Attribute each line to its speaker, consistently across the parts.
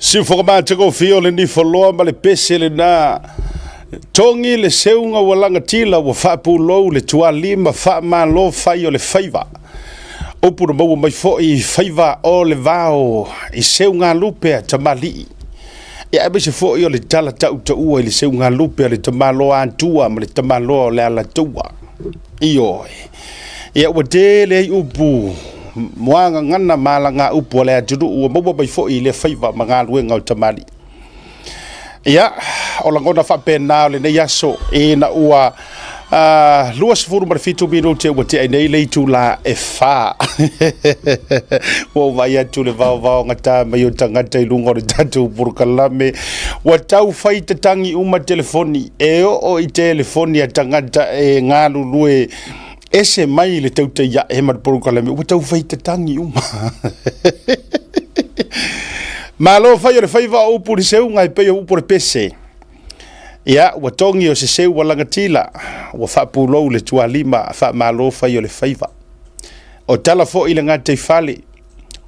Speaker 1: Siufoga matagofie o le nifoloa ma le pese lena. Togi le seuga ua lagatila ua faapulou le tualima faamalo fai o le faiva. Upu na maua mai foi i faiva o le vao i seugalupe a tamalii. Ia aemaise foi o le tala tautaua i le seugalupe a le tamaloa Atua ma le tamaloa o le Alataua. Ioe. Ia ua tele ai upu muagagana ma alagaupu a le atunuu ua maua mai foi i lea faiva ma galuega o tamalii. Ia, o lagona faapena o lenei aso ina ua 27 minute ua tea nei le itula e 4. Ua ou vaai atu le vaovaogata mai o tagata i luga o le tatou polokalame. Ua tau fai tatagi uma telefoni, e oo i telefoni a tagata e galulue ese mai le tautai ae ma le polokalame, ua tau fai tatagi uma. Malo fai o le faiva o upu i le seuga e pei o upu o le pese. Ia, ua togi o se seu ua lagatila, ua faapulou le tualima, faamalo fai o le faiva. O tala foi i le gataifale,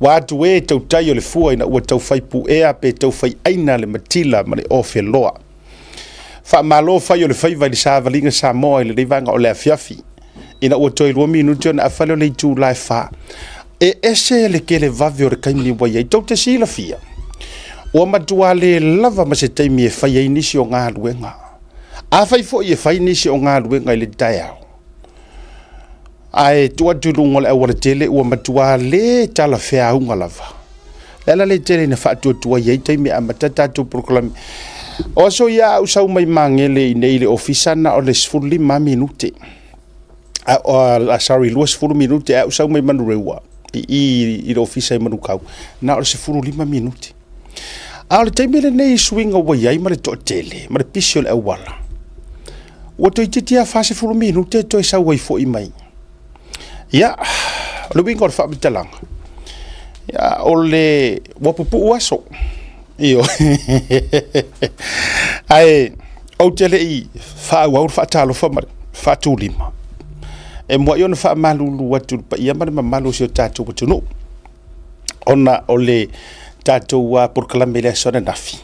Speaker 1: ua atu e tautai o le fua ina ua taufai puea pe taufai aina le matila ma le ofeloa. Faamalo fai o le faiva i le savaliga Samoa i lenei vaega o le afiafi, ina ua toe 2 minute ona afa lea o le itula e 4. E ese le kelevave o le taimi ua i ai. Tou te silafia, ua matua le lava ma se taimi e fai ai nisi o galuega. Afai foi e fai nisi o galuega i le taeao, ae tuu atu i luga o le aualatele ua matua le talafeauga lava. O le ala lea tele ina faatuatuai ai taimi e amata tatou polokalame. O aso ia a ou sau mai Magele i nei i le ofisa na o le 15 minute. Sorry, 20 minute a ou sau mai Manurewa i le ofisa i Manukau, na o le 15 minute. A o le taimi lenei i suiga ua i ai ma le toatele ma le pisi o le auala, ua toeitiiti lava 40 minute e toe sau ai foi mai. Ia, o le uiga o le faamatalaga, ia, o le ua pupuu aso. Ioe. Ae ou te le i faaauau le faatalofa ma le faatulima, e muai ona faamalulu atu i le paia ma le mamalu o si o tatou atunuu, ona o le tatou polokalame i le aso ananafi,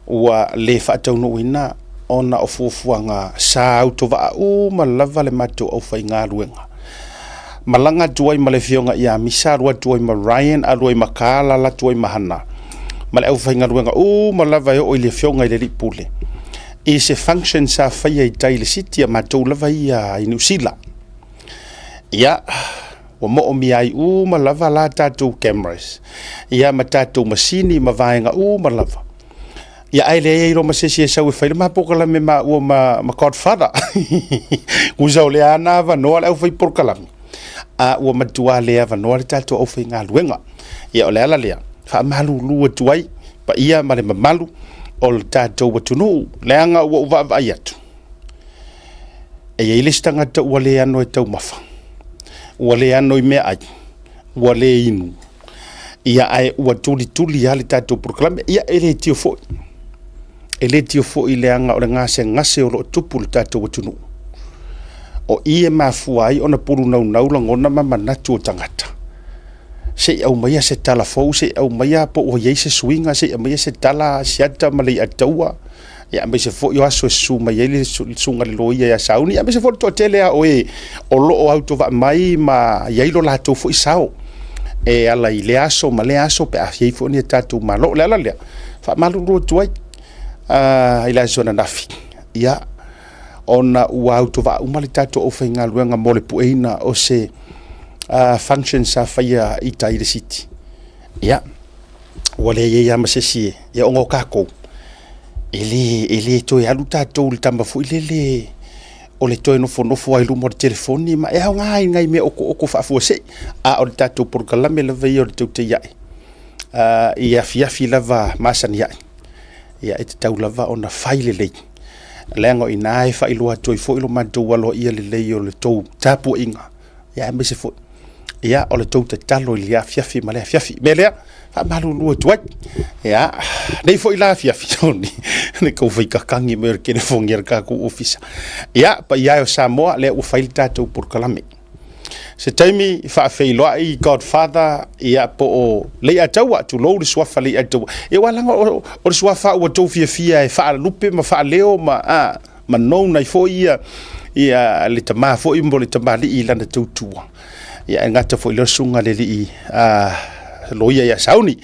Speaker 1: ua le faataunuuina ona o fuafuaga sa autovaa uma lava le matou aufaigaluega. Malaga atu ai ma le afioga ia Misa, alu atu ai ma Ryan, alu ai ma Kala, alu atu ai ma Hana, ma le aufaigaluega uma lava e oo i le afioga i le alii pule, i se function sa faia i tai i le city a matou lava ia i Niu Sila. Ia, ua moomia ai uma lava la tatou cameras, ia ma tatou masini ma vaega uma lava. Ia ae leai ai loa ma se isi e sau e fai le ma polokalame maua ma Godfather. Usa o lea na avanoa le aufai polokalame, a ua matua le avanoa le tatou aufaigaluega. Ia o le ala lea, faamalulu atu ai paia ma le mamalu o le tatou atunuu, leaga ua ou vaavaai atu, e i ai le isi tagata ua le ano e taumafa, ua le ano i meaai, ua le inu, ia ae ua tulituli lava le tatou polokalame. Ia e le tio foi, e le tio foi leaga o le gasegase o lo o tupu i le tatou atunuu. O i e mafua ai ona pulunaunau lagona ma manatu o tagata, se i aumaia se tala fou, se i aumaia po ua i ai se suiga, se i aumaia se tala a Asiata ma Leiataua, ia aemaise foi o aso e susu mai ai le susuga i le loia ia Sauni, aemaise foi o le toatele lava o e o lo o autovaa mai ma i ai lo latou foi sao e ala i lea aso ma lea aso pe a i ai foi ni tatou malo. O le ala lea, faamalulu atu ai i le aso ananafi, ia, ona ua autovaa uma le tatou aufaigaluega mo le pueina o se function sa faia i tai i le city. Ia, ua leai ai lava ma se isi e, ia ona o tatou, e le toe alu tatou i le tama foi lele o le toe nofonofo lava i luma o le telefoni ma e aoga i nai mea okooko faafuasei, a o le tatou polokalame lava ia o le teutei ae i afiafi lava masani ai, ia e tatau lava ona fai lelei, leaga o i ina e faailoa atu ai foi lo matou aloaia lelei o le tou tapuaiga, ia aemaise foi ia o le tou tatalo i le afiafi ma le afiafi. O le mea lea, faamalulu atu ai. Ia, nei foi la afiafi, ne i tau fai kakagi mai o le telefoni a le tatou ofisa. Ia, paia e o Samoa, lea ua fai le tatou polokalame. Se taimi faafeiloai Godfather, ia po o Leiataua, tulou le suafa Leiataua. Ia aua leaga o le suafa ua outou fiafia e faalupe ma faaleo ma a ma known ai foi ia ia le tama foi mo le tamalii i lana tautua. Ia e gata foi lea susuga le alii a loia ia Sauni.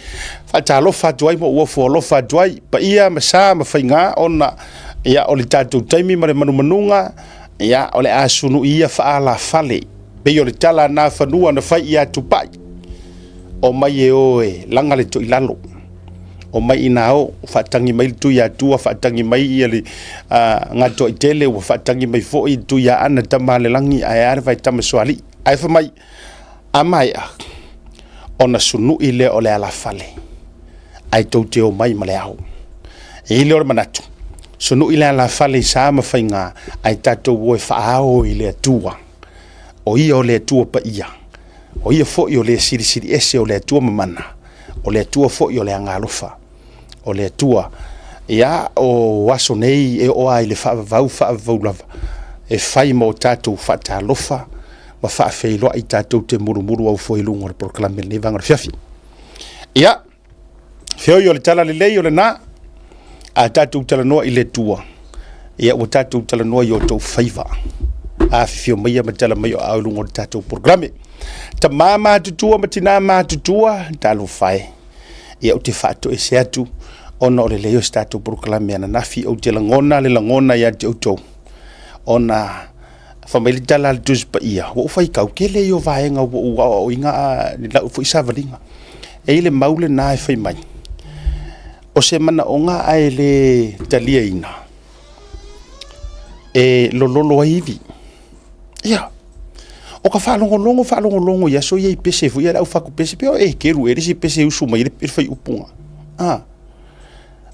Speaker 1: Faatalofa atu ai ma ou ofo alofa atu ai, paia ma sa ma faiga ona ia o le tatou taimi ma le manumanuga ia o le a sunui ia faalafale pei o le tala na fanua na fai ia Tupai. O mai e o e laga le toilalo, o mai ina o faatagi mai le Tuiatua, faatagi mai ia le Gatoaitele, ua faatagi mai foi le Tuiaana tama a le lagi, ae a le Vaitamasoalii. Ae fai mai, a maea ona sunui lea o le alafale, ae tou te omai ma le ao. E i ai lea o le manatu, sunui le alafale i sa ma faiga, ae tatou o e faaao i le Atua. O ia o le Atua paia, o ia foi o le Silisili Ese, o le Atua mamana, o le Atua foi o le agaalofa, o le Atua. Ia, o aso nei e oo lava i le faavavau, faavavau lava, e fai ma o tatou faatalofa ma faafeiloai tatou te mulumulu au foi i luga o le polokalame i lenei vaega o le afiafi. Ia, feoi o le tala lelei o lena, a tatou talanoa i le Atua, ia ua tatou talanoa i o outou faiva. Afifio maia ma tala mai o aao i luga o le tatou polokalame. Tama matutua ma tina matutua, talofa e. Ia ou te faatoese atu ona o le leai o se tatou polokalame ananafi, ou te lagona le lagona ia te outou, ona fai mai le tala a le Tusi Paia, ua ou faitau tele ia o vaega ua ou aoaoina i lau foi savaliga. E i ai le mau lena e fai mai, o se manaoga ae le taliaina, e lololo ai ivi. Ia, o ka faalogologo faalogologo i aso ia i pese foi ia le au fatu pese, pe o e kelu ea le isi pese e usu mai ai le faaiupuga. A,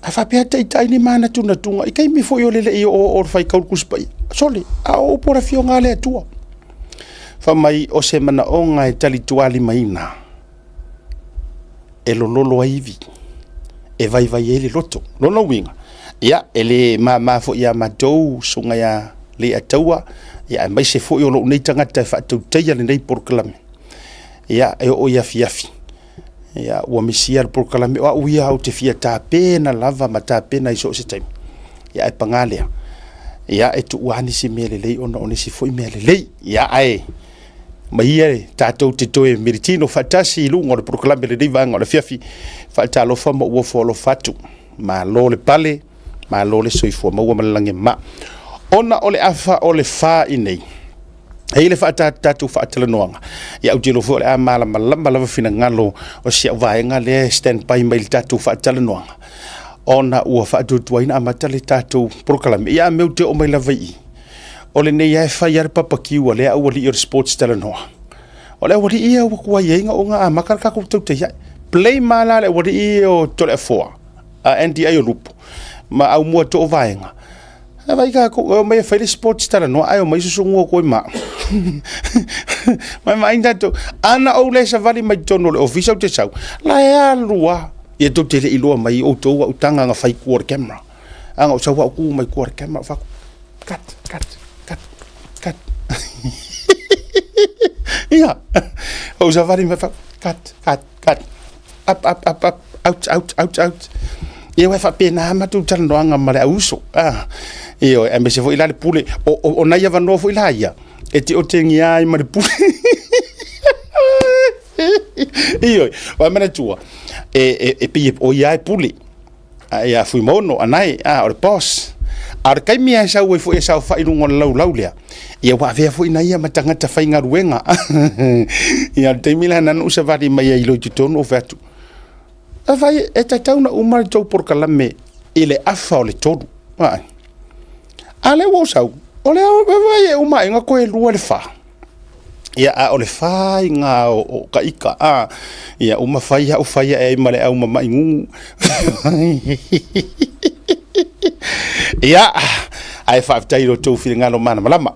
Speaker 1: a faapea taitai ni manatunatuga i taimi foi o le le i oo o le faitau le Tusi Paia. Sole, a o upu a le Afioga a le Atua. Fai mai o se manaoga e talitualimaina, e lololo ai ivi, e vaivai ai le loto. Lona uiga, ia, e le mama foi ia matou susuga ia Leiataua, ia aemaise foi o lou nei tagata e faatautaia lenei polokalame. Ia, e oo i afiafi, ia, ua misia le polokalame. O au ia ou te fia tapena lava ma tapena i so o se taimi. Ia, ae paga lea, ia, e tuu lava nisi mea lelei ona o nisi foi mea lelei. Ia, ae ma ia e tatou te toe militino faatasi i luga o le polokalame i lenei vaega o le afiafi. Faatalofa ma ou ofo alofa atu. Malo le pale, malo le soifua maua ma le lagi e mama. Ona o le afa o le fa i nei, e i ai le tatou faatalanoaga, ia ou te iloa foi o le a malamalama lava finagalo o si au vaega lea e stand by mai i le tatou faatalanoaga, ona ua faatuatuaina amata le tatou polokalame. Ia a mea ou te oo mai lava i i, o lenei lava e fai lava le papakiu a lea aualii o le sports talanoa. O le aualii ia ua tuai ai ona amata le tatou tautaiai. Play ma la le aualii ia o Toleafoa, a NDI o Lupu, ma Aumua Too Vaega. A vai tatou, e omai e fai le sports talanoa, ae omai susunu atu ai ma au. Mai vaai tatou, ana ou le savali mai totonu o le ofisa ou te sau, la e alu lava. Ia tou te le i iloa mai outou au taga na fai i tua o le camera. Ana ou sau au tu mai tua o le camera, ou fai atu, cut, cut, cut, cut. Ia, ou savali mai fai atu, cut, cut, cut, up, up, up, up, out, out, out, out. Ia, ua faapena lava matou talanoaga ma le au uso. Ah, ioe, aemaise foi la le pule, o nai avanoa foi la ia, e te otegia ai ma le pule. Ioe, ua manatua, e pei o ia e pule. A ia Fuimaono, Anae, a o le boss. A o le taimi lava e sau ai foi e saofai i luga o le laulau lea, ia ua avea foi na ia ma tagata faigaluega. Ia o le taimi la na ou savali mai ai loa i totonu ou fai atu, Afai e tatau ona uma le tou polokalame i le afa o le 3. A, a lea ua ou sau, o lea e uma ai na toe 2 i le 4. Ia, a o le faiga o ka ika, a, ia uma fai au fai ae ai ma le au mama'i gugu. Ia, ae faafetai i lo outou finagalo malamalama.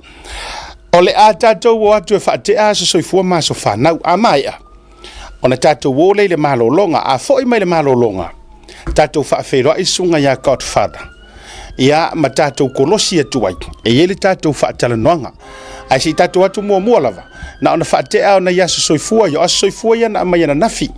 Speaker 1: O le a tatou o atu e faatea aso soifua ma aso fanau. A maea, ona tatou o lea i le malologa. A foi mai le malologa, tatou faafeiloai le susuga ia Godfather. Ia, ma tatou kolosi atu ai, e i ai le tatou faatalanoaga. Ae se i tatou atu muamua lava, na ona faatea o nai aso soifua ia, o aso soifua ia na aumai ananafi.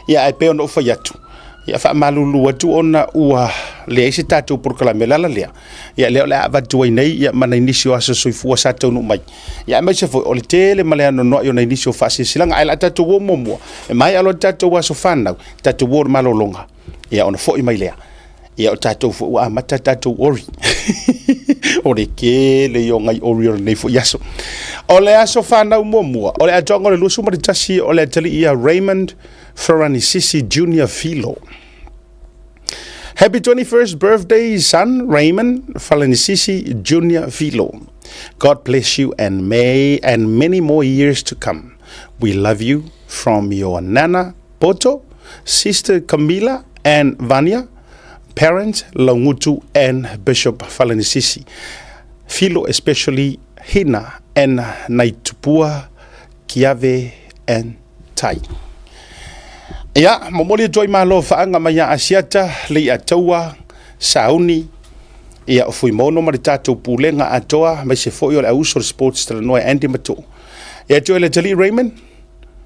Speaker 1: Ia, ae pei ona ou fai atu, ia faamalulu atu ona ua leai se tatou polokalame. O le ala lea, ia lea o le a avatu ai nei ia ma nai nisi o aso soifua sa taunuu mai. Ia aemaise foi o le tele ma le anoanoai o nai nisi o faasilasilaga. Ae o le a tatou o muamua, e maea loa le tatou aso fanau, tatou o i le malologa, ia ona foi mai lea. Ia o tatou foi ua amata tatou ori. O le tele ia o nai ori o lenei foi aso. O le aso fanau muamua, o le atoaga o le 21 o le atalii ia Raymond Faranisisi Junior Filo. Happy 21st birthday, son Raymond Faranisisi Junior Filo. God bless you and may and many more years to come. We love you from your nana Poto, sister Camila and Vania, parents Laungutu and Bishop Falanisisi. Filo especially Hina and Naitupua, Kiave and Tai. Ia, momoli atu ai malo faaga mai ia Asiata, Leiataua, Sauni, ia o Fuimono ma le tatou pulega atoa, aemaise foi o le auuso o le Sports Talanoa e Andy Matu'u. Ia te oe le atalii Raymond,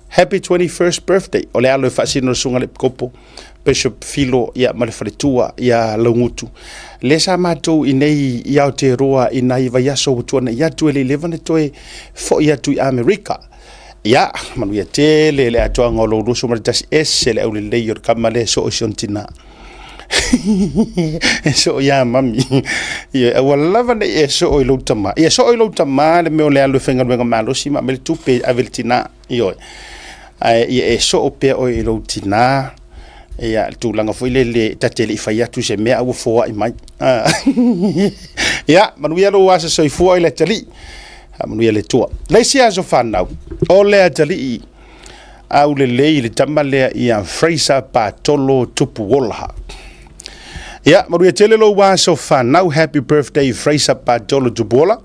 Speaker 1: Happy 21st birthday. O le alo e faasino le susuga i le Epikopo Bishop Filo ia ma le faletua ia Laugutu. Lea sa matou i nei i Aotearoa i nai vaiaso ua tuanai atu e le i leva ona toe foi atu i Amerika. Ia, manuia tele le atoaga o lou 21 ese le aulelei o le kama lea e soo i si ona tina. E soo iā mami. Ia, aua lava ne i e soo i lou tama. Ia soo i lou tama le mea o le alu e faigaluega malosi ma aumai le tupe e ave i le tina. Ioe. Ae ia e soo pea oe i lou tina. Ia, le tulaga foi lele ta te le i fai atu se mea a ua foai mai. Ia, manuia lou aso soifua i le atalii. Faamanuia le Atua. Le isi aso fanau, o le atalii aulelei le tama lea ia Fraser Patolo Tupuola. Ia, manuia tele lou aso fanau. Happy birthday Fraser Patolo Tupuola.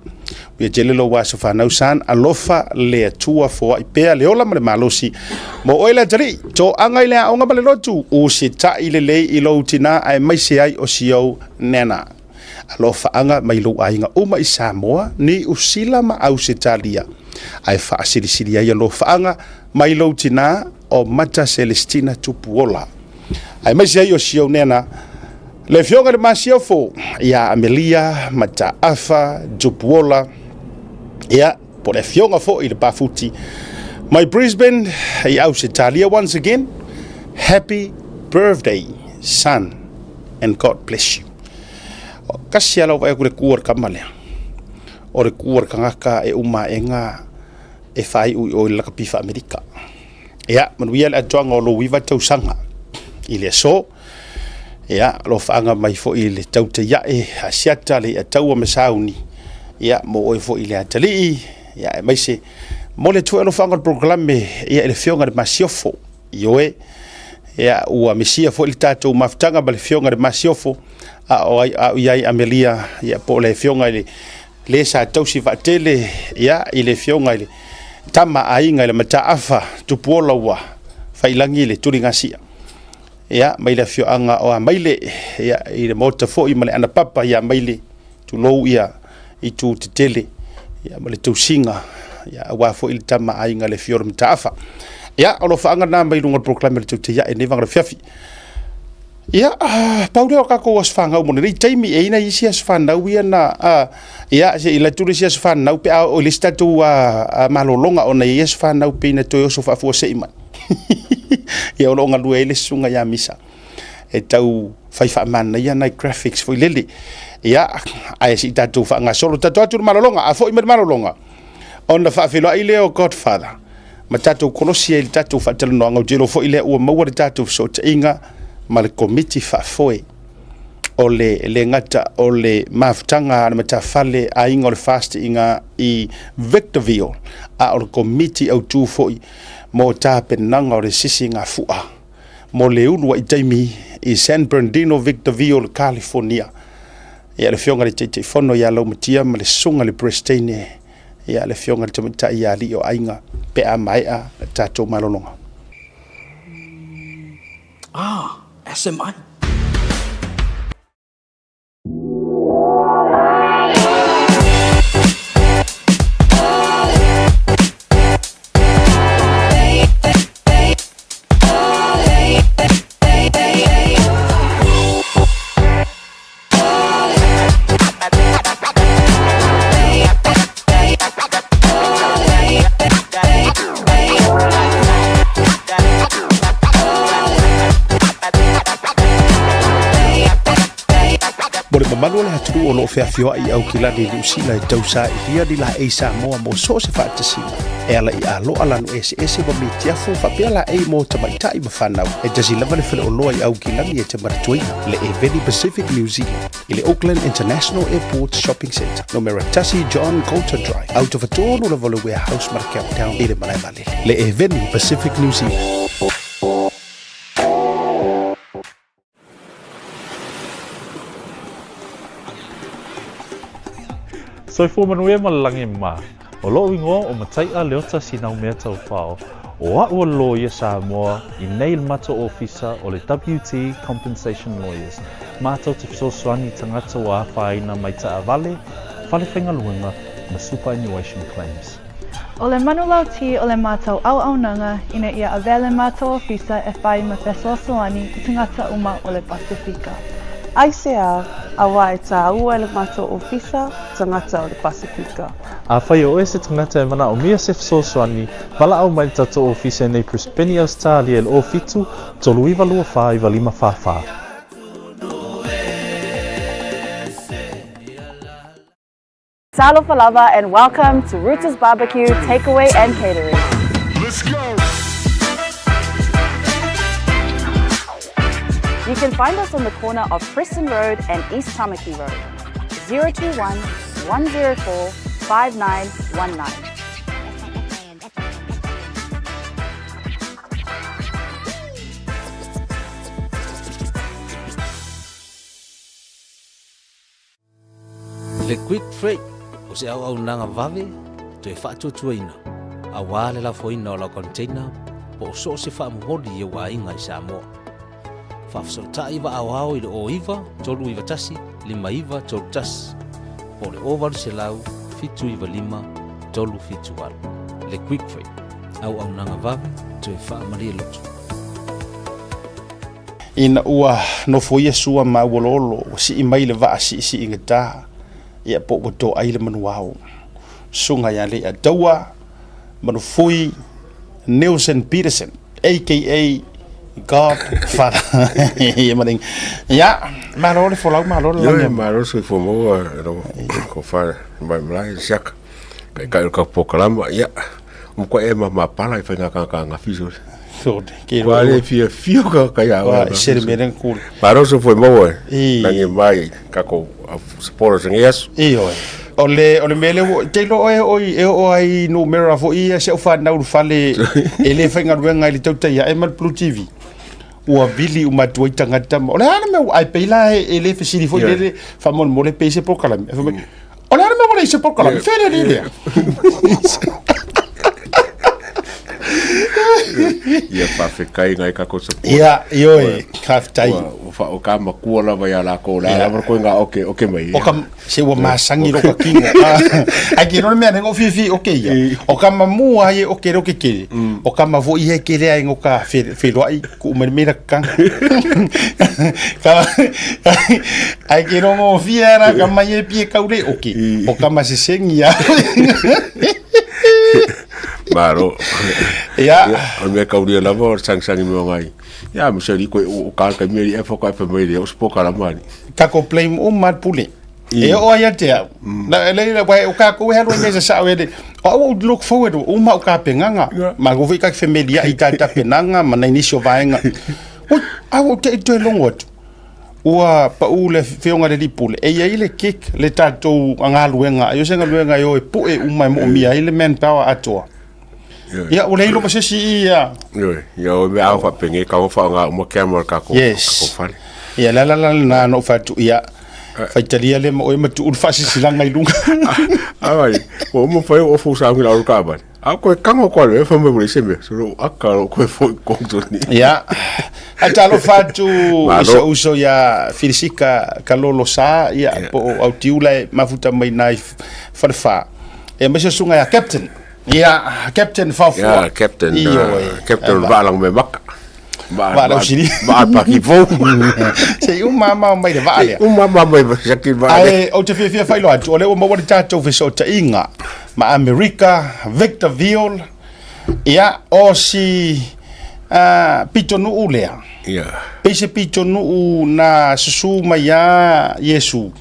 Speaker 1: Manuia tele lou aso fanau son. Alofa le Atua foai pea le ola ma le malosi. Mo oe le atalii, toaga i le aoga ma le lotu, usitai lelei i lou tina aemaise ai o si ou nana. Alofaaga mai lou aiga uma i Samoa, Niu Sila ma Ausetalia, ae faasilisili ai alofaaga mai lou tina o Mata Celestina Tupuola. Aemaise ai o si ou nena, le Afioga i le Masiofo ia Amelia Mataafa Tupuola, ia, po o le Afioga foi i le Pafuti mai Brisbane i Ausetalia. Once again, happy birthday, son, and God bless you. Kasi ala o vaai atu i le ku o le kama lea, o le ku o le tagata e uma aega e faaiu i o i le lakapi faa-Amerika. Ia, manuia le atoaga o lou 9 tausaga i le aso. Ia, alofaaga mai foi i le tautaiae Asiata, le Iataua ma Sauni. Ia, mo oe foi i le atalii. Ia, aemaise mo le atu foi alofaaga o le polokalame ia i le Afioga i le Masiofo. Ioe, ia, ua misia foi le tatou mafutaga ma le Afioga i le Masiofo, a o ai a o i ai Amelia, ia, po o le Afioga i le le sa tausi vaatele, ia, i le Afioga i le Tama Aiga i le Mataafa Tupuola ua failagi le tuligasia. Ia, mai le afioaga o Amaile, ia, i le maota foi ma le Anapapa ia Amaile, tulou ia itu tetele, ia, ma le tausiga, ia, aua foi le Tama Aiga le Afio o le Mataafa. Ia, o alofaaga na mai luga o le polokalame o le Teuteiae i lenei vaega o le afiafi. Ia, pau lea o tatou aso fanau mo lenei taimi. E i ai nai isi aso fanau ia na, ia, se i alu atu le isi aso fanau pe a oo i le isi tatou malologa ona e i ai aso fanau pei na toe oso faafuasei mai. Ia, o lo o galue ai le susuga ia Misa e tau fai faamanaia nai graphics foi lele. Ia, ae se i tatou faagasolo tatou atu i le malologa. A foi mai le malologa, ona faafeiloai lea o Godfather ma tatou kolosi ai i le tatou faatalanoaga. Ou te iloa foi lea ua maua le tatou fesootaiga ma le Komiti Faafoe o le le gata o le mafutaga a le matafale aiga o le FAST i ngā i Victorville, a o le Komiti Autu foi mo tapenaga o le sisigafua mo le uluai taimi i San Bernardino, Victorville, California. Ia, le Afioga i le Taitaifono ia Laumatia ma le Susuga i le Peresetene, ia, le Afioga i le Tamaitai ia Alii o Aiga, pe a maea le tatou malologa.
Speaker 2: Ah, SMI.
Speaker 1: mamalu o le atunuu o lo o feafioai i Aukilani i Niu Sila e tausailia ni laei Samoa mo so o se faatasiga e ala i aloa lanu eseese ma mitiafu faapea laei mo tamaitai ma fanau. E tasi lava le faleoloa i Aukilani e te manatuaina, le Eveni Pacific New Zealand i le Auckland International Airport Shopping Centre, numera 1 John Coulter Drive, autofatonu lava o le Warehouse ma le Countdown i le malae vaalele. Le Eveni Pacific New Zealand.
Speaker 2: Soifua manuia ma le lagi ma. O lo'u igoa o Matai'a Leota Sinaumea Taufao, o a'u o le loia Samoa i nei le matou ofisa o le WT Compensation Lawyers, matou te fesoasoani i tagata ua afaina mai taavale, fale faigaluega ma superannuation claims.
Speaker 3: O le manulauti o le matou auaunaga ina ia avea le matou ofisa e whai ma fesoasoani i tagata uma o le Pasifika.
Speaker 4: Aisea, auā e tāua e le matou ofisa tagata o le Pasifika.
Speaker 2: Afai o oe se tagata e manaomia se fesoasoani, valaau mai le tatou ofisa i nei Brisbane, Ausetalia i le 07 39 24 95 44.
Speaker 5: Talofa lava and welcome to Rooters Barbecue Takeaway and Catering.
Speaker 6: Let's go!
Speaker 5: You can find us on the corner of Preston Road and East Tamaki Road. 021 104 5919.
Speaker 7: Le Quick Freight o se auaunaga vave toe faatuatuaina aua le lafoina o lau container po o so o se faamomoli i ou aiga i Samoa. Faafesootai vaaoao i le 09 391 5931 po o le 0800 795 378. Le Quick Freight, auaunaga vave toe faamalie loto.
Speaker 1: Ina ua nofoia Sua ma Auoloolo, ua sii mai le vaa siisiigata, ia po ua toai le manuao. Susuga ia Leiataua Manufui Nelson Peterson, aka God Father. Ia ma Ia, malo le folau, malo le lagi.
Speaker 8: Ioe, malo soifua maua, lau ko fa mai malai siaka. Kai kai ka pokalama, ia. Mo ko e ma ma pala i whainga ka ka ngafi so.
Speaker 1: So, ke
Speaker 8: Kua le fia fio ka ka ia.
Speaker 1: Wa sere mere kul.
Speaker 8: Malo soifua maua.
Speaker 1: I.
Speaker 8: Langi mai ka ko supporters ngi aso.
Speaker 1: Ioe. O le o le mea lea ua te iloa oe oi e oo ai i numera foi ia si au fanau i le fale e le faigaluega i le tautai ae ma le Blue TV. Ua vili uma atu ai tagata ma o le a le mea ua ai pei la e le fesili foi lele faamolemole pe i se polokalame. Ae fai mai, o le a le mea ua leai se polokalame? Fea le alii lea?
Speaker 8: Ia faafetai ngai kako support.
Speaker 1: Ia, ioe, faafetai.
Speaker 8: Ua wha o ka makua lava ia lako la lava ko nga oke oke mai.
Speaker 1: O ka se ua masangi ro ka kingo. Ai ke no mea nengo fifi oke ia. O ka mamu ai oke ro ke kere. O ka ma foi he kere ai ngo ka wheloai ku mai mera kanga. Ka ai ke rongo fia ra ka mai e pie kaure oke. O ka ma sesengi ia.
Speaker 8: Malo.
Speaker 1: Ia.
Speaker 8: O le mea kauria lava o le sagisagi mai o ngai. Ia, mo se liko o ka ka mea e whaka e mai le o spoka la mani.
Speaker 1: Ka ko play o ma pule. E o ai te au. Na le le wai o ka ko halu me sa sa le. O au look forward o ma o ka penganga. Ma go ka familia i ta ta penanga ma nei nisi o vaenga. O au te te longo atu. Ua pau le feoga le lipule. E iai le kick le tatou galuega. Ai o se galuega e o e pue uma e moomia ai le manpower atoa. Ia, ua le iloa ma se isi i ia.
Speaker 8: Ioe, ia o mea au faapenge ka o whaonga uma kia mo ka ko
Speaker 1: Yes.
Speaker 8: ko fale.
Speaker 1: Ia, la la la na no whatu, ia. Faitalia le ma oe ma tuu le faasisilaga i luga.
Speaker 8: Ai, o mo whai o fo sa ngi la ka ba. A koe kango koa le fa mo le se me. So ro aka ro koe fo ko to ni.
Speaker 1: Ia. A talofa atu i
Speaker 8: Malo.
Speaker 1: sou uso ia Filisika Kalolo Sa, ia, po o Autiula e mafuta mai nai Falefa. E mai se susuga ia Captain. Ia, Captain Faofua.
Speaker 8: Ia, Captain,
Speaker 1: Ioe.
Speaker 8: Captain Vaalang me maka.
Speaker 1: Vaa lau sili.
Speaker 8: Vaa paki fou.
Speaker 1: Se i uma ma mai le vaa lea.
Speaker 8: Uma ma mai saki vaa lea.
Speaker 1: Ae, ou te fiafia faailoa atu, o lea ua maua le tatou fesootaiga ma Amerika, Victor Viol, ia, o si uh, pitonuu lea.
Speaker 8: Ia.
Speaker 1: Pei se pitonuu na susu mai ia Iesu.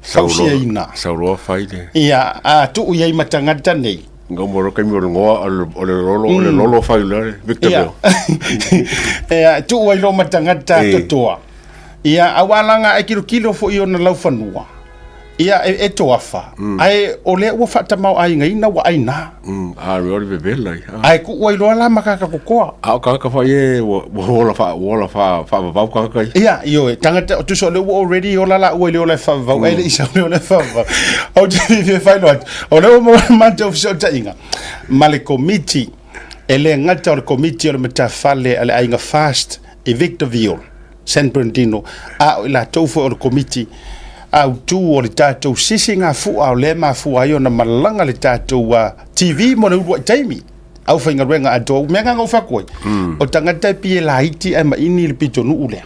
Speaker 1: Fausiaina.
Speaker 8: Sau loa fai le.
Speaker 1: Ia, a tuu i ai ma tagata nei.
Speaker 8: Ngau mo lo kaimi o le ngoa o le lolo, o le lolo fai le Victorville.
Speaker 1: Ia, tuu ai loa ma tagata atoatoa. Ia, aua laga e kilokilo foi ona laufanua. Ia, e, e toafa. Ae o lea ua faatamaoaigaina ua aina.
Speaker 8: A o le vevela ia.
Speaker 1: Ae tuu ai loa la ma kaka kokoa.
Speaker 8: A o tagata foi e ua ola fa ua ola fa faavavau tagata ia.
Speaker 1: Ia, ioe, tagata tusa o lea ua already ola laua i le ola e faavavau, ae le i sau le ola e faavavau. Ou te fiafia faailoa atu, o lea ua maua le matou fesootaiga ma le Komiti, e le gata o le Komiti o le Matafale a le Aiga Fast i Victorville, San Bernardino, a o i latou foi o le Komiti Autu o le tatou sisigafua o lea e mafua ai ona malaga le tatou TV mo le uluai taimi. Aufaigaluega atoa, mea na ou fai atu ai, o tagata e pei e laiti ae maini le pitonuu lea.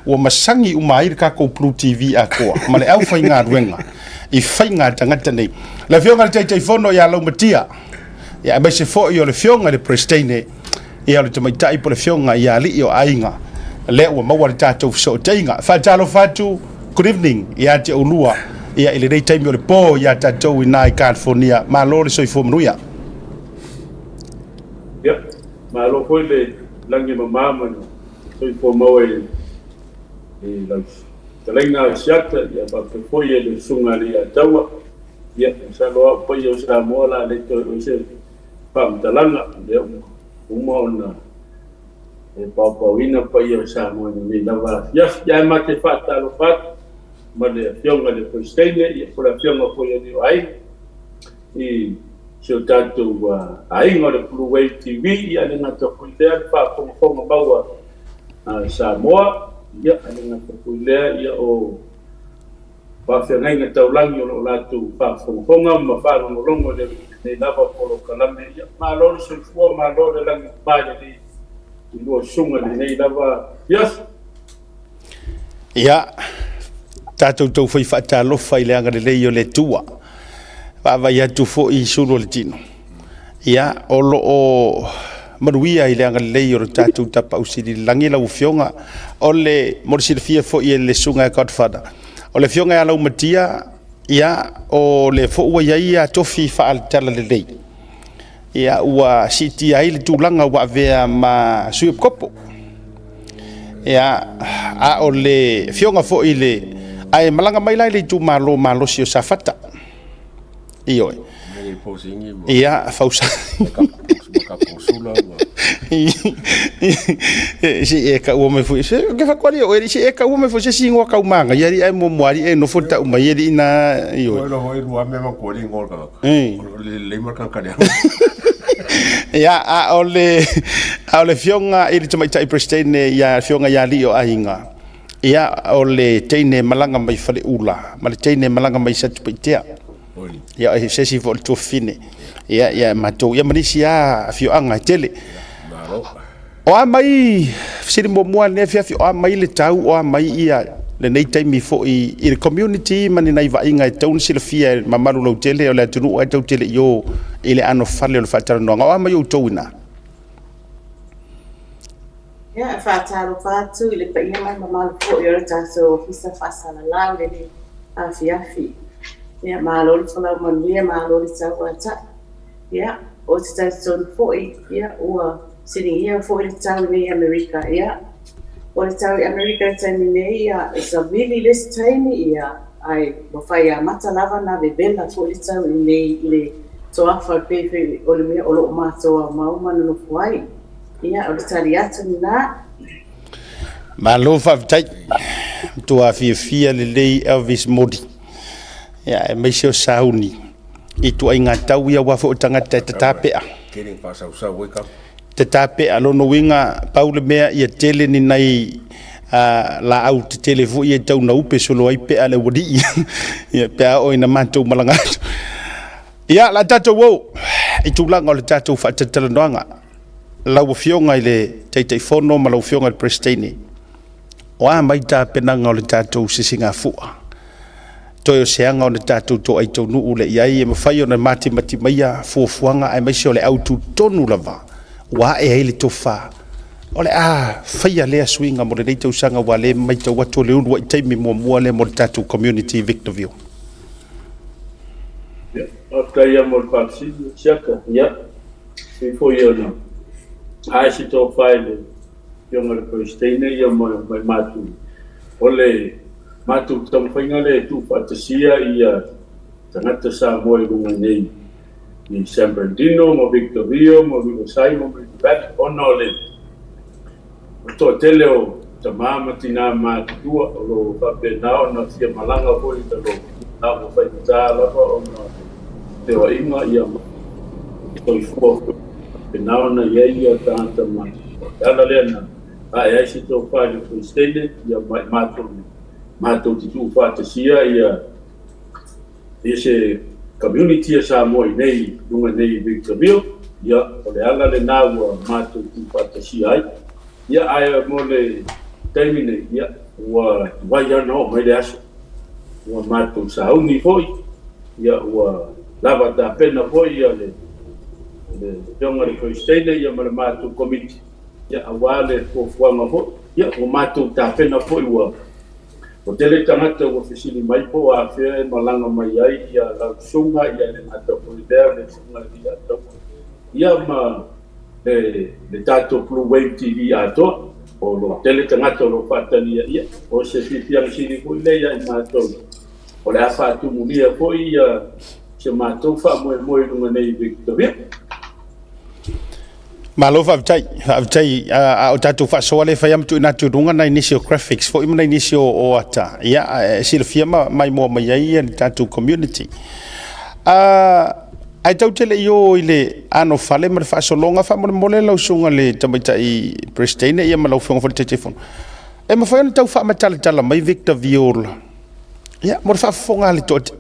Speaker 1: Ua masagi uma ai le tatou Blue TV atoa ma le aufaigaluega i faiga a tagata nei. Le Afioga i le Taitaifono ia Laumatia, ia aemaise foi o le Afioga i le Peresetene, ia o le Tamaitai po o le Afioga ia Alii o Aiga, lea ua maua le tatou fesootaiga. Faatalofa atu, good evening ia te oulua, ia i lenei taimi o le po ia tatou i ina i California. Malo le soifua manuia.
Speaker 6: Ia, malo foi le lagi e mama ma le soifua maua i i lau fetalaiga Asiata, ia faapea foi e le Susuga a Leiataua. Ia, masalo lava o paia o Samoa o le a le toe oo i se faamatalaga, lea ua uma ona e paopaoina paia o Samoa i lenei lava afiafi. Ae ma te faatalofa atu ma le Afioga i le Peresetene, ia po o le Afioga foi i le Alii o Aiga, i si o tatou aiga o le Blue Wave TV, ia le gata foi lea le faafogafoga maua a Samoa, ia le gata foi lea ia o faafeagaiga taulagi o lo o latou faafogafoga ma faalogologo i lenei lava polokalame. Ia malo le soifua, malo le lagi mama i lenei i lua susuga i lenei lava afiafi.
Speaker 1: Ia, tatou taufai faatalofa i le agalelei o le Atua. Vaavaai atu foi i sulu o le tino. Ia, o lo o manuia i le agalelei o le tatou Tapaau Sili i le Lagi lau Afioga. O le, mo le silafia foi e le Susuga ia Godfather, o le Afioga ia Laumatia, ia, o le foi ua i ai ia tofi faale-talalelei. Ia, ua siitia ai le tulaga ua avea ma Sui Epikopo. Ia, a o le afioga foi i le... Ae malaga mai la i le itumalo malosi o Safata. Ioe. Ia, fausa. Si e kaua mai foi. Se ke whakuari o eri, si e kaua mai foi se si ingoa kau manga. Ia ri ai mo moari e nofo tau mai eri ina. Ioe.
Speaker 8: Oi loho e rua mea ma kua ri ngoa kaka. O le lei ma kaka rea.
Speaker 1: Ia, a o le, a o le fionga i le tamaitai Presidente ia fionga ia alii o aiga. Ia, o le teine malaga mai Faleula, ma le teine malaga mai Satupaitea. Ia, e se isi foi o le tuafafine. Ia, ia, matou, ia ma nisi lava afioaga e tele. O a mai, fesili muamua lenei afiafi, o a mai le tau, o a mai ia lenei taimi foi i le community ma ni nai vaaiga e tatau ona silafia e le mamalu lautele o le atunuu ae tatou te le i o i le anofale o le faatalanoaga. O a mai outou i ina?
Speaker 4: Ia, e faatalofa atu i le paia ma le mamalu foi o le tatou Ofisa Faasalalau i lenei afiafi. Ia, malo le folau manuia, malo le tauatai. Ia, ou te talitonu foi, ia, ua siligia foi le tau i nei Amerika. Ia, o le tau i Amerika i le taimi nei, ia, e savili le isi taimi, ia, ae ua fai amata lava ona vevela foi le tau i nei i le toafa e pei foi o le mea o lo o matou aumau ma nonofo ai. Ia, o le tali atu lena.
Speaker 1: Malo faafetai. Matua fiafia lelei Elvis Modi. Ia, aemaise o sauni i ituaiga tau ia aua foi o tagata e tata pea.
Speaker 8: Tele faasausau ai kapa.
Speaker 1: Tata pea, lona uiga pau le mea ia tele ni nai laau tetele foi ia e tau na upe solo ai pea a le aualii ia pe a oo ina matou malaga atu. Ia, o le a tatou o i tulaga o le tatou faatalatalanoaga. Lau Afioga i le Taitaifono ma lau Afioga i le Peresetene, o a mai tapenaga o le tatou sisigafua? Toe o se aga ona tatou toai taunuu lea i ai e mafai ona matimati maia fuafuaga aemaise o le autu tonu lava ua ae ai le tofa o le a faia lea suiga mo lenei tausaga aua o lea e matau atu o le uluai taimi muamua lea mo le tatou community i Victorville.
Speaker 6: Faafetai ia mo le faafesili, Siaka. Ia, pei foi ona ae se tofa i le Afioga i le Peresetene ia ma i matou, o le matou taumafaiga lea e tuufaatasia ia tagata Samoa i luga nei i San Bernardino ma Victorville ma Riverside ma Malibu Valley ona o le toatele o tama ma tinā matutua o lo o faapena ona fia malaga foi i lalo a ua faigata lava ona o le feoaiga ia ma soifua foi faapena ona i ai ia tagata matutua. O le ala lea na ae ai se tofa i le Peresetene ia ma i matou matou te tuufaatasia ia ia se community a Samoa i nei luga nei i Victorville, ia o le ala lena ua matou tuufaatasia ai. Ia ae mo le taimi nei, ia ua tuai lava ona oo mai le aso. Ua matou sauni foi, ia ua lava tapena foi ia le le Afioga i le Peresetene ia ma le matou komiti, ia aua le fuafuaga foi. Ia ua matou tapena foi ua Ua tele tagata ua fesili mai po o afea e malaga mai ai ia lau susuga ia le gata foi lea le susuga i le Ataua ia ma le le tatou Blue Wave TV atoa. O lo o tele tagata o lo o faatalia ia o se fiafiaga sili foi lea ia i matou o le a faatumulia foi ia se matou faamoemoe i luga nei i Victoria.
Speaker 1: Malo faafetai, faafetai. A o tatou faasoa lea e fai lava ma tuuina atu i luga nai nisi o graphics foi ma nai nisi o, o ata, ia, e silafia ma maimoa mai ai le tatou community. Ae tatou te le i o i le anofale ma le faasologa, faamolemole lau susuga i le Tamaitai Peresetene ia ma lau Afioga foi i le Taitaifono, e mafai ona tau faamatalatala mai Victor Viola, ia, mo le faafofoga a le toatele.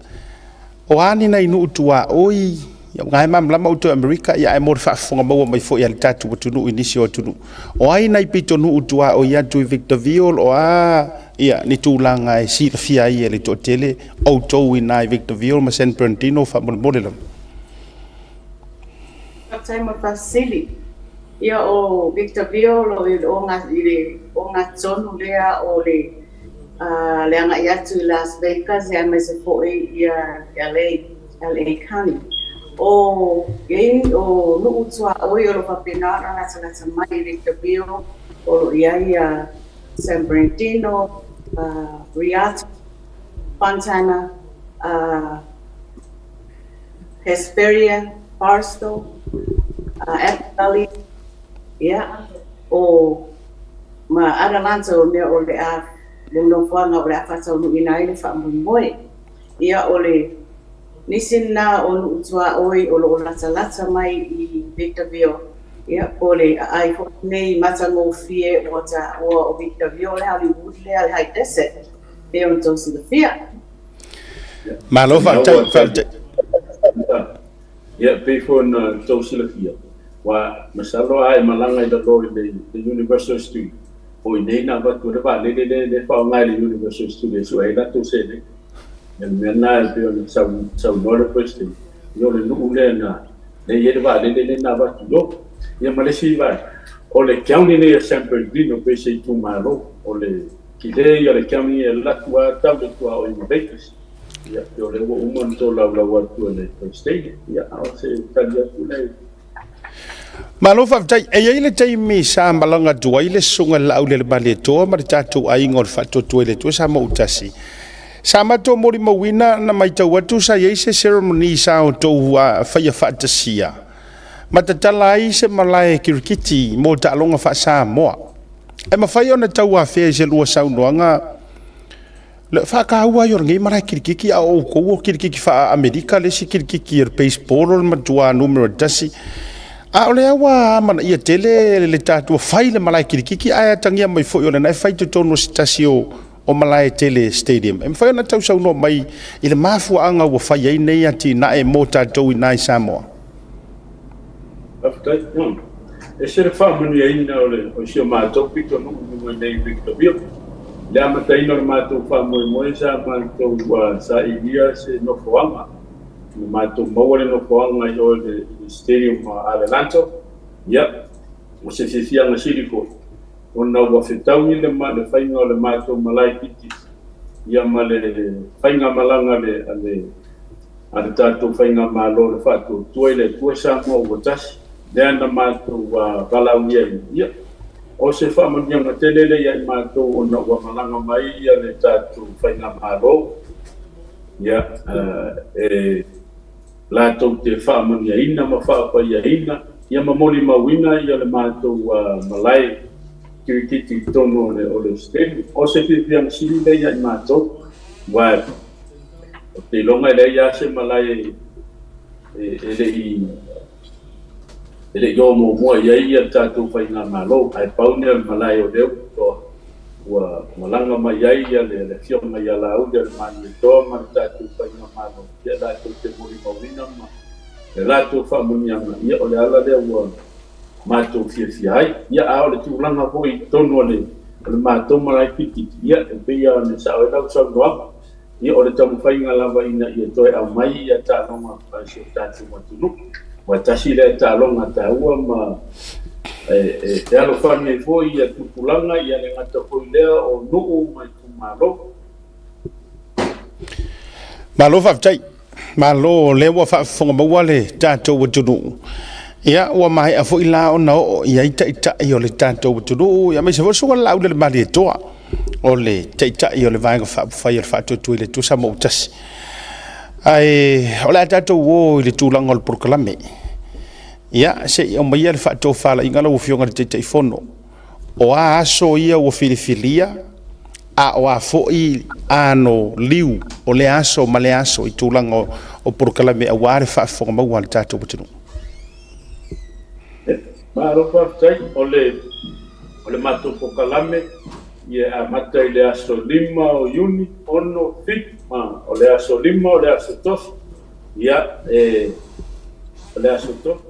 Speaker 1: O a ni nai nuu tuaoi, ia o na e malamalama outou i Amerika, ia ae mo le faafofoga maua mai foi a le tatou atunuu i nisi o atunuu. O ai nai pitonuu tuaoi atu i Victorville, o a ia ni tulaga e silafia ai e le toatele outou i ina i Victorville ma San Bernardino faamolemole lava.
Speaker 4: Faafetai mo le faafesili. Ia o Victorville o i le ogatotonu lea o le le agai atu i Las Vegas aemaise foi ia LA, LA County. O i ai o nuu tuaoi o lo o faapena ona latalata mai i Victorville, o lo o i ai ia San Bernardino, Rialto, Fontana, Hesperia, Barstow, Apple Valley, ia, o Ma Atalanta o mea o le a le nofoaga o le a faataunuuina ai le faamoemoe. Ia o le nisi lena o nuu tuaoi o lo o latalata mai i Victorville, ia po o le aai foi lenei matagofie ua taua o Victorville o le Hollywood lea o le High Desert, pei ona tou silafia.
Speaker 1: Malo faafetai, faafetai.
Speaker 6: Ia, pei foi ona tou silafia, ua masalo a e malaga i lalo i le Universal Studio, o i inei na avatu ai le vaalele lea e faaaoga e le Universal Studio e sue ai latou seleni. Ia, o le mea lena e pei ona saunoa le President, ia o le nuu lea na lea e i ai le vaalele lea na avatu i o. Ia ma le isi vaega, o le county nei o San Bernardino pei se itumalo, o le tele ia o le county e alu atu lava tau i le tuaoi ma Vegas. Ia, o lea ua uma ona tolaulau atu e le President, ia, a o se tali atu lea.
Speaker 1: Malo faafetai. E i ai le taimi sa malaga atu ai le Susuga i le Laaulialemalietoa ma le tatou aiga o le Faatuatua i le Atua sa Mautasi. Sa matou molimauina na matau atu sa i ai se ceremony sa outou faia faatasia ma tatala ai se malae kirikiti mo taaloga faa-Samoa. E mafai ona tauafea i se lua saunoaga Le faataua ai o lenei malae kilikiki a o outou o kilikiki faa-Amerika le isi kilikiki o le baseball o le matua numera tasi. A o lea ua amanaia tele le tatou fai le malae kilikiki ae atagia mai foi o lena e fai i totonu o se tasi o o malae tele stadium. E mafai ona tausaunoa mai i le mafuaaga ua fai ai nei atinae mo tatou i ina i Samoa.
Speaker 6: Faafetai. E ese le faamanuiaina o le o si o matou pitonuu i luga nei i Victorville. I le amataina o le matou faamoemoe sa matou sailia se nofoaga, na matou maua le nofoaga i o i le Stadium a Adelanto. Ia, o se fiafiaga sili foi ona ua fetaui le le faiga o le matou malae kiti ia ma le faigamalaga a le a le. a le tatou Faigamalo le Faatuatua i le Atua Samoa ua tasi, lea na matou valaaulia ai, ia, o se faamanuiaga tele lea ia i matou ona ua malaga mai ia le tatou Faigamalo, ia, e latou te faamanuiaina ma faapaiaina, ia ma molimauina ia le matou malae kirikiti i totonu o le Stadium. O se fiafiaga sili lea ia i matou, aua Ou te iloga e leai lava se malae e le i e le i o muamua i ai le tatou faigamalo, ae pau lea o le malae o lea ua ua malaga mai ai le Afioga ia Laauli a le Malietoa ma le tatou faigamalo, ia latou te molimauina ma le latou faamanuiaga, ia o le ala lea ua matou fiafia ai. Ia, a o le tulaga foi i totonu o le matou malae kirikiti, ia e pei lava ona sao ai lau saunoaga, Ia, o le taumafaiga lava ina ia toe aumai ia taaloga a si o tatou atunuu. Aua tasi lea taaloga taua ma e alofani ai foi ia tupulaga, ia le gata foi lea o nuu ma itumalo.
Speaker 1: Malo faafetai. Malo o lea ua faafofoga maua le tatou atunuu. Ia, ua maea foi la ona oo i ai taitai o le tatou atunuu, ia aemaise foi le Susuga i le Laauli a le Malietoa, o le Taitai o le Vaega Faaupufai o le Faatuatua i le Atua Samoa ua Tasi. Ae o le a tatou o i le tulaga o le polokalame. Ia, se i aumaia le faatofalaiga lau Afioga i le Taitaifono. O a aso ia ua filifilia, a o a foi ano liu o lea aso ma lea aso i tulaga o polokalame aua le faafofoga maua a le tatou atunuu.
Speaker 6: Malo faafetai. O le o le matou polokalame ia e amata i le aso 5 o Iuni, 6, 7, ma o le aso 5 o le aso Tofi. Ia e o le aso Tofi.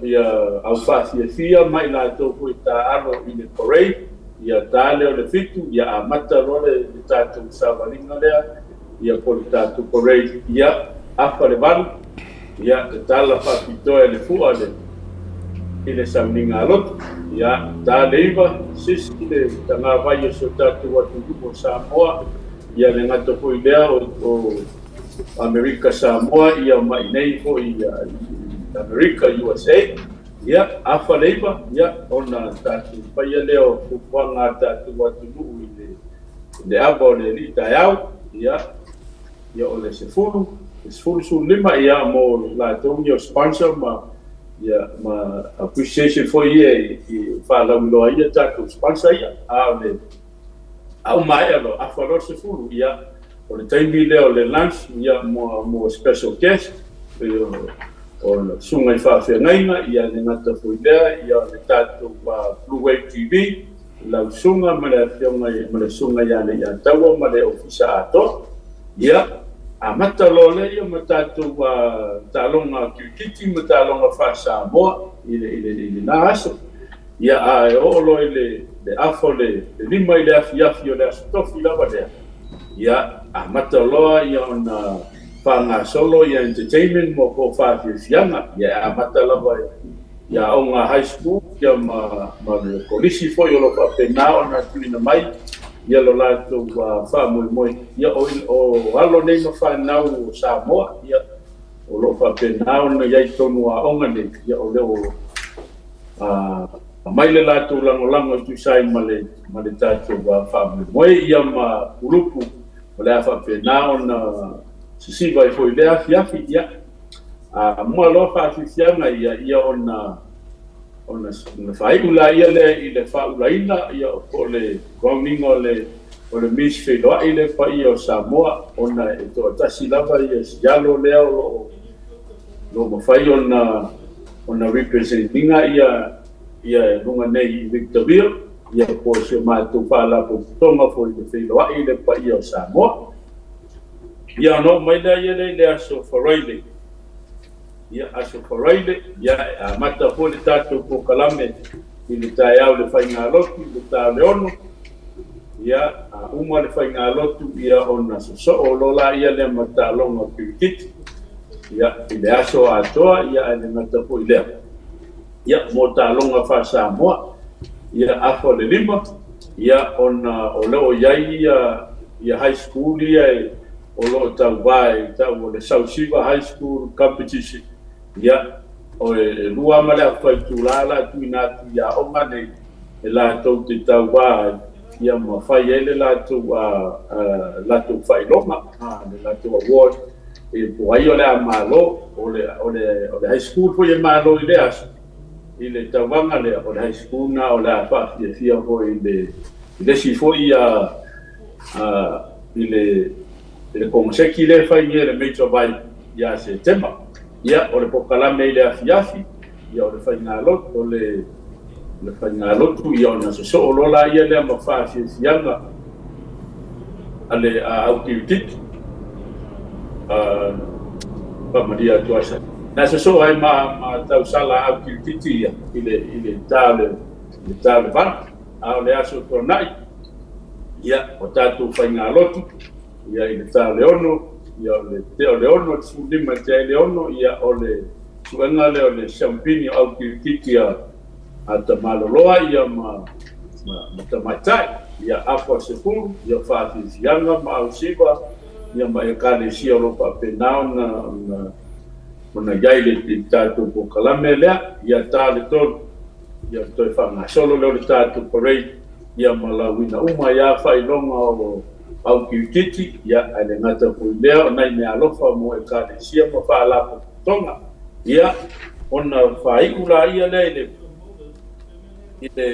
Speaker 6: Ia au faafiafia ma i latou foi taaalo i le parade, ia ta lea o le 7, ia amata loa le tatou savaliga lea, ia po o le tatou parade, ia afa le 8, ia tatala faapitoa e le fua le i le sauniga a lotu, ia ta le 9, sisi le tagavai o si o tatou atunuu o Samoa, ia le gata foi lea o Amerika Samoa, ia ma inei foi i Amerika, USA, ia, afa le 9, ia, ona tatou faia lea o fuafuaga a le tatou atunuu i le, i le ava o le alii taeao, ia, ia o le 10, le 10, 15, ia, mo latou ia o sponsor ma, ia, ma appreciation foi ia i faalauiloa ai ia tatou sponsor ia, a o le, a ua maea loa, afa loa le 10, ia, O le taimi lea o le lunch ia mo mo special guest pei o o le susuga i faafeagaiga ia le gata foi lea ia le tatou Blue Wave TV lau susuga ma le afioga ma le susuga ia Leiataua ma le ofisa atoa ia amata loa lea ia ma tatou taaloga kirikiti ma taaloga faa-Samoa i le i le i lena aso. Ia, a e oo loa i le, le afa o le, le 5 i le afiafi o le Aso Tofi lava lea, ia, amata loa ia ona faagasolo ia entertainment mo ko faafiafiaga. Ia, e amata lava i aoga high school ia ma, ma le kolisi foi o lo o faapena ona tuuina mai ia lo latou faamoemoe. Ia, o, o alo nei ma fanau o Samoa, ia, o lo o faapena ona i ai i totonu o aoga nei, ia, o lea o Aumai le latou lagolago e tusa ai ma le ma le tatou faamoemoe ia ma kulupu o le a faapena ona sisiva ai foi i lea afiafi. Ia, a mua loa faafiafiaga ia, ia ona ona ona faaiu laia lea i le faaulaina ia po o le crowning o le o le Miss Feiloai le paia o Samoa ona e toatasi lava ia si alo lea o lo o lo mafai ona ona represent ina ia ia i luga nei i Victorville ia po o si o matou faalapotopotoga foi i le feiloai le paia o Samoa. Ia ona oo mai lea ia lea i le aso Faraile. Ia aso Faraile, ia e amata foi le tatou polokalame i le taeao i le faigalotu i le ta o le 6. Ia a uma le faigalotu ia ona sosoo loa laia lea ma taaloga kirikiti. Ia, i le aso atoa, ia, ae le gata foi i lea. Ia, mo taaloga faa-Samoa, ia, afa o le 5, ia, ona o lo o i ai ia, Ia high school ia e o lo o tauva e tau o le Sausiva High School Competition. Ia, o e lua ma le afa itula la tuuina atu i aoga nei e latou te tauva ai, ia ma fai ai le latou a latou faailoga, le latou award, e po ai o le a malo, o le, o le, o le high school foi e malo i lea aso, i le tauvaga lea, o le high school na o le a faafiafia foi i le, i le isi foi a, a, i le, i le koneseti lea e fai nei e le Major Vibe ia Setema. Ia, o le polokalame i le afiafi, ia o le faigalotu, o le, le faigalotu, ia ona sosoo loa laia lea ma faafiafiaga a le a au kirikiti. A, faamalie atu ai sa. Na sosoo ai ma, ma tausala au kirikiti ia i le, i le ta o le, le ta o le vala. A o le aso tuanai, ia, o tatou faigalotu, ia i le ta o le ono, ia o le tea o le ono, le 15 i le tea i le ono, ia o le suega lea o le siampini o au kirikiti a, a Tamaloloa ia ma, ma, ma Tamaitai, ia afa o 10, ia faafiafiaga ma ausiva, ia ma Ekalesia o lo o faapena ona, ona, ona i ai le, le tatou polokalame lea, ia ta le tolu, ia toe faagasolo lea o le tatou parade, ia ma lauina uma ai lava faailoga o Aukiutiti, ia, ae le gata foi i lea, o nai meaalofa mo Ekalesia ma Faalapotopotoga, ia, ona faaiu laia lea i le, i le,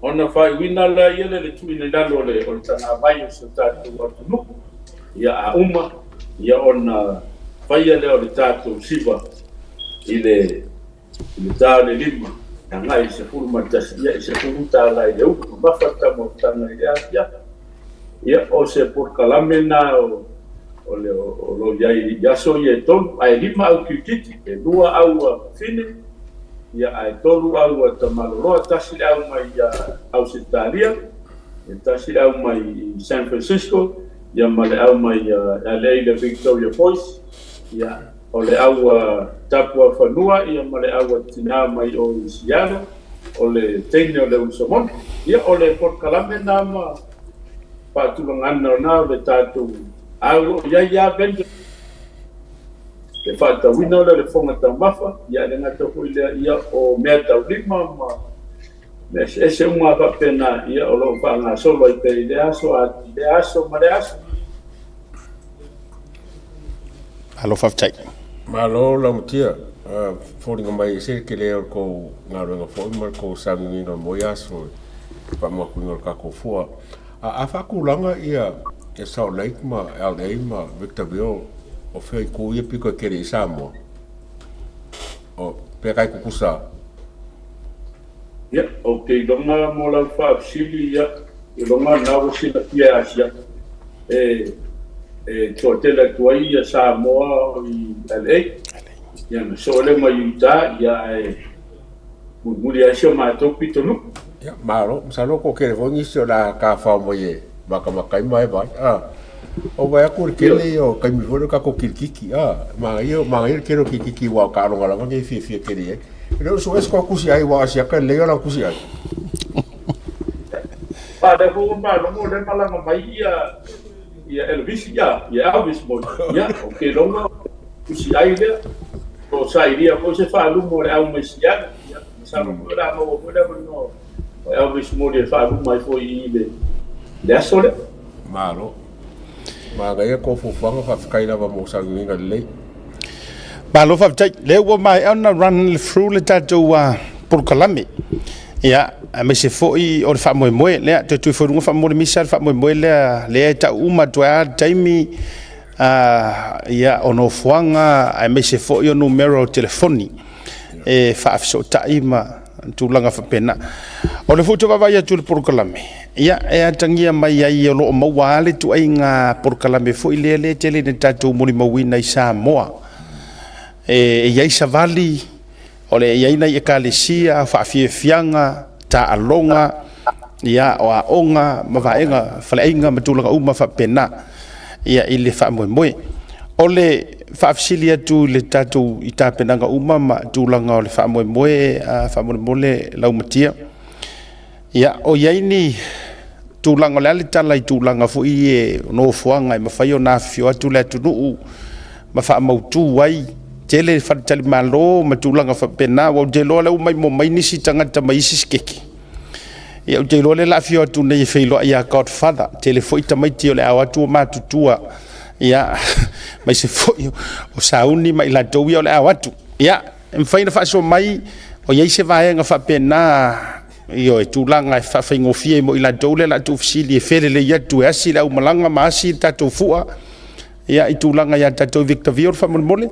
Speaker 6: ona faaiuina laia lea i le tuuina i lalo o le, o le tagavai o si o tatou atunuu, ia, a uma, ia, ona faia lea o le tatou siva i le, I le ta o le lima, e agai i le 11, ia e 10 tala i le ulu, mamafa le taumafataga i le afiafi. Ia, o se polokalame lena o, o le, o lo o i ai i aso ia e tolu, ae lima au kirikiti, e lua au a Fine, ia ae tolu au a Tamaloloa, tasi le au mai ia Ausetalia, e tasi le au mai i San Francisco, ia ma le au mai ia LA le Victoria Boys, ia O le au a Tapuafanua ia ma le au a Tina mai o i Seattle, o le teine o le Usamona. Ia, o le polokalame na ma faatulagana o na o le tatou au o lo o i ai lava vendor le faatauina o lea o le fofoga taumafa, ia e le gata foi i lea, ia o meataulima ma mea eseese uma faapena, ia o lo o faagasolo ai pea i lea aso, a i lea aso ma lea aso.
Speaker 1: Malo faafetai.
Speaker 8: Malo laumatia, foliga mai e ese le tele o le tou galuega foi ma le tou sauniuniga mo ia aso i le faamatuina o le tatou fua. A a faatulaga ia Salt Lake ma LA ma Victorville o fea itu ia pito e tele i Samoa? O pea kai tutusa?
Speaker 6: Ia, ou te iloga mo lau faafesili, ia, iloga na ua silafia e Asia e, e toatele atu ai ia Samoa i LA. Ia, na soo lea mai Utah, ia, ae mulimuli ai si o matou pitonuu.
Speaker 8: Ia, malo. Masalo ko kele foi nisi o le a tafao mai e makamaka ai ma e vaai. Ah, o vaai atu le kele ia o taimi foi lea o tatou kilikiki. Ah, manaia, manaia le kele o kilikiki aua o taaloga lava nei e fiafia tele i ai. E le o sue se kusi ai aua o Asiata e lelei ona kusi ai.
Speaker 6: A lea foi ua malogo lea malaga mai ia ia Elvis ia ia Elvis mo ia o ke longa kusi ai lea o sailia foi se faalumo o le au mai Seattle ia masalo foi o le a maua foi le avanoa o Elvis Moli e faaluma ai foi i le le aso lea.
Speaker 8: Malo. Manaia kou fuafuaga, faafetai lava mo sauniga lelei.
Speaker 1: Malo faafetai. Lea ua maea ona run through le tatou polokalame. Ia, aemaise foi o le faamoemoe lea, toe tui foi i luga faamolemole misa le faamoemoe lea, lea e tau uma atu ai lava le taimi, ia, o nofoaga, aemaise foi o numera o telefoni e faafesootai ma tulaga faapena. O lea foi ou te vaavaai atu i le polokalame, ia, e atagia mai ai o lo o maua lava le ituaiga polokalame foi lea lea e tele ina tatou molimauina i Samoa. E i ai savali, o le i ai nai ekalesia, faafiafiaga, taaloga, ia, o aoga ma vaega, faleaiga ma tulaga uma faapena, ia, i le faamoemoe. O le faafesili atu i le tatou i tapenaga uma ma tulaga o le faamoemoe, faamolemole laumatia. Ia, o i ai ni tulaga, o le a le tala i tulaga foi ia o nofoaga e mafai ona afifio atu le atunuu ma faamautu ai, tele faletalimalo ma tulaga faapena, aua ou te iloa o lea ua maimoa mai nisi tagata mai isi sikeke. Ia ou te iloa lea o le a afio atu nei e feiloai ia Godfather, tele foi tamaiti o le a o atu ua matutua, ia, aemaise foi o sauni ma i latou ia o le a o atu. Ia, e mafai ona faasoa mai o i ai se vaega faapena, ioe, tulaga e faafaigofie ai mo i latou lea o le a tuufesili e felelei atu e asi le aumalaga ma asi le tatou fua, ia, i tulaga ia tatou i Victorville faamolemole.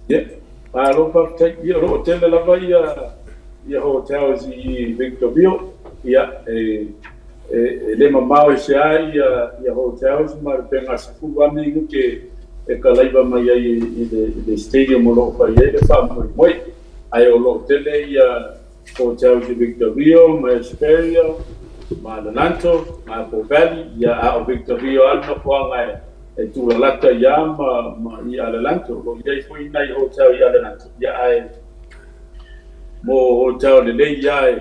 Speaker 6: Ia, malo faafetai. Ia, o lo o tele lava ia ia hotels i Victorville. Ia, e e le mamao i se a ia ia hotels ma le pe na 10 lava minute e kalaiva mai ai i le stadium o lo o fai ai le faamoemoe. Ae o lo o tele ia hotels i Victorville ma Hesperia ma Adelanto ma Apple Valley, ia, a o Victorville lava le nofoaga e tulalata ia ma i Adelanto. O lo o i ai foi nai hotel i Adelanto, ia, ae mo hotel lelei ia e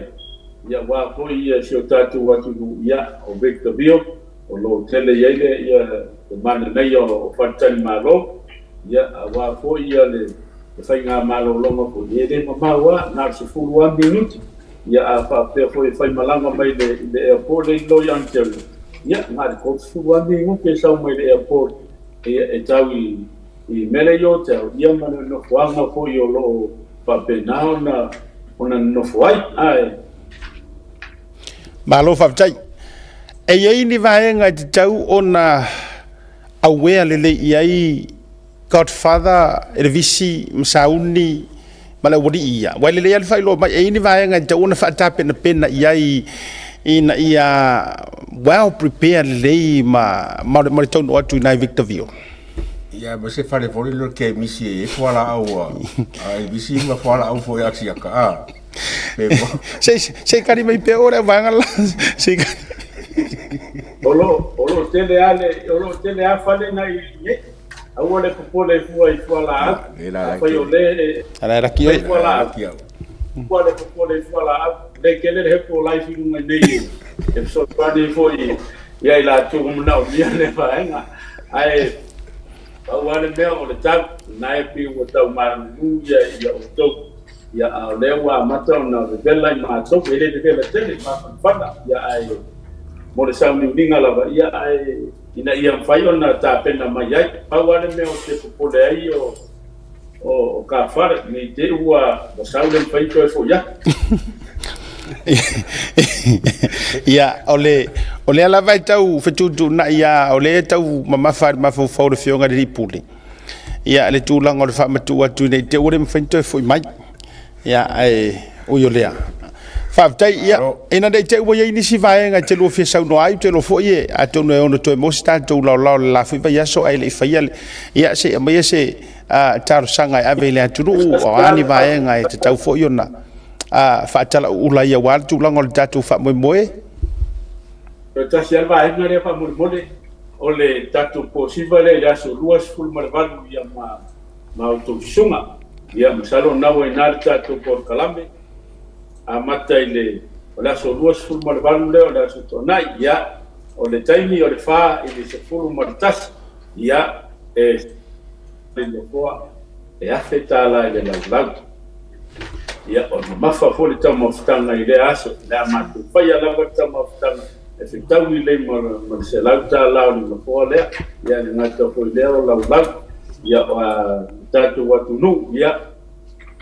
Speaker 6: ia aua foi ia si o tatou atunuu, ia, o Victorville o lo o tele i ai le ia le mananaia o faletalimalo, ia, aua foi ia le faigamalologa foi e le mamao lava, na o le 10 lava minute. Ia, a faapea foi e faimalaga mai le i le airport lea i lalo i Ontario, ia, na o le 30 lava minute e sau mai le airport, ia, e tau i mea lea i hotel, ia, ma le nofoaga foi o lo o faapena ona nonofo ai. Ae.
Speaker 1: Malo faafetai. E i ai ni vaega e tatau ona aware lelei i ai Godfather, Elevisi ma Sauni ma le aualii ia? Aua e lelei lava le faailoa mai, e i ai ni vaega e tatau ona faatapenapena i ai ina ia well prepared lelei ma le taunuu atu i nai Victorville.
Speaker 8: Ia, ma se fale foi lele o le kemisi e i ai fualaau a Elevisi ma fualaau foi a Siaka, a.
Speaker 1: Se i kali mai pea oe le auvaega la. Se i kali.
Speaker 6: O lo o tele lava le, o lo o tele lava fale na i nei. Aua le popole i fua i fualaau. Afai o le e
Speaker 1: Ala e laki
Speaker 6: oe. Fualaau. Aua le popole i fualaau. Le tele le hepo life i luga nei e fesoasoani ai foi ia i latou ua manaomia lea vaega. Ae pau lava le mea o le tau, lena e pei ua tau malulu ia outou. Ia, a o lea ua amata ona vevela i matou, e le vevela tele, mafanafana, ia, ae mo le sauniuniga lava, ia, ae ina ia mafai ona tapena mai ai. Pau lava le mea ou te popole ai o Kafare, ne i te i ua sau le mafai toe foi atu.
Speaker 1: Ia, o le, o lea lava e tau fetuutuunai lava, o lea e tau mamafa i le mafaufau o le Afioga i le Alii Pule, ia, le tulaga o le faamatuu atu ina i te i ua le mafai ona toe foi mai. Ia, ae ui o lea. Faafetai, ia, ina ne i te i ua i ai nisi vaega e te lua fia saunoa ai, ou te iloa foi e, atonu e ono toe maua se tatou laolao i le la foi vaiaso ae le i faia le, ia, se i aumaia se talosaga e ave i le atunuu, o a ni vaega e tatau foi ona faatalauula ai aua le tulaga o le tatou faamoemoe.
Speaker 6: Toe tasi lava le vaega lea faamolemole, o le tatou posiva lea i le aso 28 ia ma outou susuga. Ia, masalo o lena ua i ina le tatou polokalame, amata i le, o le aso 28 lea o le aso Toonai, ia, o le taimi o le 4 i le 11, ia, e le nofoa e $1,000 i le laulau. Ia, o le mamafa foi le taumafataga i lea aso, o le a matou faia lava le taumafataga e fetaui lelei ma le $100 o le nofoa lea, ia e le gata foi i lea o laulau, ia, o le tatou atunuu, ia,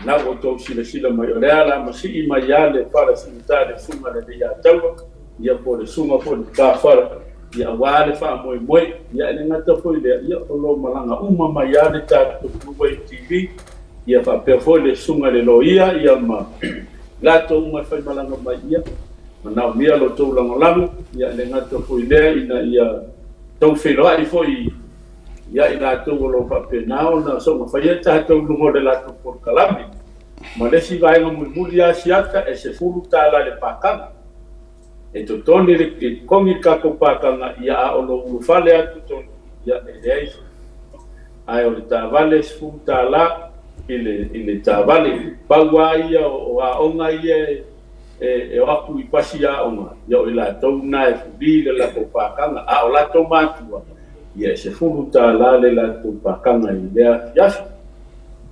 Speaker 6: na ua outou silasila mai, o lea o le a masii mai lava le fala siuta i le susuga i le Alii-a-Taua, ia po o le susuga foi i le Tafala, ia aua le faamoemoe, ia e le gata foi i lea, ia o lo o malaga uma mai lava le tatou Blue Wave TV, ia faapea foi le susuga i le loia, ia ma latou uma e faimalaga mai, ia manaomia lo outou lagolago, ia e le gata foi i lea, ina ia tou feiloai foi ia i latou o lo o faapena ona soona faia tatou i luga o le latou polokalame. Ma le isi vaega mulimuli lava siata, e $10 i le pakaga. E totogi le totogi le tatou pakaga, ia a o lou ulufale atu tonu, ia e leai se ae o le taavale e $10 i le taavale. Pau lava ia o aoga ia e E o atu i pasi aoga, ia o i latou na e fuli le latou pakaga, a o latou matua, ia e $10 le latou pakaga i lea afiafi.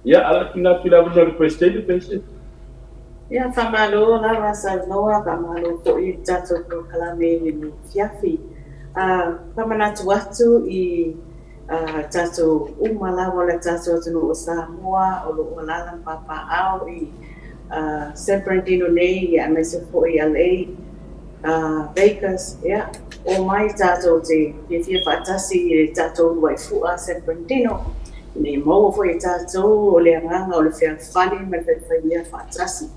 Speaker 6: Ia, a o le a tuuina atu i le avanoa i le Peresetene pe se.
Speaker 4: Ia, faamalo lava saunoa, faamalo foi i le tatou polokalame i lenei afiafi. Faamanatu atu i tatou uma lava o le tatou atunuu o Samoa o lo o alaala ma papaaao i San Bernardino nei aemaise foi i LA, Vegas, ia, omai tatou te fiafia faatasi i le tatou uluai fua San Bernardino, ina ia maua foi e tatou o le agaga o le fealofani ma le faifaimea faatasi.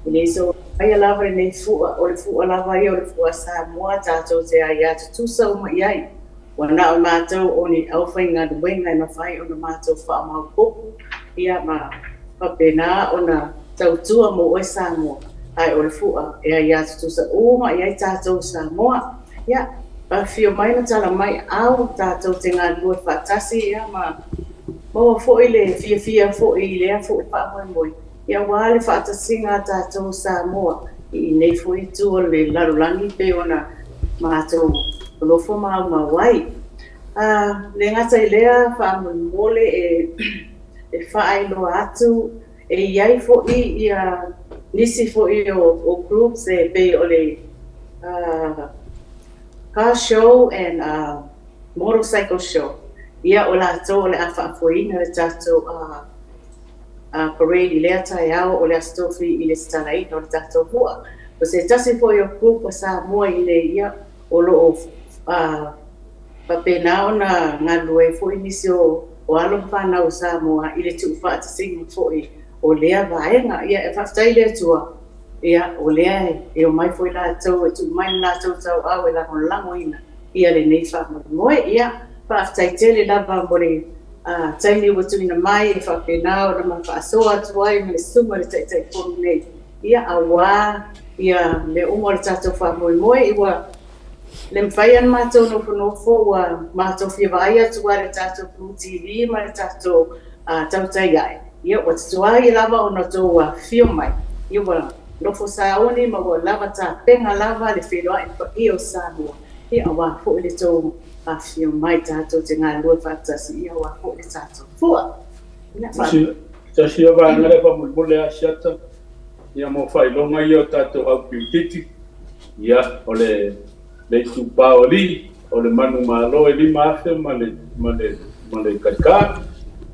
Speaker 4: E le soona lava lenei fua, o le fua lava ia o le fua a Samoa tatou te aia tutusa uma i ai. Ua na o matou o ni aufaigaluega e mafai ona matou faamaopoopo ia ma faapena ona tautua mo oe Samoa, ae o le fua e aia tutusa uma i ai tatou Samoa. Ia, afifio mai ma tala mai au tatou te galulue faatasi ia ma maua foi le fiafia foi i lea foi faamoemoe. Ia aua le faatasiga a tatou Samoa i nei foi itu o le lalolagi pei ona matou nonofo maumau ai. A le gata i lea, faamolemole e faailoa atu e i ai foi ia nisi foi o groups e pei o le Car Show and Motorcycle Show, ia o latou o le a faafoeina le tatou parade i lea taeao o le Aso Tofi i le tatalaina o le tatou fua. O se tasi foi o group a Samoa i inei ia o lo o faapena ona galulue ai foi nisi o alo ma fanau o Samoa i le tuufaatasiga foi o lea vaega. Ia e faafetai i le Atua ia o lea e omai foi latou e tuu mai le latou tauau e lagolagoina ia lenei faamoemoe. Ia faafetai tele lava mo le taimi ua tuuina mai e faapena ona ma faasoa atu ai ma le susuga i le Taitaifono nei, ia aua ia mea uma o le tatou faamoemoe. Ua le mafai ona matou nofonofo, ua matou fia vaai atu lava i le tatou Blue TV ma le tatou tautai ae, ia ua tutuai lava ona outou afifio mai, ia ua nofo sauni ma ua lava tapena lava le feiloai paia o Samoa, ia aua foi le tou Afifio mai tatou te galulue faatasi ia aua foi le tatou fua.
Speaker 6: Tasi ia vaega lea faamolemole a Asiata ia mo faailoga ia o tatou au piutiti ia o le le itupa o alii o le manumalo e 5000 ma le ma le ma le kaika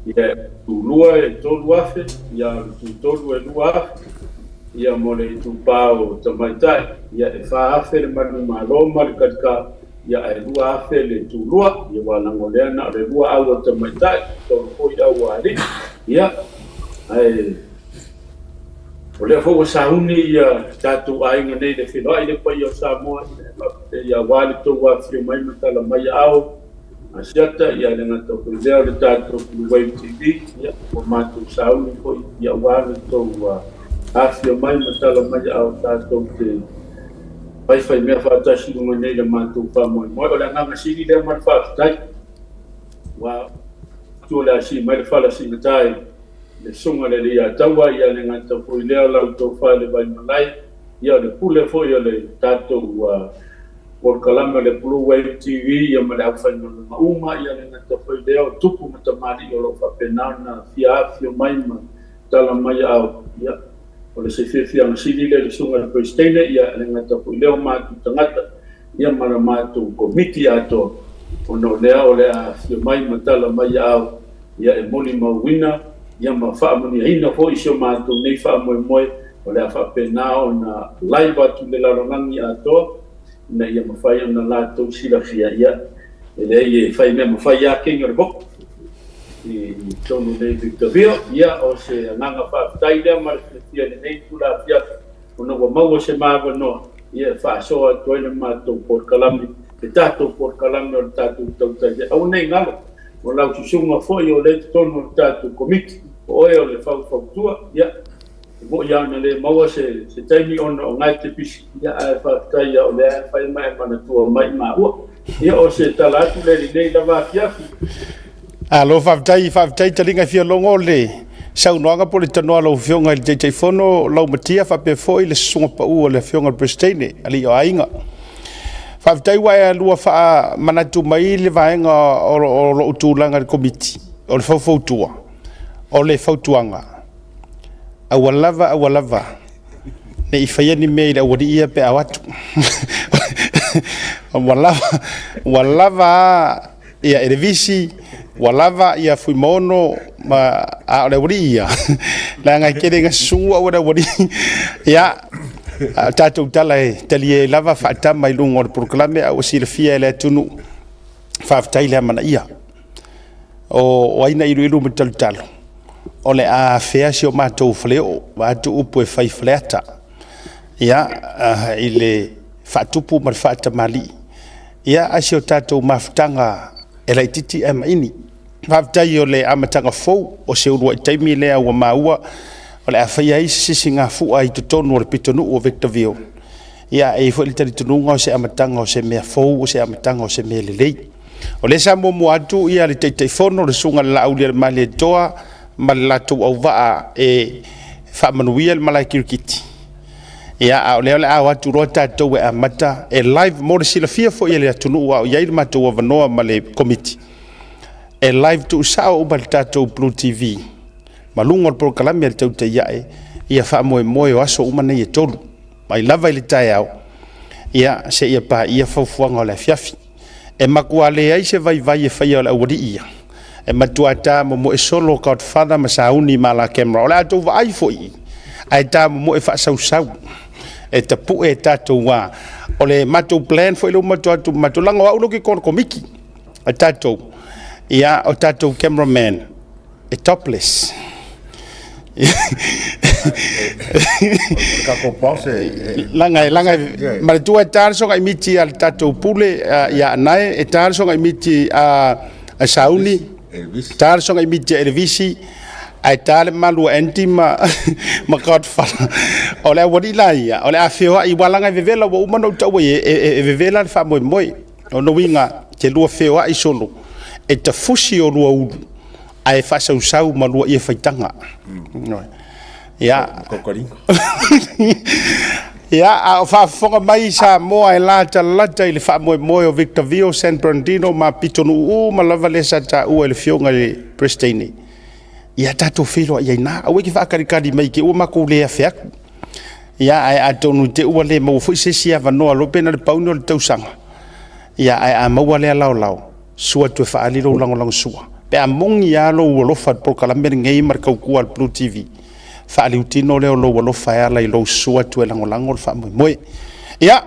Speaker 6: ia tulua e 3000 ia o le tutolu e 2000 ia mo le itupa o tamaitai ia e 4000 le manumalo ma le kaika Ia ae 2000 le tulua, ia ua leaga o lea na o le lua au a tamaitai, tolu foi au a alii. Ia, ae o lea foi ua sauni ia tatou aiga nei le feiloai le paia o Samoa ia aua le tou afifio mai ma tala mai aao Asiata, ia le gata foi lea o le tatou Blue Wave TV, ia ua matou sauni foi ia aua le tou afifio mai ma tala mai aao tatou te Faifai mea faatasi i luga nei le matou faamoemoe. O le agaga sili lea ma le faafetai. Ua atu o le a sii mai le fala siigata i le Susuga i le Alii Ataua, ia le gata foi lea o la outou fale Vaimalae, ia o le pule foi o le tatou polokalame o le Blue Wave TV, ia ma le aufaigaluega uma, ia le gata foi lea o tupu ma tamalii o lo o faapena ona fia afifio mai ma tala mai aao, ia, o le se fiafiaga sili lea i le Susuga i le Peresetene, ia, e le gata foi i lea o matou tagata, ia, ma le matou komiti atoa, ona o lea o le a afifio mai ma tala mai aao, ia, e molimauina, ia, ma faamanuiaina foi si o matou nei faamoemoe, o le a faapena ona live atu i le lalolagi atoa, ina ia mafai ona latou silafia, ia, e leai e fai mea mafai lava kegi o le moku i totonu nei Victorville. Ia, o se agaga faafetai lea ma le fiafia i lenei itula afiafi, ona ua maua se ma avanoa, ia, e faasoa atu ai le matou polokalame, le tatou polokalame o le tatou tautai. Aua ne i galo, o lau susuga foi o lea i totonu o le tatou komiti, o oe o le faufautua, ia, E moni lava na le maua se taimi ona o na e te pisi, ia ae faafetai ia o lea e fai ma e manatua mai maua. Ia o se tala atu lea i lenei lava afiafi.
Speaker 1: Alo, faafetai, faafetai taliga e fia logo le saunoaga po o le tanoa a lau Afioga i le Taitaifono Laumatia faapea foi le susuga pau a le Afioga i le Peresetene, alii o aiga. Faafetai ua e alua faamanatu mai le vaega o lou tulaga i le Komiti o le faufautua, o le fautuaga, aua lava aua lava ne i faia ni mea i le aualii ia pe a o atu. Ua lava, ua lava a ia Elevisi, ua lava ia Fuimaono, ma, a o le aualii ia, leaga e tele ina susu au e le aualii. Ia, a o tatou tala e talie ai lava faatama i luga o le polokalame, a ua silafia e le atunuu, faafetai le amanaia. O ai na iluilu ma talutalu, o le a afea si o matou faleoo, vaeatu upu e fai i Faleata, ia, i le faatupu ma le faatamalii, ia, a si o tatou mafutaga e laitiiti ae maini. Faafetai o le amataga fou o se uluai taimi lea ua maua o le a faia ai se sisigafua i totonu o le pitonuu o Victorville. Ia, e i ai foi le talitonuga o se amataga o se mea fou, o se amataga o se mea lelei. O lea sa muamua atu ia le Taitaifono, le Susuga i le Laaulialemalietoa ma le latou auvaa e faamanuia le malae kirikiti. Ia, a o lea o le a o atu loa tatou e amata e live mo le silafia foi e le atunuu a o i ai le matou avanoa ma le Komiti, e live tuusao uma i le tatou Blue TV ma luga o le polokalame a le Tautai Ae ia faamoemoe o aso uma nei e tolu, mai lava i le taeao ia seia paia fuafuaga o le afiafi. E matua leai se vaivai e faia o le aualii ia. E matua ta momoe solo Godfather ma sauni ma la camera. O le a tou vaai foi i, ae ta momoe faasausau. E tapue e tatou a. O le matou plan foi lea ua matou atu, matou laga o au lea ou te i komiki. A tatou, ia, o tatou cameraman, e topless. Laga e laga e manatua e ta le soga miti a le tatou pule ia Anae, e ta le soga miti a Sauni, ta le soga miti a Elevisi, ae ta le malu a Andy ma Godfather. O le aualii la ia, o le a feoai, aua laga e vevela, ua uma ona ou taua i ai, e vevela le faamoemoe. O lona uiga, te lua feoai solo, e tafusi o lua ulu, ae faasausau ma lua ie faitaga. Ia. Ia, a o faafofoga mai Samoa e latalata i le faamoemoe o Victorville, San Bernardino ma pitonuu uma lava lea sa taua e le Afioga i le Peresetene, ia tatou feiloai ai i ina. Aua e te faatalitali mai i te i ua matou le afe atu. Ia, ae atonu i te i ua le maua foi se isi avanoa loa pe na o le pau lenei o le tausaga. Ia, ae a maua lea laolao, sua toe faaali lou lagolagosua. Pe a moni lava lou alofa i le polokalame lenei ma le tautua a le Blue TV, faaliutino lea o lou alofa e ala i lou susu atu e lagolago le faamoemoe. Ia,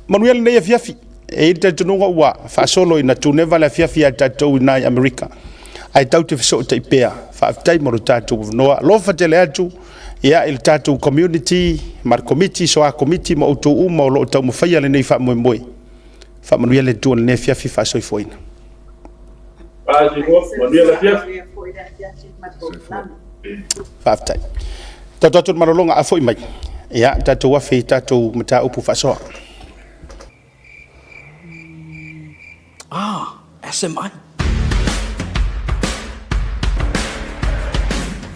Speaker 1: manuia lenei afiafi. E i ai le talitonuga ua faasolo ina tuneva le afiafi ia tatou i ina i Amerika, ae tatou te fesootai pea. Faafetai mo lo tatou avanoa. Alofa tele atu ia i le tatou community ma le komiti, soa komiti ma outou uma o lo o taumafaia lenei faamoemoe. Faamanuia le Atua i lenei afiafi faasoifuaina. Faafetai. Tatou atu i le malologa a foi mai, ia tatou afe i tatou mataupu faasoa.
Speaker 9: Ah, SMI.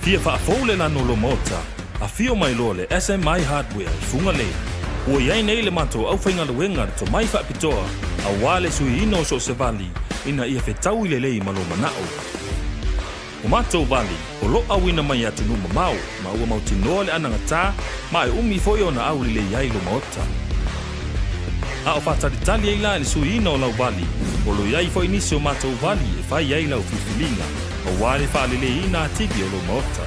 Speaker 10: Fia faafou le lanu o lou maota? Afio mai loa le SMI Hardware i Fugalei. Ua i ai nei le matou aufaigaluega le tomai faapitoa aua le suiina o so o se vali ina ia fetaui lelei ma lou manao. O matou vali o lo auina mai i atunuu mamao ma ua mautinoa le anagata ma e umi foi ona aulelei ai lou maota. A o faatalitali ai la i le suiina o lau vali, o lo i ai foi nisi o matou vali e fai ai lau filifiliga aua le faaleleiina atili o lou maota.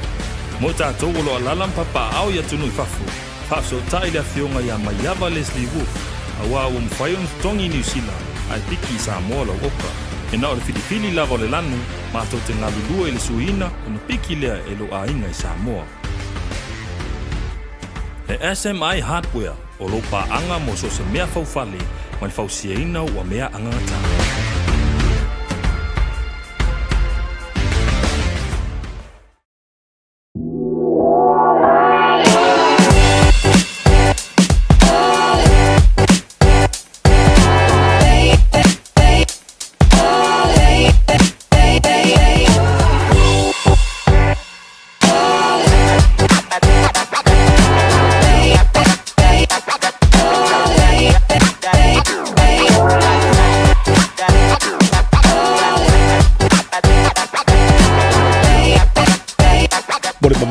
Speaker 10: Mo tatou o lo alala ma papaaao i atunuu i fafo, faafesootai le afioga ia Maiava Leslie Wolfe, aua ua mafai ona totogi i Niu Sila ae piki i Samoa lau oka. E na o le filifili lava o le lanu, matou te galulue i le suiina ona piki lea e lou aiga i Samoa. E SMI Hardware o lou paaga mo so o se mea faufale ma le fausiaina ua mea agagata.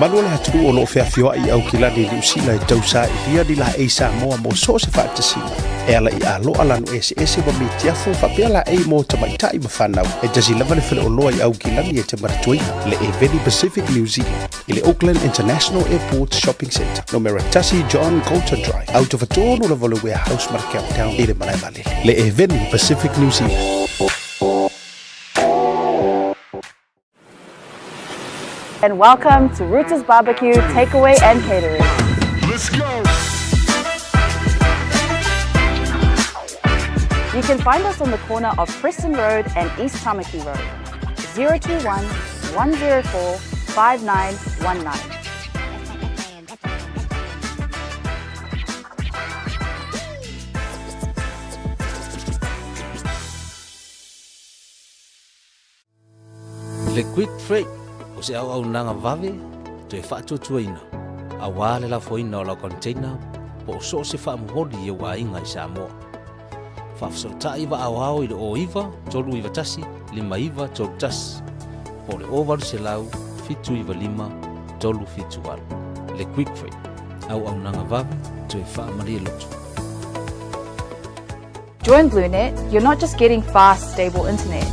Speaker 1: mamalu o le atunuu o lo o feafioai i Aukilani i Niu Sila e tausailia ni laei Samoa mo so o se faatasiga e ala i aloa lanu eseese ma mitiafu faapea laei mo tamaitai ma fanau. E tasi lava le faleoloa i Aukilani e te manatuaina, le Eveni Pacific New Zealand i le Auckland International Airport Shopping Centre, numera 1 John Coulter Drive, autofatonu lava o le Warehouse ma le Countdown i le malae vaalele. Le Eveni Pacific New Zealand.
Speaker 5: And welcome to Rooters Barbecue Takeaway and Catering. Let's go! You can find us on the corner of Preston Road and East Tamaki Road. 021 104 5919.
Speaker 7: Le Quick Freight o se auaunaga vave toe faatuatuaina aua le lafoina o lau container po o so o se faamomoli i ou aiga i Samoa. Faafesootai vaaoao i le 09 391 5931 po o le 0800 795 378. Le Quick Freight, auaunaga vave toe faamalie loto.
Speaker 5: Join BlueNet, you're not just getting fast, stable internet.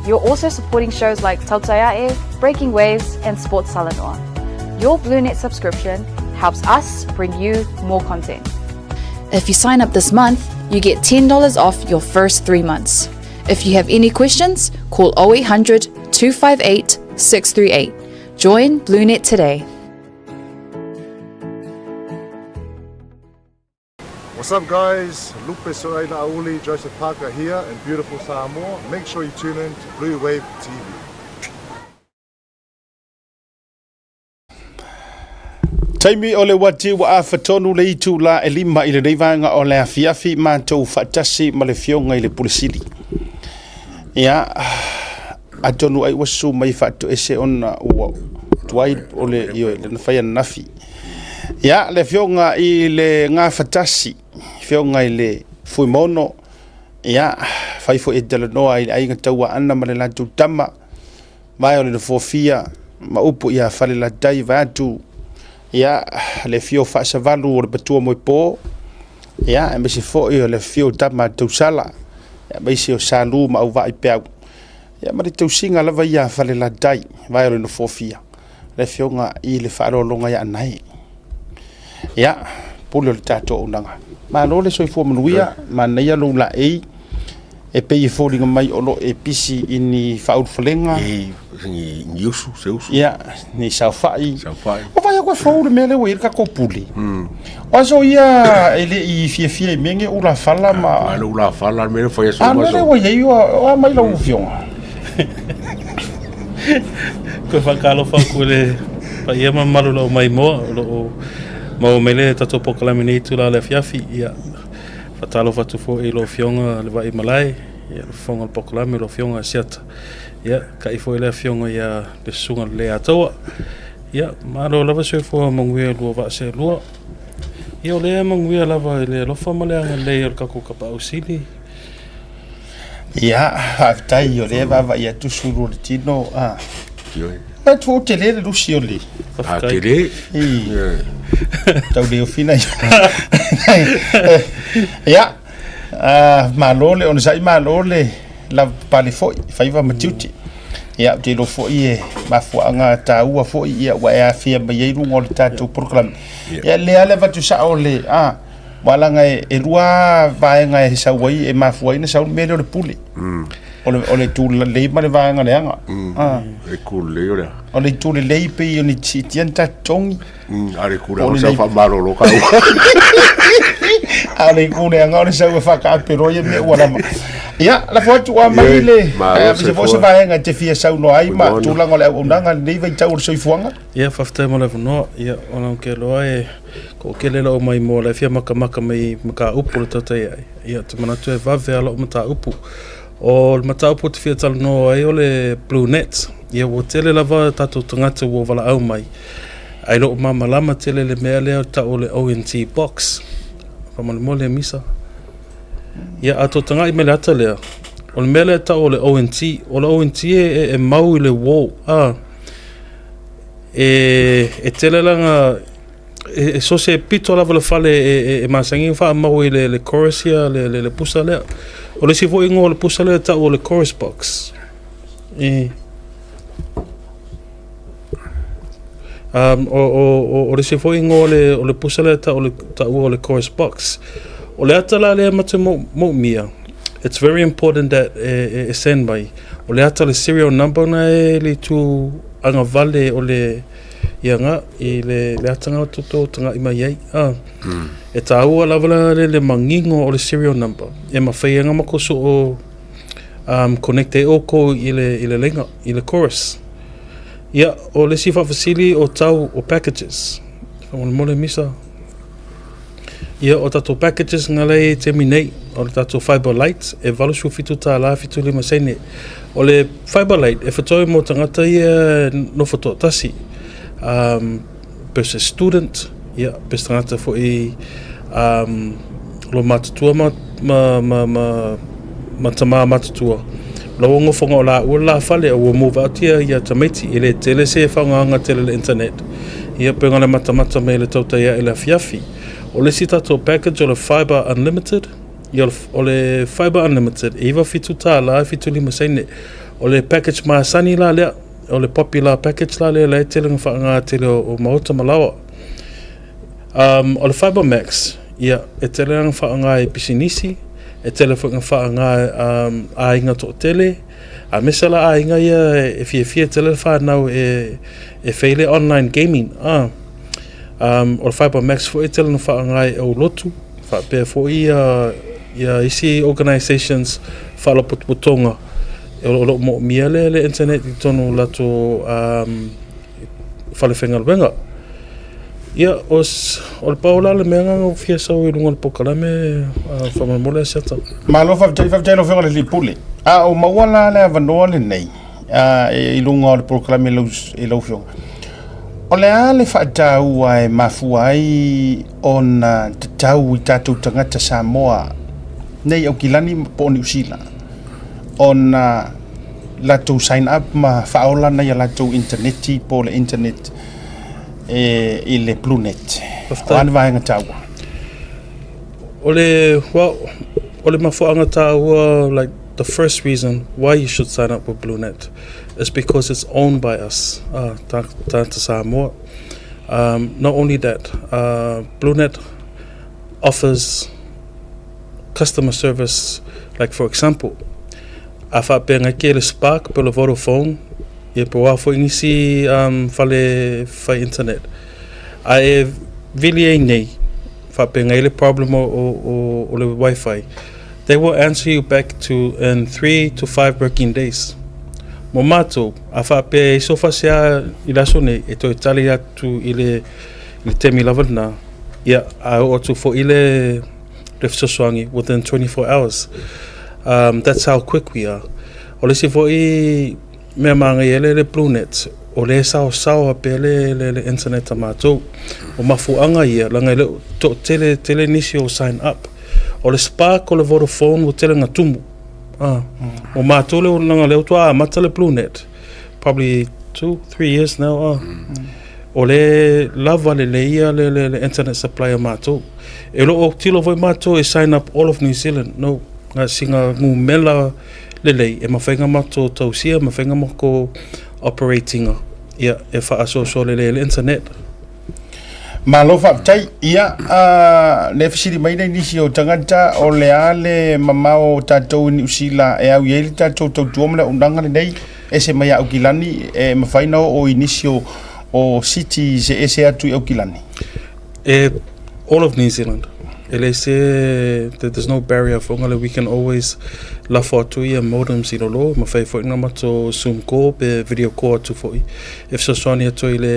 Speaker 5: You're also supporting shows like Tautaiae, Breaking Waves, and Sports Salanoa. Your BlueNet subscription helps us bring you more content. If you sign up this month, you get $10 off your first three months. If you have any questions, call 0800 258 638. Join BlueNet today.
Speaker 9: What's up guys, Lupe Soaila Auli, Joseph Parker here in beautiful Samoa. Make sure you tune in to Blue Wave TV.
Speaker 1: Taimi o le uati ua afa tonu le itulā e lima i lenei vaega o le afiafi matou faatasi ma le Afioga i le Pule Sili. Ia, atonu ai ua susu mai faatoese ona ua tuai o le ioe lana fai ananafi. Ia, le Afioga i le Gafatasi, Afioga i le Fuimaono, ia, fai foi e talanoa i le aiga Tauaana ma le latou tama, vae o le Nofoafia ma upu ia Falelatai vaeatu, ia, le afio Faasavalu o le Matua Moepo, ia, aemaise foi o le afio o Tama a Tausala, aemaise o Salu ma Auvaa-i-peau, ia, ma le tausiga lava ia a Falelatai, vae o le Nofoafia, le afioga i le Faaaloaloga ia Anae. Ia, pule o le tatou auaunaga. Malo le soifua manuia, manaia lou laei, e pei e foliga mai o lo o e pisi i ni faaulufalega.
Speaker 8: I ni, ni usu, se usu.
Speaker 1: Ia, ni saofai.
Speaker 8: Saofai.
Speaker 1: O vai aku e fou le mea lea ua i ai le tatou pule. O aso ia e le i fiafia i mea nei o ulafala ma...
Speaker 8: A le ulafala le mea lea fai aso
Speaker 1: A mea lea ua i ai, o a mai lau afioga?
Speaker 11: Koe whakaalofa atu i le paia ma mamalu o lau maimoa o lo o maua mai le tatou polokalame nei itula o le afiafi. Ia, faatalofa atu foi i lau Afioga le Vaai Malae, ia, le fofoga o le polokalame, lau Afioga Asiata. Ia, ta'i foi le Afioga ia le Susuga le Leiataua. Ia, malo lava soifua manuia i lua vaa seelua. Ia, o lea e manuia lava i le alofa ma le agalelei o le tatou Tapaau Sili.
Speaker 1: Ia, faafetai o lea e vaavaai atu sulu o le tino. A. Ua tu tele le lusi o le.
Speaker 8: A tele.
Speaker 1: Tau le ofina. Ia, malo le onosai, malo le lavapapale foi, faiva ma tiute. Ia, ou te iloa foi e mafuaaga taua foi ia ua e afia mai ai luga o le tatou polokalame. Ia, lea le avatu sao le, a, Aua leaga e lua vaega e sau ai, e mafua ai ona sau le mea lea o le pule. O le, o le itu lelei ma le vaega leaga.
Speaker 8: Ah. Le itu lelei o le a?
Speaker 1: O le itu lelei pei o ni siitia ni tatou togi.
Speaker 8: A o le itu leaga o le sau faamalolo ka ua.
Speaker 1: A o le itu leaga o le sau e faataape loa ia mea ua lava. Ia, lafo atu ua mai le, se foi se vaega e te fia saunoa ai ma tulaga o le auaunaga i lenei vaitau o le soifuaga.
Speaker 11: Ia, faafetai mo le avanoa. Ia, ona ou te iloa e Toatele lou maimoa la e fia makamaka mai i mataupu o le tautai ai. Ia, ou te manatu e vave lava lau mataupu. O le mataupu ou te fia talanoa ai o le Blue Net. Ia, ua tele lava tatou tagata ua valaau mai, ae le o malamalama tele le mea lea e tau o le ONT box. Faamolemole Misa. Ia, a tou tagai mai i le ata lea, o le mea lea e tau o le ONT, o le ONT e, e mau i le wall, a. E, e tele lana e, so se pito lava le fale e, e, e masani faamau i le, le chorus ia le, le, le pusa lea. O le isi foi igoa o le pusa lea e tau o le chorus box. E. Um, o, o, o, o le isi foi igoa o le, o le pusa lea tau o le, taua o le chorus box. O le ata la lea ma te mo, moomia, it's very important that e, e, e send mai. O le ata le serial number na e le tu agavale o le ia nga i le, le atanga o toto taga'i mai ai. Ah. E tāua lava la le, le manino o le serial number. E mawhai anga mako so o um, connect e oko i le, i le lenga, i le chorus. Ia, o le isi faafesili o tau o packages. Faamolemole Misa. Ia, o tatou packages nga lea i taimi nei, o le tatou Fibre Lite, e $87 75 seine. O le Fibre Lite, e whatoe mō tangata ia nofo toatasi. Um, pe se student, ia, pe se tangata foi um, lo matutua ma, ma, ma, ma, ma tamā matutua. Lau ngofonga o la ua la fale o ua move out ia ia tamaiti e le tele se whangaanga tele le internet. Ia pe ngale matamata me le tautai ia le afiafi. O le isi tatou package o le Fibre Unlimited, ia o le Fibre Unlimited e $97 75 seine. O le package masani la lea, o le popular package la lea la e tele nga whaanga tele o, o maota ma lawa. Um, o le Fibre Max, ia, e tele nga whaanga e pisinisi, e tele foi nga whaanga um, a inga to tele, a mese la a inga ia e fiafia tele le whanau e, e whaile online gaming. Ah. Um, o le Fibre Max foi e tele na whaanga e au lotu, whaapea foi ia, ia isi organizations whaalapotopotonga e o lo mo mia le le internet i tonu lato um, fale whengaluenga. Ia, o, o le pau la le mea ngā ngau fia sau i lunga o le pokalame uh, whamamolemole a siata.
Speaker 1: Malo faafetai, faafetai lau Afioga i le Alii Pule. A o maua la le avanoa lenei a, i luga o le polokalame i lau Afioga. O le a le faataua e mafua ai ona tatau i tatou tagata Samoa nei Aukilani po o Niu Sila ona latou sign up ma faaola nai a latou interneti po o le internet e, i le Bluenet. O a le vaega taua?
Speaker 11: O le, well, o le mafuaaga tāua, like, the first reason why you should sign up with Bluenet is because it's owned by us, uh, tagata Samoa. Um, not only that, uh, Bluenet offers customer service, like for example, a faapea ngai ke le Spark pe le Vodafone, ia pe wā foi nisi um, fale fai internet. A e vili ai nei, faapea ngai le problem o, o, o, o le wifi, they will answer you back to in 3 to 5 working days. Mo mātou, a faapea e so fasea i le aso nei, e toe tali atu i le, i le temi lava na, ia, a o atu foi le, le fesoasoani within 24 hours. Um, that's how quick we are. O le isi foi mea māngai le le Bluenet, o le saosaoa pea le, le, le internet a mātou. O mafuaaga ia, langa e le to tele, tele nisi o sign up. O le Spark o le Vodafone ua tele ngā tumu. Ah. O mātou le langa le utua amata le Bluenet. Probably 2, 3 years now. Ah. O le lava le le ia le, le, le internet supply a mātou. E lo o tilo foi mātou e sign up all of New Zealand. No, ngā singa ngūmela lelei e mawhai ngā mātou tausia, mawhai ngā mātou operatinga. Ia, e whaasoasoa lelei le internet.
Speaker 1: Malo faafetai. Ia, uh, le fesili mai nei nisi o tagata o le a le mamao o tatou i Niu Sila e au i ai le tatou tautua ma le auaunaga lenei ese mai a Aukilani e mafai na oo i nisi o, o cities e ese atu i Aukilani.
Speaker 11: E, all of New Zealand. E le se, there's no barrier for ngale, we can always lafo atu ia modems i lolo, ma whai foi ngā mato Zoom call pe video call atu foi. E fesoasoani atu i le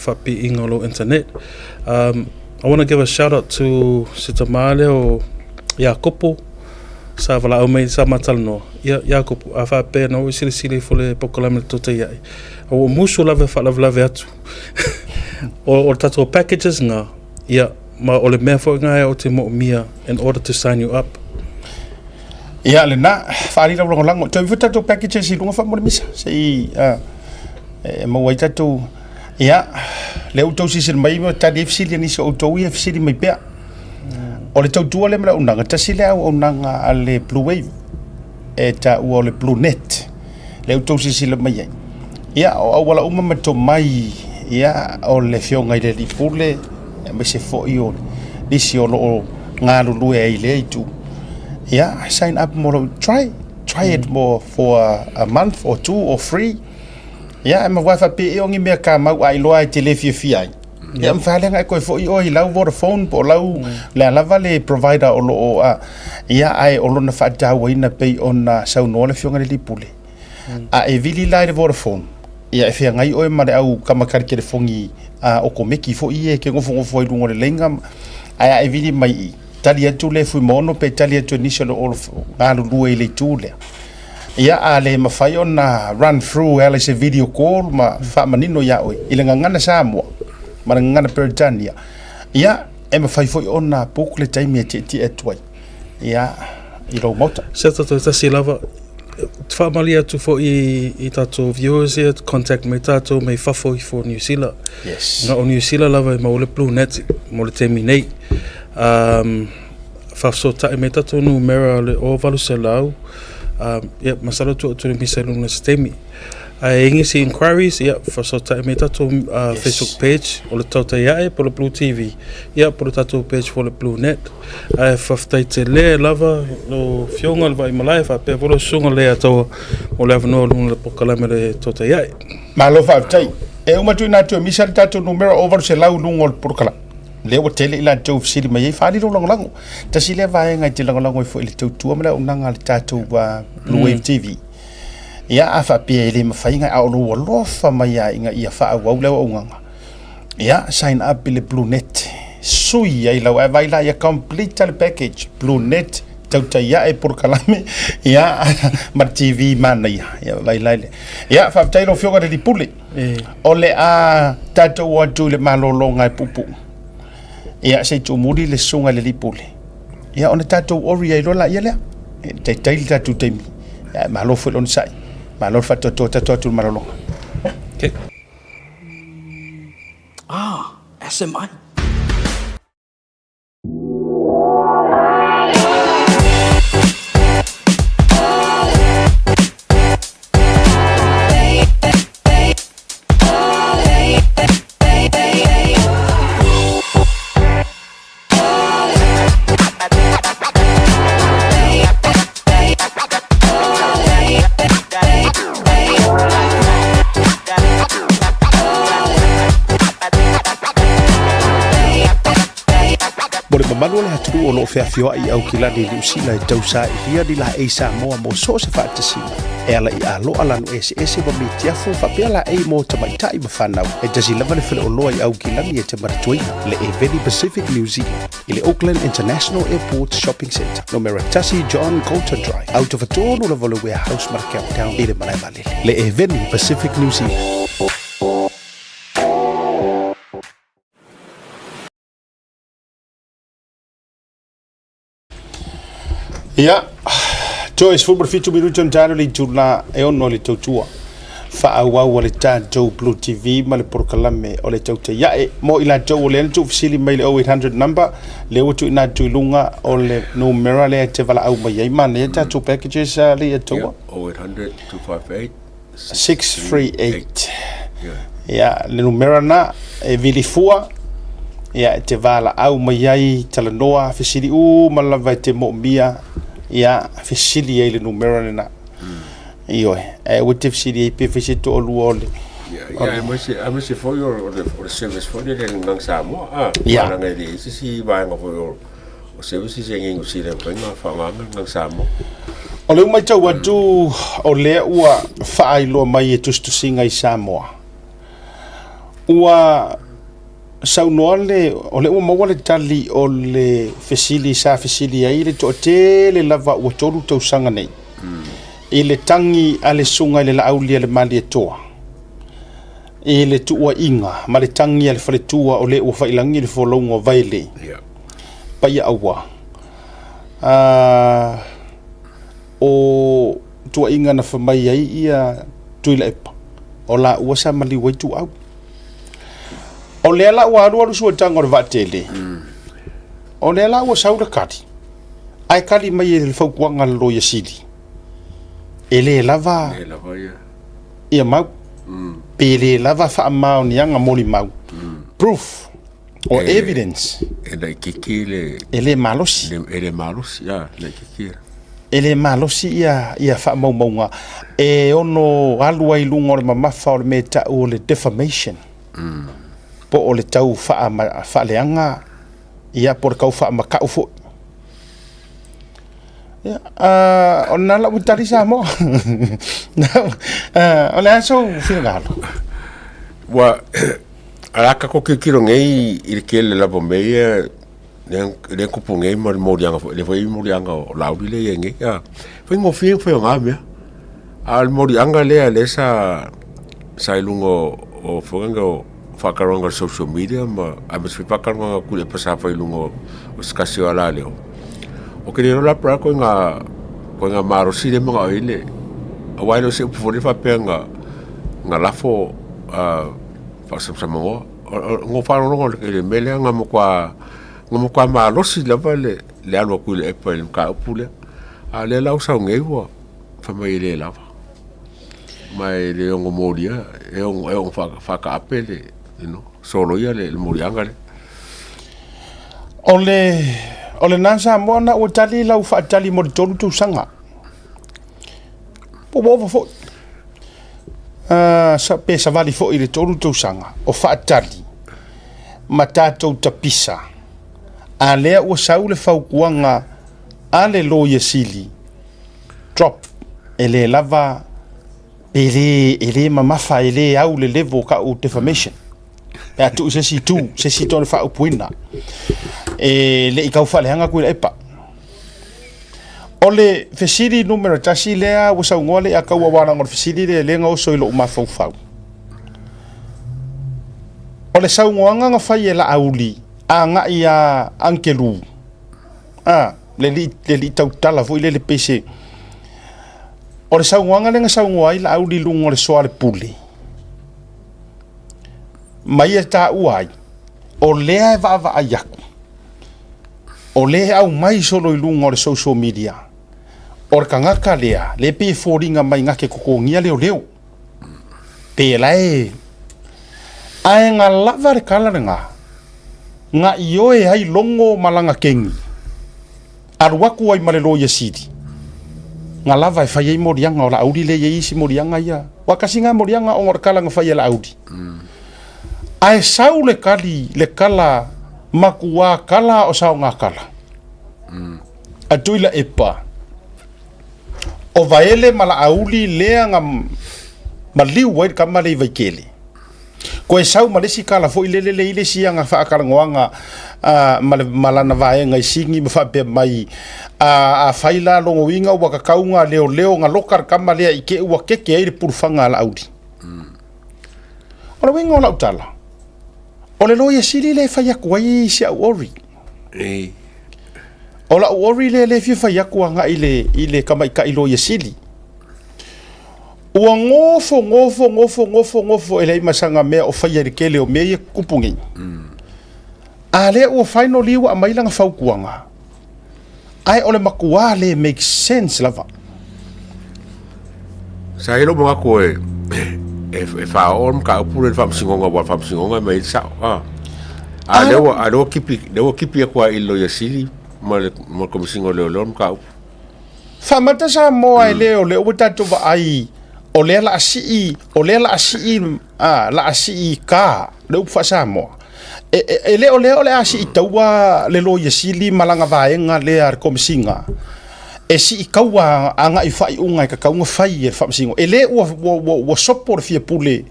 Speaker 11: whapiinga o lo internet. Um, I want to give a shout out to se tamā lea o Iakopo, sa walaau mai sa matalanoa. Ia, Iakopo, a whaapea na oi silisili ifo le pokalame le tota iai. A ua musu lava e whaalavelave atu. O, o tatou packages ngā, ia, ma o le mea foi ngā e o te moomia in order to sign you up.
Speaker 1: Ia, lena, whaari lau lagolago. Toe ifo tatou packages i lunga whaamole misa. Se i, uh, e maua ai tatou. Ia, lea ua outou silasila mai ma tali ai fesili a nisi o outou ia e fesili mai pea. O le tautua lea ma le auaunaga, tasi lea auaunaga a le Blue Wave e taua o le Blue Net, lea ua outou silasila mai ai. Ia, o auala uma ma tomai, ia, o le afioga i le Alii Pule, aemaise foi o nisi o lo o galulue ai i lea itu. Ia, sign up mo lou, try, try it more for a month or two or three. Ia, e maua faapea e o ni mea kamau a iloa e te le fiafia ai. Ia, mafai lea ona e toe foi oe i lau Vodafone po o lau, le a lava le provider o lo o, a, ia, ae o lona faatauaina pei ona saunoa le Afioga i le Alii Pule. A e vili la i le Vodafone, ia e feagai oe ma le au kama kali telefoni a okomeki foi ia e te nofonofo ai i luga o le laina, ae a e vili mai i i, tali atu le Fuimaono pe tali atu e nisi o lo o galulue i le itu lea. Ia, a le mafai ona run through e ala i se video call ma faamanino iā oe i le gagana Samoa ma le gagana Peretania, ia, e mafai foi ona book le taimi e tietie atu ai, ia, i lou maota.
Speaker 11: Se tatou tasi lava, te faamalie atu foi i tatou viewers ia, contact mai tatou mai fafo ifo o Niu Sila.
Speaker 1: Yes.
Speaker 11: Na o Niu Sila lava e maua le Blue Net mo le taimi nei. Um, Faafesootai mai tatou numera o le 0800, ia, masalo tuu atu le misa i luga i se taimi. Ae i nisi inquiries, ia, faafesootai mai tatou yes. Facebook page o le Tautai Ae po o le Blue TV, ia, po o le tatou page foi o le Blue Net. Ae faafetai tele lava lau Afioga le Vaimalae faapea foi lau Susuga Leiataua mo le avanoa i luga o le polokalame le Tautai Ae.
Speaker 1: Malo faafetai. E uma tuuina atu e misa le tatou numera 0800 i luga o le polokalame. Lea ua tele i latou fesili mai ai, faaali lou lagolago. Tasi lea vaega e te lagolago ai foi i le tautua ma le auaunaga a le tatou Blue Wave TV. Ia, a faapea e le mafai ona, a o lou alofa mai lava ina ia faaauau le auaunaga, ia, sign up i le Blue Net. Sui ai lau, ae vaai la ia complete le package, Blue Net, tautai ae polokalame, ia, ma le TV manaia. Ia, vaai la i le. Ia, faafetai lau Afioga i le Alii Pule. O le a tatou o atu i le malologa e puupuu. Ia, se i tuumuli le susuga i le Alii Pule. Ia, ona tatou ori ai loa laia lea. E taitai le tatou taimi. Ia, malo foi le onosai. Malo le faatoatoa tatou atu i le malologa.
Speaker 11: Okay.
Speaker 12: Ah, SMI.
Speaker 1: Mo le mamalu o le atunuu o lo o feafioai i Aukilani i Niu Sila e tausailia ni laei Samoa mo so o se faatasiga e ala i aloa lanu eseese ma mitiafu faapea laei mo tamaitai ma fanau. E tasi lava le faleoloa i Aukilani e te manatuaina, le Eveni Pacific New Zealand i le Auckland International Airport Shopping Centre, numera 1 John Coulter Drive, autofatonu lava o le Warehouse ma le Countdown i le malae vaalele. Le Eveni Pacific New Zealand. Ia, toe 17 minute ona talo le itula e ono le tautua. Faaauau a le tatou Blue TV ma le polokalame o le Tautai Ae. Mo i latou o lea na tuufesili mai le 0800 number, lea ua tuuina atu i luga o le numera lea e te valaau mai ai. Manaia tatou packages a le Ataua.
Speaker 8: 0800 258
Speaker 1: 638. Ia, le numera na e vili fua, ia, e te valaau mai ai, talanoa, fesili uma lava e te moomia, ia, fesili ai i le numera lena. Ioe, ae aua e te fesili ai pe fai se toalua o le...
Speaker 8: Ia, aemaise foi o le service foi lele i le Gagana Samoa, a, leaga e leai se isi vaega foi o services e Niu Sila e mafai ona faaaogaina le Gagana Samoa.
Speaker 1: O lea ua matau atu o lea ua faailoa mai e tusitusiga i Samoa, ua saunoa le, o lea ua maua le tali o le fesili sa fesili ai le toatele lava ua 3 tausaga nei i le tagi a le susuga i le Laaulialemalietoa i le tuuaiga ma le tagi a le faletua o le ua faiilagi le folauga o Vaele. Paia aua. O tuuaiga na fai mai ai ia Tuilaepa, o laua sa maliu ai Tuau. O lea la ua alualu suataga o le vaatele, o lea la ua sau le kali, ae kali mai e le fautuaga a le Loia Sili, e le lava
Speaker 8: Le lava ia.
Speaker 1: ia mau, pe le lava faamaoniaga molimau, proof or evidence.
Speaker 8: E laitiiti le...
Speaker 1: E le malosi.
Speaker 8: E le malosi, a, laitiiti ia.
Speaker 1: E le malosi ia, ia faamaumauga e ono alu ai i luga o le mamafa o le mea e tau o le defamation. Po o le tau faaleaga, ia po o le tau faamatau foi. Ia, o lena la ua tali Samoa. O le a sou finagalo?
Speaker 8: Ua, a la tatou tilotilo nei i le tele lava o mea ia lea e tupu nei ma le moliaga foi, lea foi e i ai moliaga o Laauli lea e i ai nei, a, faigofie ona fai o na mea. A o le moliaga lea lea sa sa i luga o foi lea o faatalanoaga o le social media ma aemaise foi faatalanoaga a Tuilaepa sa fai i luga o se tasi o alaleo. Ou te le iloa la po o le a le ituaiga malosi lea e manao ai le, aua e le o se upu foi lea faapea na lafo faasamsamanoa. Na ou faalogologo i le mea lea na matua na matua malosi lava le alu a Tuilaepa i le mataupu lea. A o lea la ua sau nei ua fai mai e le lava. Ma e le ono molia, e ono, e ono faataape le, you know, soloia le, le moliaga lea.
Speaker 1: O le, o lena Samoa na ua tali lau faatali mo le tolu tausaga. Po ua ova foi. Uh, pe savali foi i le tolu tausaga o faatali ma tatou tapisa. A lea ua sau le fautuaga a le Loia Sili, drop, e le lava, e le, e le mamafa, e le au le level o ka'u defamation. Pe a tuu i se isi itu, se isi tonu faaupuina. E le i tau faaleaga Tuilaepa. O le fesili numera tasi lea ua saunoa le Akaua aua leaga o le fesili lea lea na oso i lou mafaufau. O le saunoaga na fai e Laauli agai ia Angelu, a, le alii, le alii tautala foi lele pei se... O le saunoaga lea na saunoa ai Laauli i luga o le soalepule, ma ia taua ai, o lea e vaavaai atu, o lea e aumai solo i luga o le social media, o le tagata lea, lea e pei e foliga mai na te totogia leoleo. Pe la e... Ae na lava le tala lena, na ioe ai logo ma lana keni, alu atu ai ma le Loia Sili, na lava e fai ai moliaga o Laauli lea e i ai isi moliaga ia. Ua tasi na moliaga ona o le tala na fai e Laauli. Ae sau le tali, le tala matua tala o saogatala. A Tuilaepa, o Vaele ma Laauli lea na maliu ai le tama lea i Vaitele. Koe sau ma le isi tala foi lele le i le isi aga faatalanoaga ma, le, ma lana vaega i Sini ma faapea mai, a, afai la logoina ua tatau na leoleo na loka le tama lea i te ua keke ai le pulufaga a Laauli. O le uiga o lau tala, o le loia sili lea e fai atu ai si au ori.
Speaker 8: Ei.
Speaker 1: O lau ori lea le fia fai atu agai i le, i le tamaitai loia sili. Ua gofo, gofo, gofo, gofo, gofo e leai ma sana mea o faia i le tele o mea ia tupu nei. A lea ua finally ua aumai lana fautuaga, ae o le matua le make sense lava.
Speaker 8: Sa i ai lou manatu e e e faaoo le mataupu lea i le Faamasinoga aua o le Faamasinoga e aumai ai le sao. A a lea ua a lea ua kipi lea ua kipi atu lava i le Loia Sili ma le ma le Komesina o Leoleo le mataupu.
Speaker 1: Faamata Samoa e le o lea ua tatou vaai o lea la a sii o lea la a sii a la a sii ka le upu faa-Samoa. E, e, e le o lea o le a sii taua le Loia Sili ma lana vaega lea a le Komesina e sii taua agai faaiuga e tatau ona fai e le Faamasinoga. E le ua, ua, ua, ua sopo le fia pule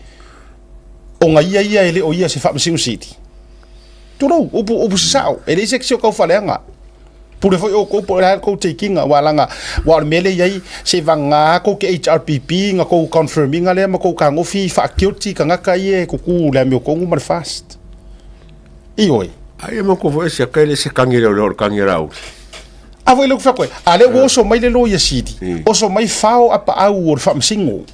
Speaker 1: ona ia ia e le o ia se Faamasino Sili. Tulou, upu, upu sasao, e leai se isi o tau faaleaga. Pule foi outou po o le a le tou take ina, aua leaga, aua o le mea lea e i ai, seivaga tou te HRPP na tou confirm ina lea ma tou fetagofi faa-guilty tagata ia e tutu i le amiotonu ma le FAST. Ioe.
Speaker 8: Ai e manatua foi e siaka e le se tagi leoleo o le tagi a Laauli.
Speaker 1: A foi lea ou te fai atu ai, a lea ua oso mai le Loia Sili, oso mai fao apaau o le Faamasino.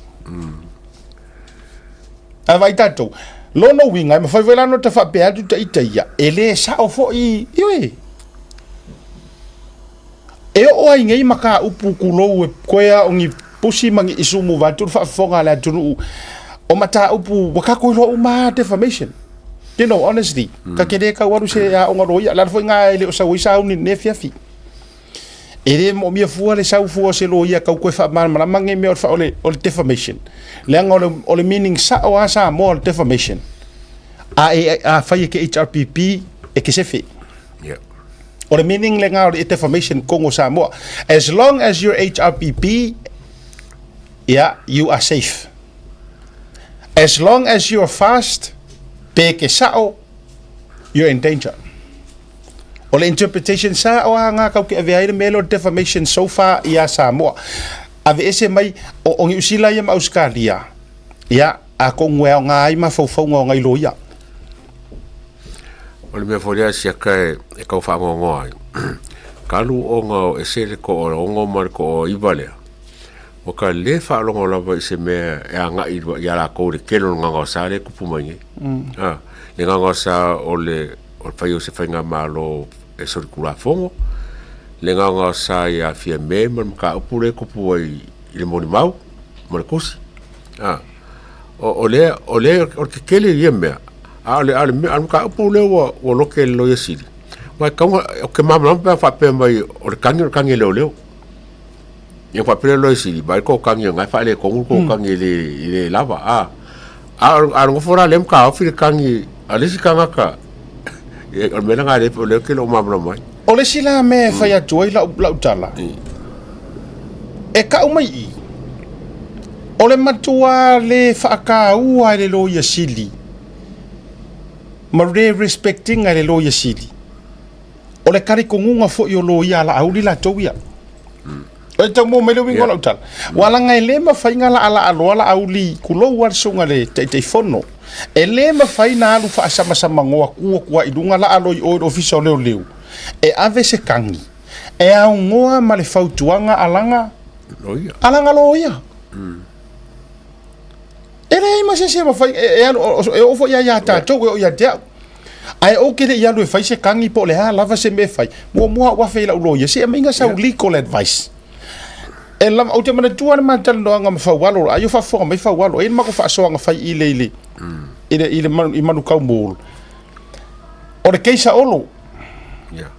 Speaker 1: Ae vaai tatou. Lona uiga, e mafai foi la ona ta faapea atu ta ita ia, e le sao foi, ioe. E oo ai nei mataupu kulou e koe a o ni pusi ma ni isumu vaeatu le faafofoga a le atunuu o mataupu ua tatou iloa uma lava defamation. You know, honestly, ta te le tau alu se aoga loia, o le ala foi lena e le o sau ai sauni i lenei afiafi. E le moomia fua le sau fua o se loia tau toe faamalamalama nei mea o le, o le defamation. Leaga o le, o le meaning sao lava Samoa o le defamation, a e, afai e te HRPP, e te sefe.
Speaker 8: Yeah.
Speaker 1: O le meaning lena o le defamation totonu o Samoa. As long as you're HRPP, yeah, you are safe. As long as you're fast, pe ke sao, you're in danger. O le interpretation sa o a ngā kau ke avea ai le mea lea o le defamation so far ia Samoa. Aveese mai, o, o Niu Sila ia ma Ausekalia, ia, atonu e aoga ai mafaufauga o nai loia.
Speaker 8: O le mea foi lea siaka e, e tau faanoanoa ai, talu ona o ese le toaono ma le toaiva lea, ua ta le faalogo lava i se mea e agai ia latou i le tele o le gaga o sa lea e tupu mai nei. A, le gaga o sa o le, o le fai o se faigamalo e solitulafono, le gaga o sa ia Fiame ma le mataupu lea e tupu ai i le molimau ma le tusi. A, o, o lea, o lea, o le tetele ia mea, a o le, a o le, a o le mataupu lea ua, ua lote e le Loia Sili, aua e tatau ona, ou te malamalama pe a faapea mai o le tagi o le tagi a leoleo. Ia ona faapea lea o le Loia Sili, vaai le tagi o lena e faaletonu le tagi e le, e le lava, a. A o, a nofo la lea ma taofi le tagi a le isi tagata, o le mea lena lea, o lea ou te le o malamalama ai.
Speaker 1: O le isi la mea e fai atu ai lau, lau tala, e kau mai i, o le matua le faataua e le Loia Sili ma le respect ina e le Loia Sili, o le talitonuga foi o loia a Laauli latou ia. O le tau maua mai le uiga o lau tala. Ua laga e le mafai na laalaaloa Laauli, tulou lava le susuga i le Taitaifono, e le mafai na alu faasamasa-magoa tu atu lava i luga laalo i o i le Ofisa o Leoleo e ave se tagi e aunoa ma le fautuaga a lana a lana loia. E leai ma se isi e mafai e, e, alu, e oo foi ia ia tatou, e oo ia te au. Ae ou te le i alu e fai se kagi po o le a lava se mea e fai. Muamua ou afe i lau loia, se aumaiga sau legal advice. E lava, ou te manatua le ma talanoaga ma Faualo, ai o faafofoga mai Faualo, e i ai le matou faasoaga fai i le, i le, i le, i le, i Manukau Mall. O le case a Olo.
Speaker 8: Yeah.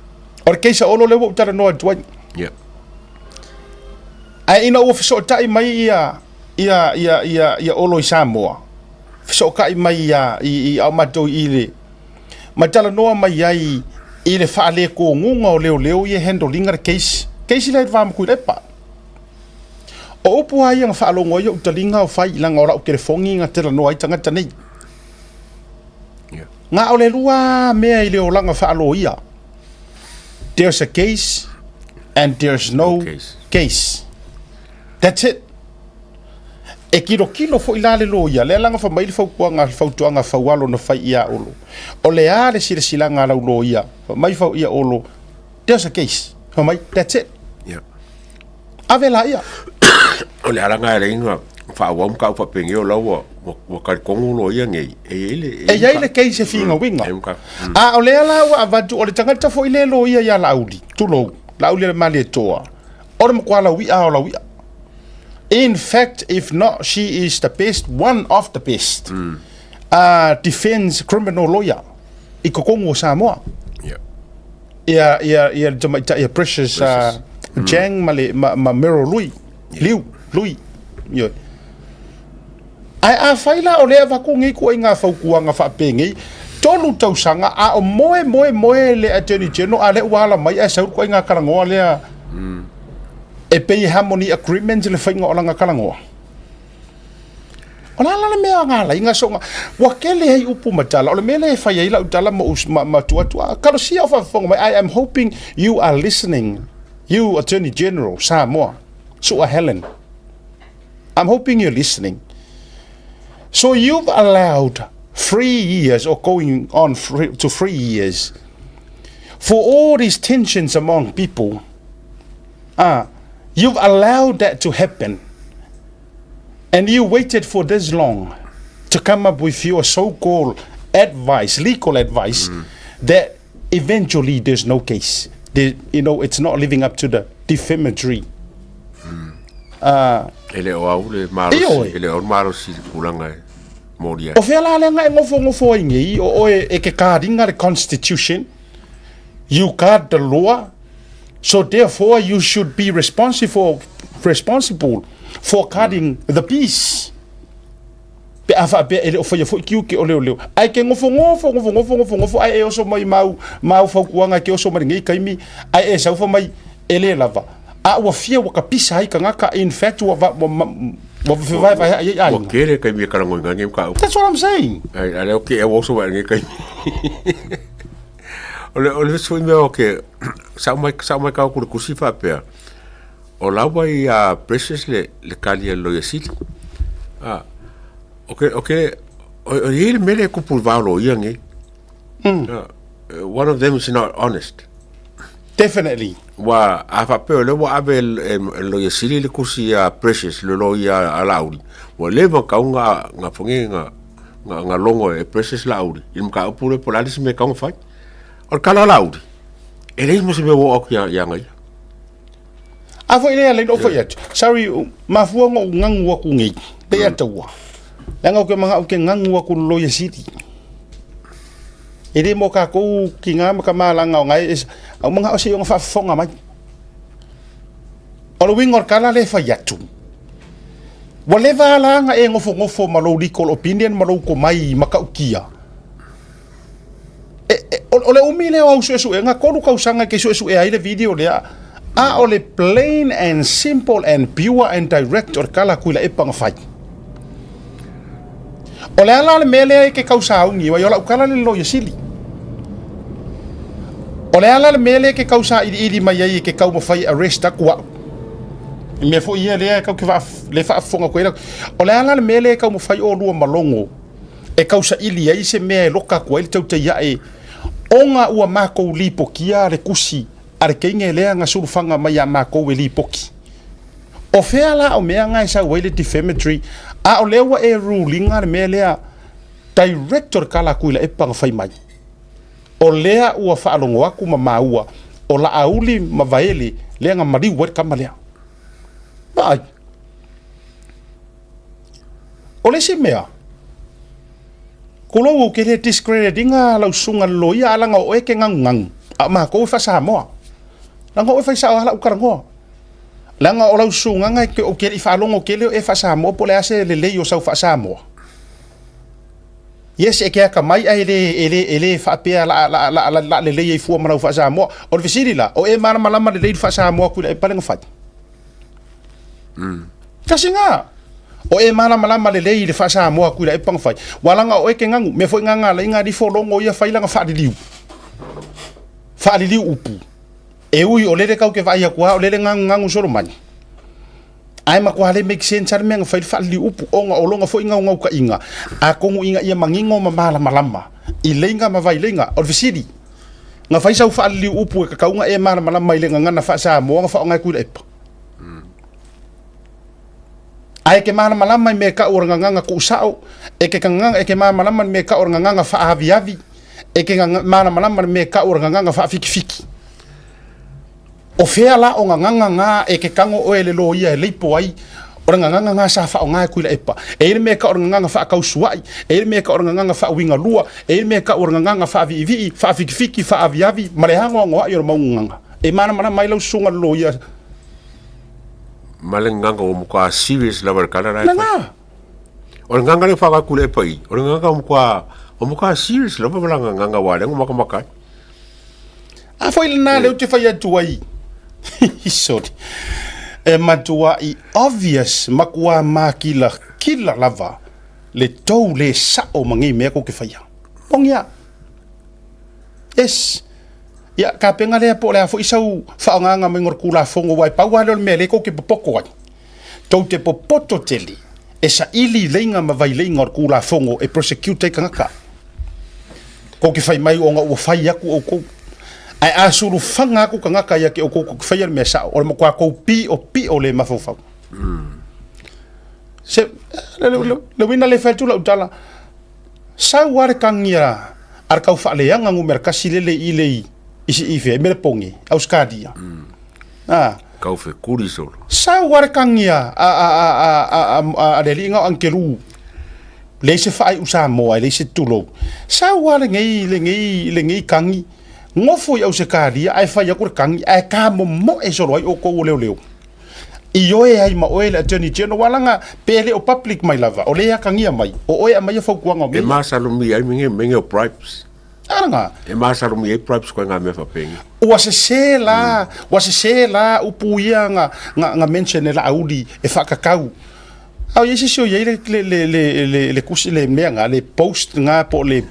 Speaker 1: O le case a Olo lea ua ou talanoa atu ai.
Speaker 8: Yeah.
Speaker 1: Ae ina ua fesootai mai ia ia ia ia ia Olo i Samoa, fesootai mai ia i i au matou i le ma talanoa mai ai i le faaletonuga o leoleo ia e handle ina le case, case lea i le va ma Tuilaepa. O upu lava ia na faalogo ai ou taliga o fai leaga o lau telefoni na talanoa ai tagata nei.
Speaker 8: Yeah.
Speaker 1: Na o le lua mea i le olaga faaloia. There's a case and there's no, no case. case. That's it. E kilokilo foi la le loia, lea la na fai mai le fautuaga, le fautuaga faualo na fai ia Olo. O le a le silasilaga a lau loia, fai mai fau ia Olo, there's a case. Fai mai, that's it.
Speaker 8: Yeah.
Speaker 1: Ave laia.
Speaker 8: O le ala lena e alai ona faaauau mataupu faapenei o la ua ua talitonu loia nei e i ai le
Speaker 1: E i ai le case e figauiga. A o lea la ua avatu o le tagata foi lea e loia ia Laauli, tulou, Laauli o le Malietoa, o le matua lauia o lauia. In fact, if not, she is the best, one of the best defense criminal lawyer i totonu o Samoa.
Speaker 8: Yeah.
Speaker 1: Ia, ia, ia le tamaitai ia Precious, Precious. Jang ma, le, ma, ma Meryl Lui, yeah. Liu, Lui. Ioe. Ae afai la o lea e avatu nei ituaiga fautuaga faapenei, tolu tausaga a o moe moe moe le Attorney General a lea ua ala mai ae sau le ituaiga talanoa lea e pei e harmony agreement le faiga o lana talanoa. O le a la le mea na ala ai na soga ua tele ai upu ma tala. O le mea lea e fai ai lau tala ma ou ma, ma tuu atu, ah, talosia o faafofoga mai. I am hoping you are listening, you Attorney General Samoa, Sua Helen. I'm hoping you're listening. So you've allowed 3 years or going on to 3 years for all these tensions among people. You've allowed that to happen. And you waited for this long. to come up with your so-called advice, legal advice, mm. that eventually there's no case. There, you know, it's not living up to the defamatory.
Speaker 8: Mm. Uh, e le o au le malosi, e le o malosi le tulaga e moli ai.
Speaker 1: O fea la lea e ngofo ai nei, o oe e ke kāringa le constitution, you guard the law, so therefore you should be responsible, responsible for guarding mm. the peace. Pe a faapea e le o faia foi tiute o leoleo. Ae ke ngofongofo, ngofongofo, ngofongofo, ae e oso mai mau, mau fautuaga e ke oso mai lenei taimi, ae e sau fai mai e le lava. A ua fia ua kapisa ai tagata, in fact ua va, ua, ma, ua fevaevaea'i ai
Speaker 8: Ua
Speaker 1: aiga.
Speaker 8: tele taimi e kalagoina ai nei mataupu.
Speaker 1: That's what I'm saying.
Speaker 8: Ai, a lea o ke ua oso mai lenei taimi. O le, o le isi foi mea o ke, sa ou mai, sa ou matau atu i le tusi faapea, O laua i a Precious le, le kali a le Loia Sili. A, o ke, o ke, o, o i le mele e kupu i vao loia nei. Mm. A, one of them is not honest.
Speaker 1: Definitely.
Speaker 8: Ua, a faapea o lea ua ave e, e, e Loia Sili le kusi a Precious, le loia a Laauli. Ua leva kau nga, nga whange nga, nga, nga longo e Precious Laauli. I le mataupu lea po o le a le isi mea e tatau ona fai. O le kala a Laauli, e leai ma se mea ua oo atu ia, ia ia.
Speaker 1: A foi lea le foi atu. Sorry, mafua ngo ngangu aku nei. Te ia taua. Leaga o ke manga o ke ngangu aku lo ia sili. E le mo ka kou ki ngā ma ka malanga o ngai au manga o se o faafofoga mai. O le uiga o le tala lea e fai atu. Ua leva ala aga e ngofongofo ma lou legal opinion ma lou komai matautia. E, e, o, o le umi lea o au suesuega, kolu tausaga ke suesue ai le video lea, a o le plain and simple and pure and direct o le kala Tuilaepa na fai. O le ala o le mea lea e ke kausauni, wai o lau kala le loia sili. O le ala le mea lea ke kausailiili mai ai e ke taumafai arrest aku au. I mea foi ia lea e kau ke waa, le faafofoga koe O le ala le mea lea e taumafai olua malogo e kausaili ai se mea e loka atu ai le tautai ae ona ua makou lipokia le tusi a le teine lea na sulufaga mai iā makou e lipoki. O fea la o mea na e sau ai le defamatory a o lea ua e ruling-a le mea lea direct o le kala a Tuilaepa na fai mai. O lea ua faalogo atu ma maua o Laauli ma Vaele lea na maliu ai le tama lea. Vaai. O le isi mea, tulou ou te le discredit ina lau susuga le loia a leaga o oe e te ganugagu, a o matou e faa-Samoa. Leaga o oe e fai sao lava lau talanoa. Leaga o lau susugaga e ou te le i faalogo tele o e faa-Samoa po o le a se lelei o sau faa-Samoa. Yes, e te atamai ae le, e le, e le faapea la, la, la, la, la lelei ai fua ma lau faa-Samoa. O le fesili la, o e malamalama lelei i le faa-Samoa Tuilaepa lea na fai? Mm. Kasi nga. O e malamalama lelei i le faa-Samoa Tuilaepa na fai. Ua laga o oe ke gagu. Mea foi nga nga lai nga lifo logo ia fai lana faaliliu. Faaliliu upu. E ui o lele kau ke vaai atu a o lele gagugagu solo mai. Ae matua le make sense a le mea na fai le faaliliu upu ona o lona foi gaugaukaiga atonu ina ia manino ma malamalama i leiga ma vaileiga. O le fesili, na fai sau faaliliu upu e tatau ona e malamalama i le gagana faa-Samoa na faaaoga e Tuilaepa? Ae ke malamalama i mea e kau o le gagana tuusao, e ke gagana, e ke malamalama i mea e kau o le gagana faaaviavi, e ke malamalama i mea e kau o le gagana faafikifiki. O fea la o gagana na e ke tago oe le loia e leipo ai, o le gagana na sa faaaoga e Tuilaepa. E i ai le mea e kau o le gagana faatausuai, e i ai le mea e kau o le gagana faauigalua, e i ai le mea e kau o le gagana faaviivii, faafikifiki, faaviavi, ma le anoanoai o le mau gagana. E malamalama ai lau susuga le loia.
Speaker 8: Ma le gagana ua matua serious lava le tala la e fai.
Speaker 1: Lena.
Speaker 8: O le gagana lea ua faaaoga e Tuilaepa i, o le gagana ua matua, ua matua serious lava ma lana gagana aua o lea na matamata ai.
Speaker 1: A foi lena lea ou te fai atu ai. Sorry. E matuai obvious, matua makilakila lava le tou le sao ma nei mea tou te faia. Pogia. Yes. Ia, kapena lea po o le a foi sau faaaogaga mai o le Tulafono, aua e pau lava lea o le mea lea tou te popoto ai. Tou te popoto tele e saili leiga ma vaileiga o le Tulafono e prosecute ai tagata. Tou te fai mai ona ua fai atu outou. Ae a sulufaga atu tagata ia te outou tou te faia le mea sao, o le matua tou piopio le mafaufau. Se, le, le, le, le uiga le fai atu lau tala, sau lava le kagi a, a le kaufaaleaga numera kasi lele i le i, i, i fea, i Melepoge, Ausekalia. Ah.
Speaker 8: Kau fekuli solo.
Speaker 1: Sau lava le kagi a, a, a, a, a, a, a, a, a le aliiga o Angelu, leai se faaiu Samoa, e leai se tulou. Sau lava lenei, lenei, lenei kagi, nofo i Ausekalia ae fai atu le kagi, ae kamomoe solo ai outou o leoleo. Ioe ai ma oe le Attorney General, aua leaga pe le o public mai lava, o lea e atagia mai, o oe e aumaia fautuaga o
Speaker 8: E
Speaker 1: mea ia.
Speaker 8: masalomia ai mea nei o bribes.
Speaker 1: A lena.
Speaker 8: E masalomia ai bribes koe ngā mea faapenei.
Speaker 1: Ua sese la, ua sese la upu ia na, na, na mention e Laauli e faakakau. A o i ai se isi o i ai le, le, le, le, le, le kusi, le mea na, le post na po o le,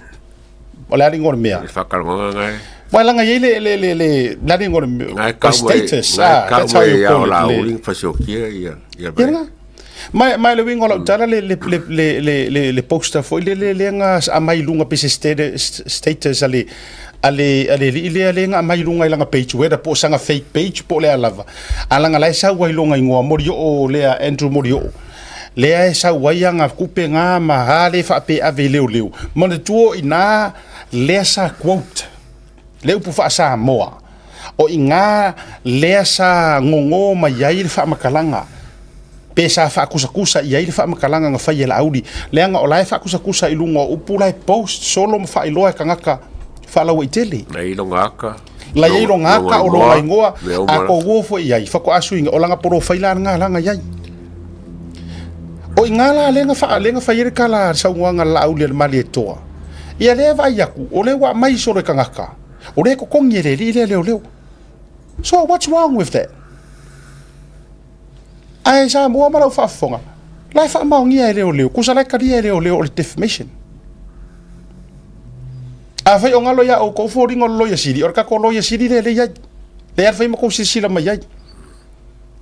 Speaker 1: o le a le igoa o le mea?
Speaker 8: Le faatalanoaga na e.
Speaker 1: Uae laga e i ai le, le, le, le, le a le igoa o le mea?
Speaker 8: Na e tau mai,
Speaker 1: status,
Speaker 8: na e
Speaker 1: ah,
Speaker 8: tau
Speaker 1: that's how
Speaker 8: mai
Speaker 1: you
Speaker 8: ia
Speaker 1: call
Speaker 8: o
Speaker 1: it. Le,
Speaker 8: Laauli na fasiokia ia, ia
Speaker 1: ia
Speaker 8: vai.
Speaker 1: lena. Ma, ma le uiga o lau tala le, le, le, le, le, le, le poster foi le, le, lea na aumai i luga pe se status, status a le, a le, a le alii lea, lea na aumai i luga i lana page, whether po o sana fake page po o le a lava. A laga la e sau ai lona igoa Molioo lea, Andrew Molioo. Lea e sau ai ana kupe na ma a le faapea e ave i leoleo. Manatua o ina lea sa quote le upu faa-Samoa, o ina lea sa gogo mai ai le faamatalaga, pe sa faakusakusa i ai le faamatalaga na fai e Laauli, leaga o la e faakusakusa i luga o upu la e post solo ma faailoa e tagata faalauaitele.
Speaker 8: La i ai lona aka.
Speaker 1: La i ai lona aka, o lona igoa, a kou o foi i ai, faatoa suiga, o lana polofaila lena lana i ai. O iga la lea na faa, lea na fai ai le tala a le saunoaga a le Laauli a le Malietoa. Ia lea e vaai atu, o lea ua aumai solo e tagata, o lea e totogi e le alii lea leoleo. So what's wrong with that? Ae Samoa ma lau faafofoga, la e faamaonia e leoleo, kusa la e talia e leoleo o le defamation. Afai o galo ia outou foliga o le Loia Sili, o le tatou Loia Sili lea lea i ai. Lea e fai ma tou silasila mai ai.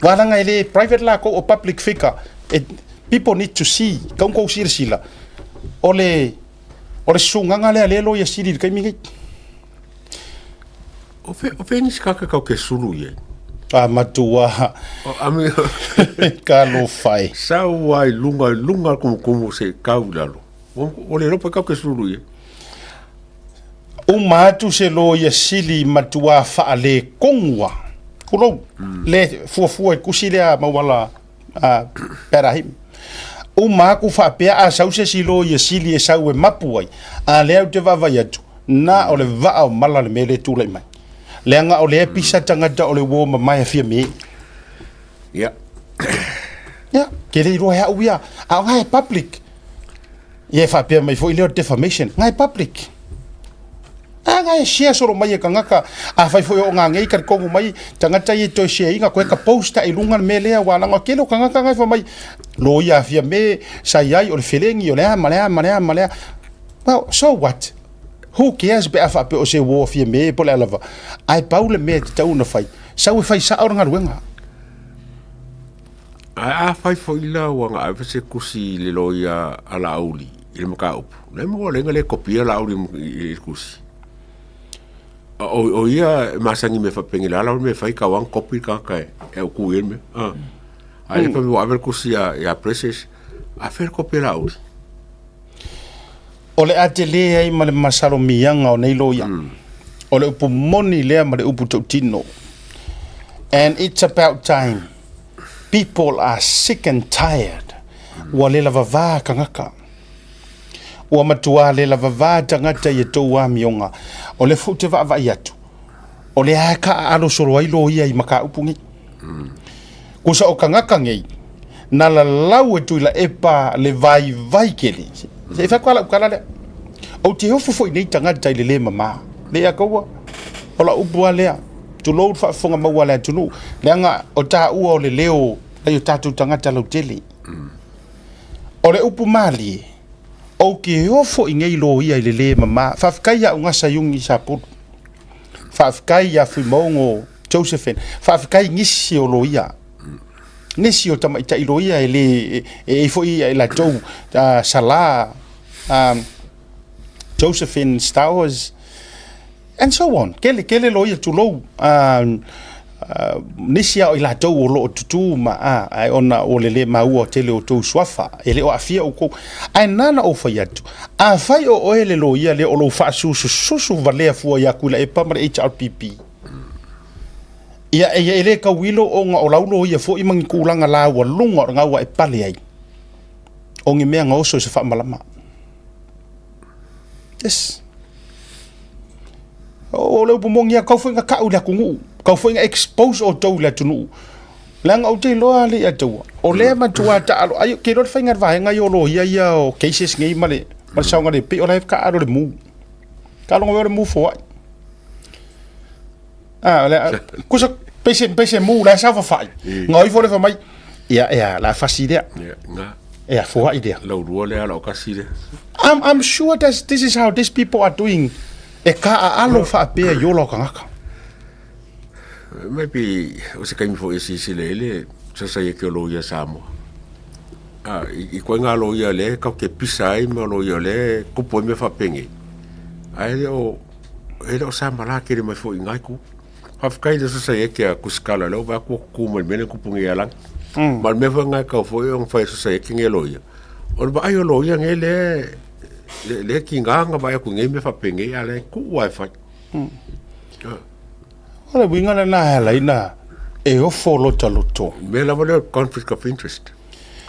Speaker 1: Aua leaga e le private latou o public figure. It, people need to see, tau tou silasila. O le, o le susugaga lea lea Loia Sili i le taimi nei.
Speaker 8: O fe, o fe nisi kaka kau ke sulu i ai.
Speaker 1: A matua.
Speaker 8: O, ami,
Speaker 1: Talofa e.
Speaker 8: Sau ai lunga, lunga kumukumu se kau i lalo. O le lopa kau ke sulu i ai.
Speaker 1: Uma atu se loia sili matua faaletonu tulou, le fuafua i kusi lea mauala a Perahim. Uma aku faapea a sau se isi loia sili e sau e mapu ai, a lea ou te vaavaai atu, na o le vaa o mala le mea lea e tulai mai. Leaga o lea e pisa tagata o le uo mamae a Fiame.
Speaker 8: Ia.
Speaker 1: Ia, ke le iloa e au ia, a o e public. Ia e faapea mai foi lea o le defamation, nga e public. A nga e share solo mai e kangaka, a fai foi o nga ngei ka kongu mai, tangata i toe share inga koe ka posta i lunga le mea lea, wa langa kele o kangaka ngai fa mai, lo ia fia me, sa iai o le felengi o le a ma le a ma le a ma le a. Well, so what? Who cares pe a faapea o se uo fia me po le a lava. Ae pau le mea e tatau ona fai, sau e fai sao le galuega.
Speaker 8: Ae afai foi la ua na ave se kusi i le loia a Laauli i le mataupu, na e maua leai na le kopia Laauli i le kusi. O, o ia e masani i mea faapenei, o le a lava le mea e fai, tau lava ona kopi le tagata e, e autu i ai le mea. Ah. Ae le fai mai ua ave le kusi ia, ia Precious, a fea le kopi a Laauli?
Speaker 1: O le a tele ai ma le masalomiaga o nei loia. O le upu moni lea ma le upu tautino. And it's about time. People are sick and tired. Ua le lavavā tagata. Ua matuā le lavavā tagata i a tou amioga. O lea foi ou te vaavaai atu, o lea lava e kaaalo solo ai loia i mataupu nei. Kusa o tagata nei, na lalau e Tuilaepa le vaivai tele. Se i fai atu lava lau tala lea. Ou te ofo foi i nei tagata i le le mama. Le ia kaua, o lau upu lava lea. Tulou le faafofoga maua a le atunuu, leaga o taua o le leo nai o tatou tagata lautele. O le upu malie, ou te ofo i nei loia i le le mama. Faafetai ia Ugasa Iugi Sapulu. Faafetai ia Fuimaogo Josephine. Faafetai nisi o loia. Nisi o tamaitai loia e le e ai foi e latou Sala, Josephine Stowers, and so on. Kele, kele loia, tulou. Nisi lava o i latou o lo o tutū ma a, ae ona o le lē maua tele o outou suafa, e le o aafia outou. Ae na ona ou fai atu, afai o oe le loia lea o lou faasusususu valea fua ia Tuilaepa ma le HRPP, ia e le tauilo ona o lau loia foi ma ni tulaga laualuga o lena ua e pale ai, o ni mea na oso i se faamalama. Yes. O le upu moni lava, tau foi ina tau i le atunuu, tau foi ina expose outou i le atunuu. Leaga ou te iloa alii Atua, o lea e matua taalo, ai, ou te iloa le faiga o le vaega ia o loia ia o cases nei ma le, ma le saogalemu, pei o la e taalo i le mu. Taaloga o le mu foai. Ah, o le, kusa, pei se, pei se mu la e saofafai. Nga ifo le fai mai, ia, ia, la fasi lea.
Speaker 8: Ia, nga.
Speaker 1: Ia, foai lea.
Speaker 8: Lau lua lea, lau kasi lea.
Speaker 1: I'm sure that this is how these people are doing. E kaaalo faapea i ola o tagata.
Speaker 8: Maybe o se kaimi foi e silasila ai le Sosaiete o Loia Samoa. A, i, i koe ngā loia lea e kau te pisa ai ma loia lea e kupu ai mea faapenei. Ae le o, e le o sa malā tele mai foi i ngā itu. Faafetai i le Sosaiete a Kusikala lea ua vaai atu ua tutu mai le mea lea na tupu nei ia Lagi. Ma le mea foi lena e tatau foi ona fai e Sosaiete nei loia, o le vaai o loia nei lea Le, le tiga na vaai atu i nei mea faapenei, a o lea e tuu lava e fai.
Speaker 1: O le uiga lena e ala ai na e ofo lota loto.
Speaker 8: Mea lava lea o le conflict of interest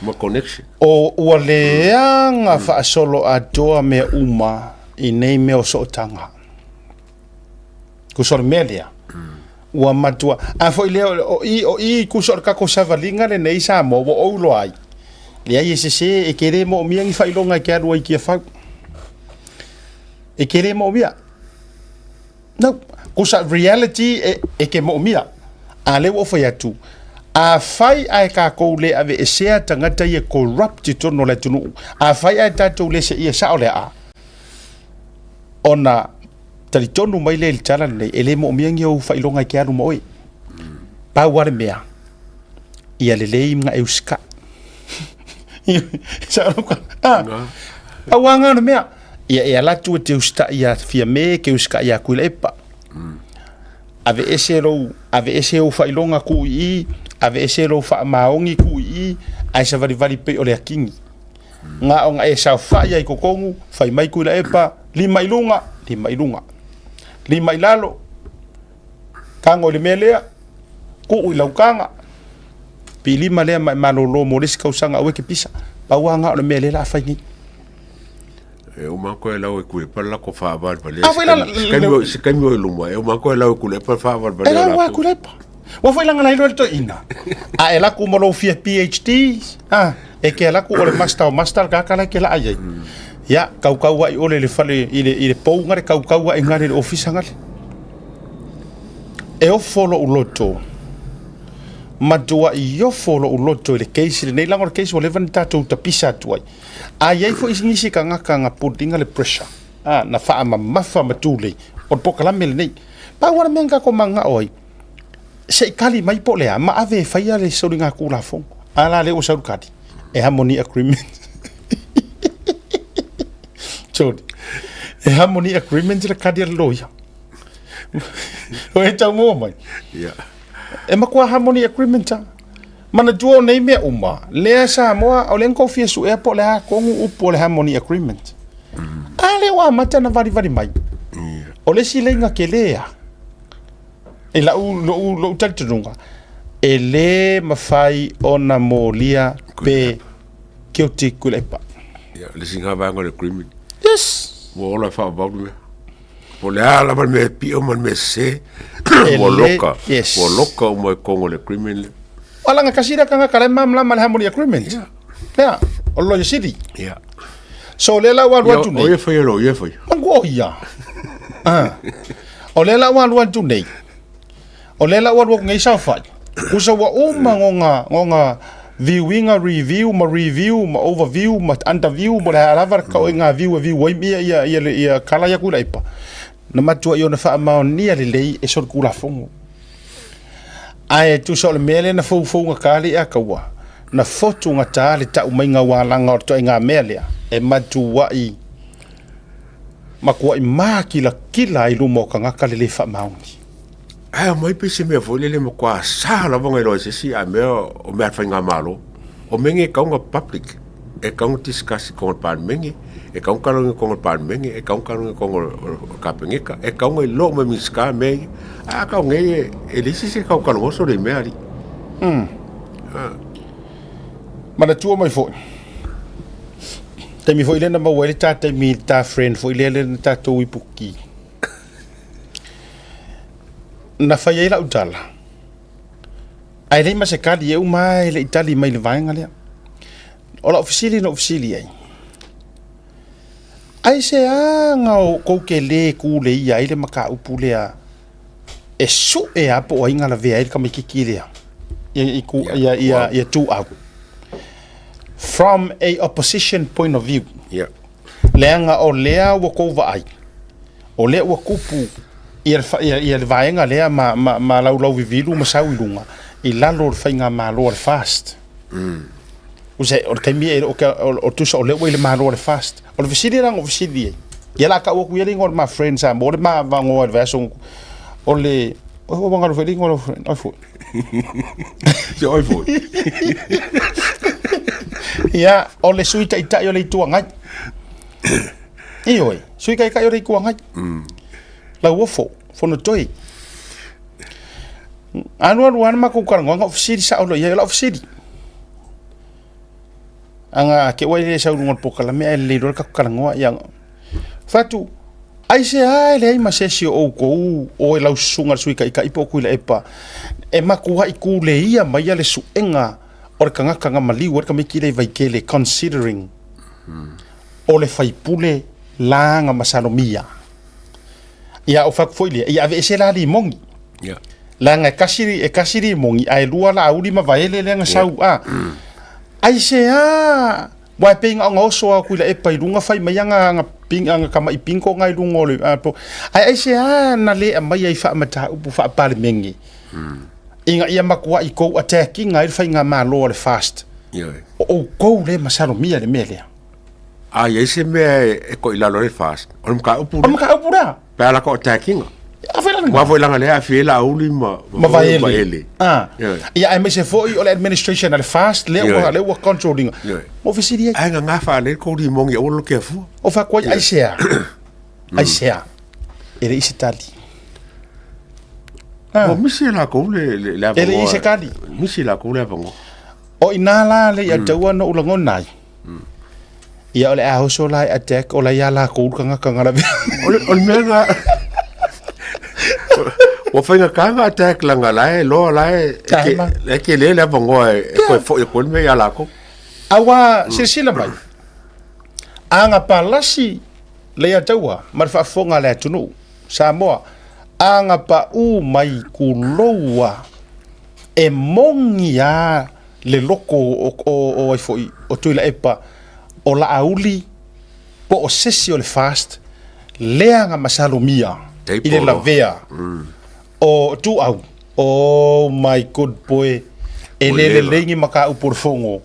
Speaker 8: ma connection.
Speaker 1: O ua leaga faasolo atoa mea uma i nei mea o sootaga. Tusa o le mea lea, ua matua, a foi lea o i, o i tusa o le tatou savaliga lenei i Samoa ua ou iloa ai, leai e sese, e te le moomia ni faailoga e te alu ai i Tiafau. E te le moomia. No, tusa reality e, e te moomia. A lea ua ou fai atu, afai ae tatou le aveesea tagata ia corrupt i totonu o le atunuu, afai ae tatou le seia sao le aa, ona talitonu mai lea i le tala lenei, e le moomia ni ou faailoga e te alu ma oe. Pau lava le mea, ia lelei ma e usikai. Ah, pau lava lena o le mea. Ia e ala atu e te usitai ia Fiame, e te usitai ia Tuilaepa. Aveese lou, aveese ou faailoga tuu i i, aveese lou faamaoni tuu i i, ae savalivali pei o le akini. Na ona e saofai ai i totonu, fai mai Tuilaepa, lima i luga, lima i luga. Lima i lalo, tago i le mea lea, tuu i lau taga, pilima lea ma e malolo mo le isi tausaga aua e te pisa. Pau lava na o le mea lea o le a fai nei.
Speaker 8: E uma atu e lau e Tuilaepa le latou faavalevalea. A foi la, se taimi o i luma, e uma atu e lau e Tuilaepa le faavalevalea.
Speaker 1: E lau a Tuilaepa. Ua foi langa lai loa le toeaina. A e alu atu ma lou fia PhD, a, e ke alu atu o le master o master le tagata la e ke laa i ai. Ia, kaukau ai ole i le fale, i le, i le pou ngale, kaukau ai ngale i le ofisa ngale. E ofo lou loto, matuai ofo lou loto i le case lenei, leaga o le case ua leva ona tatou tapisa atu ai. A i ai foi nisi tagata na put ina le pressure, a, na faamamafa ma tulei, o le polokalame lenei. Pau lava le mea na tatou mananao ai, se i kali mai po o le a, ma ave e faia le soligatulafono. A la lea ua sau le kali, e harmony agreement. Sorry. E harmony agreement le kali a le loia. O e tau mua mai.
Speaker 8: Yeah.
Speaker 1: E matua harmony agreement a. Manatua o nei mea uma, lea Samoa, o lea na tou fia suea po o le a tonu upu o le harmony agreement. A lea ua amata ona valivali mai. O le isi laina tele a, i lau, lou, lou talitonuga, e le mafai ona molia pe guilty Tuilaepa.
Speaker 8: Ia, le isi lena vaega o le agreement.
Speaker 1: Yes.
Speaker 8: Ua ola e faavavau le mea. Po o le a lava le mea e pio ma le mea sese, ua loka,
Speaker 1: yes.
Speaker 8: ua loka uma i totonu o le agreement lea.
Speaker 1: Ua laga tasi lea tagata la e malamalama i le harmony agreement.
Speaker 8: Yeah.
Speaker 1: Yeah, o le Lawyer Sili.
Speaker 8: Yeah.
Speaker 1: So lea la ua alu atu nei.
Speaker 8: O ia fai e lo, ia fai.
Speaker 1: Mangu o ia. Ah. O lea la ua alu atu nei. O lea la ua alu atu nei saofai. Usa ua uma ngonga ngonga viewinga review ma review ma overview ma underview mo le a lava ka oi ngā view e view ai ia ia ia ia kala ia kula ipa. Na matua i ona faamaonia lelei e solitulafono. Ae tusa o le mea lea na foufou gata le ia kaua. Na fotu gata le tau mai ngā wālanga o le toaiga mea lea. E matuai matuai mākilakila ai luma o tagata le le faamaoni.
Speaker 8: Ae aumai pei se mea foi lele matua sa lava ona iloa e se isi a mea o mea a le faigamalo. O mea nei e tatau ona public, e tatau ona discuss i totonu o le Palemene, e tatau ona talanoaina i totonu o le Palemene, e tatau ona talanoaina i totonu o le Kapeneta, e tatau ona iloa uma e Minisita mea ia. Ae a tau nei e leai se isi e tau talanoa solo i mea alii.
Speaker 1: Manatua mai foi, taimi foi lea na maua ai le ta taimi i le ta friend foi lea na tatou ipuki. Na fai ai lau tala, ae leai ma se tali, e uma lava e le i tali mai i le vaega lea. O lau fesili na ou fesili ai, aisea na tou te le tuleia ai le mataupu lea e sue lava po o ai na lavea ai le tamaitiiti lea ia Tuuau from a opposition point of view. Leaga o lea ua tou vaai, o lea ua tupu ia le, ia le vaega lea ma, ma, ma laulau vivilu ma sau i luga i lalo o le faigamalo a le FAST. Usa, o le taimi e, o, o, o tusa o lea ua i le malo a le FAST. O le fesili la na ou fesili ai, ia la tau atu ia le igoa o le ma friend Samoa, le ma vagoa i le vaiaso, o le, o ua galo foi le igoa o lau friend, oi foi.
Speaker 8: Se oi foi.
Speaker 1: Ia, o le Sui Taitai o le Itu Agai. Ioe, Sui Taitai o le Itu Agai. Lauofo, Fonotoe. Alualu lava le matou talanoaga o fesili sao loa i ai, o lau fesili. Aga te ua le sau i luga o le polokalame ae lelei loa le tatou talanoa ia. Fai atu, aisea e leai ma se isi o outou o e lau susuga i le Sui Taitai po o Tuilaepa e matuai tuleia maia le suega o le tagata na maliu ai le tamaiti lea i Vaitele considering o le faipule la na masalomia. Ia o fai atu foi lea, ia aveese la limoni.
Speaker 8: Yeah.
Speaker 1: Leaga e kasi, e kasi limoni ae lua Laauli ma Vaele lea na sau. Yeah. Ah. Aisea Ua e pei na ona oso lava o Tuilaepa i luga fai mai ana ana ping ana tama'i pingo na i luga o le a po ae aisea na le aumaia ai faamataupu faa-Palemene ina ia matua'i tou attack ina ai le faigamalo a le FAST.
Speaker 8: Ioe.
Speaker 1: O outou lea e masalomia i le mea lea.
Speaker 8: A i ai se mea e toilalo ai le FAST, o le mataupu
Speaker 1: O le mataupu lea.
Speaker 8: Pe a latou attack ina.
Speaker 1: A foi la
Speaker 8: Aua foi leaga lea aafia ai Laauli ma,
Speaker 1: ma
Speaker 8: Vaele.
Speaker 1: Vaele. Ah.
Speaker 8: Ioe.
Speaker 1: Ia aemaise foi o le administration a le FAST lea ua
Speaker 8: Ioe.
Speaker 1: lea ua control ina.
Speaker 8: Ioe.
Speaker 1: Mo fesili ai.
Speaker 8: Ae gagā faalelei le kou limoni aua lo afua.
Speaker 1: O fai atu ai aisea. Aisea. E leai se tali.
Speaker 8: Ah. Ua misi e lakou le, le, le
Speaker 1: E leai se tali.
Speaker 8: Misi e lakou le avanoa.
Speaker 1: O ina la le ia taua na ou lagona ai. Ia o le a oso la e attack o la ia lakou le tagata na lavea.
Speaker 8: O le, o le mea na... Ua faigata na attack leaga la e loa la e...
Speaker 1: Tae ma.
Speaker 8: E tele le avanoa e toe foi atu ai le mea ia lakou.
Speaker 1: Aua silasila mai, a na palasi le ia taua ma le faafofoga a le atunuu Samoa, a na paū mai tulou a e moni a le loko o, o, o ai foi, o Tuilaepa, o Laauli, po o sesi o le FAST, lea na masalomia i le lavea mm. o Tuau. Oh my good boy, e le lelei ni mataupu o le fono.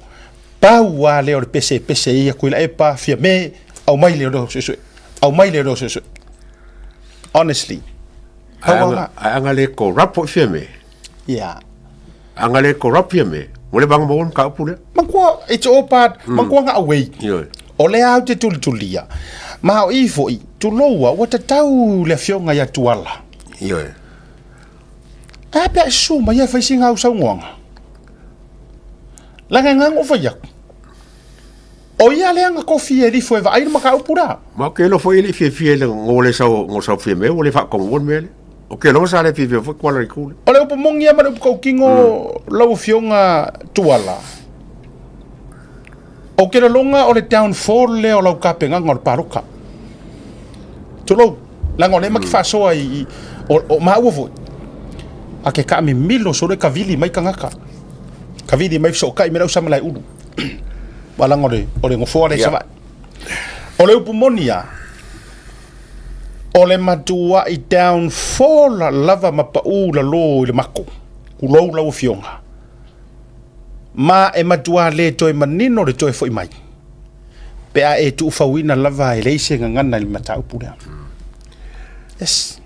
Speaker 1: Pau lava lea o le pese e pese ai ia Tuilaepa, Fiame, aumai le leo suesue, aumai le leo suesue. Honestly.
Speaker 8: Pau lava. Ae aga le corrupt foi Fiame.
Speaker 1: Yeah.
Speaker 8: Aga le corrupt Fiame. Ua leva ona maua le mataupu lea.
Speaker 1: Manatua, it's all part, mm. manatua na away.
Speaker 8: Ioe.
Speaker 1: O lea au te tulitulia. Ma o i foi, tulou a, ua tatau le afioga ia Tuala.
Speaker 8: Ioe.
Speaker 1: A pe a susu mai e fai sina au saunoaga. Leaga e gaga'o fai atu. O ia lea na tofi e lifo e vaai le mataupu la.
Speaker 8: Ma ou te iloa foi e le i fiafia i le go le sau go sau Fiamē ua le faatonuina le mea lea. Ou te iloa sa le fiafia foi Tuala i le itu lea.
Speaker 1: O le upu moni lava ma le upu tautino lau Afioga Tuala, ou te lagona o le downfall lea o lau tapenaga o le palota. Tulou, leaga o lea ma te faasoa i, o, o maua foi, a ke taamimilo solo e kavili mai tagata, kavili mai fesootai mai le au Samalaeulu. Aua leaga o le, o le nofoa lea i Savaii. O le upu moni lava, o le matuai downfall lava ma pau lalo i le mako, tulou lau Afioga, ma e matua le toe manino le toe foi mai pe a e tuufauina lava e leai se gagana i le mataupu lea. Yes.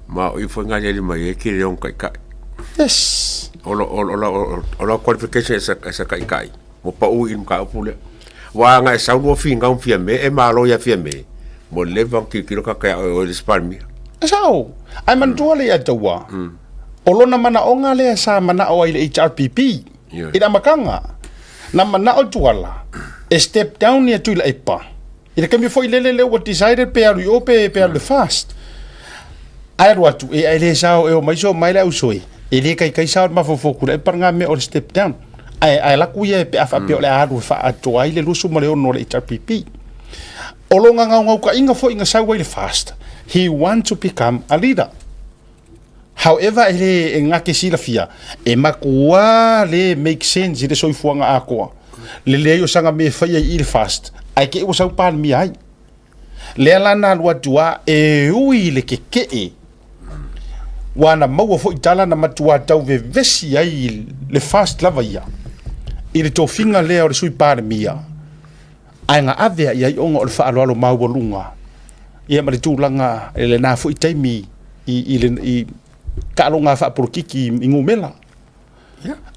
Speaker 8: Ma o i foi nga aliali mai ai ke le ona taitai.
Speaker 1: Yes.
Speaker 8: O lo o lo o lo qualification as a, as a taitai. Ua pau i le mataupu lea. Aua ana e sau lua finau ma Fiame, e malo ia Fiame, ua leva ona tilotilo tagata ia oe o oe le isi Palemia.
Speaker 1: E sao. Ae manatua le ia taua, o lona manaoga lea sa manao ai i le HRPP i le amataga, na manao Tuala e step down ia Tuilaepa i le taimi foi lele lea ua decided pe alu i o pe alu i le FAST. Ae alu atu, e e le sao e omai so mai le ausoi, e le kaikai sao le mafaufau Tuilaepa lena mea o le step down. Ae ae laku ia pe a faapea o le a alu e faaatoa ai le 26 o le HRPP. O lona gaogaukaiga foi na sau ai le FAST, he want to become a leader. However, e le e gake silafia, e matua le make sense i le soifuaga atoa, le leai o saga mea e faia i i le FAST, ae te i ua sau Palemia ai. Lea la na alu atu a e ui i le keke'e, ua na maua foi tala na matua tau vevesi ai le FAST lava ia i le tofiga lea o le Sui Palemia, ae na ave i ai ona o le faaaloalo maualuga ia ma le tulaga i lena foi taimi i, i, le, i taaloga faapolokiki i numera.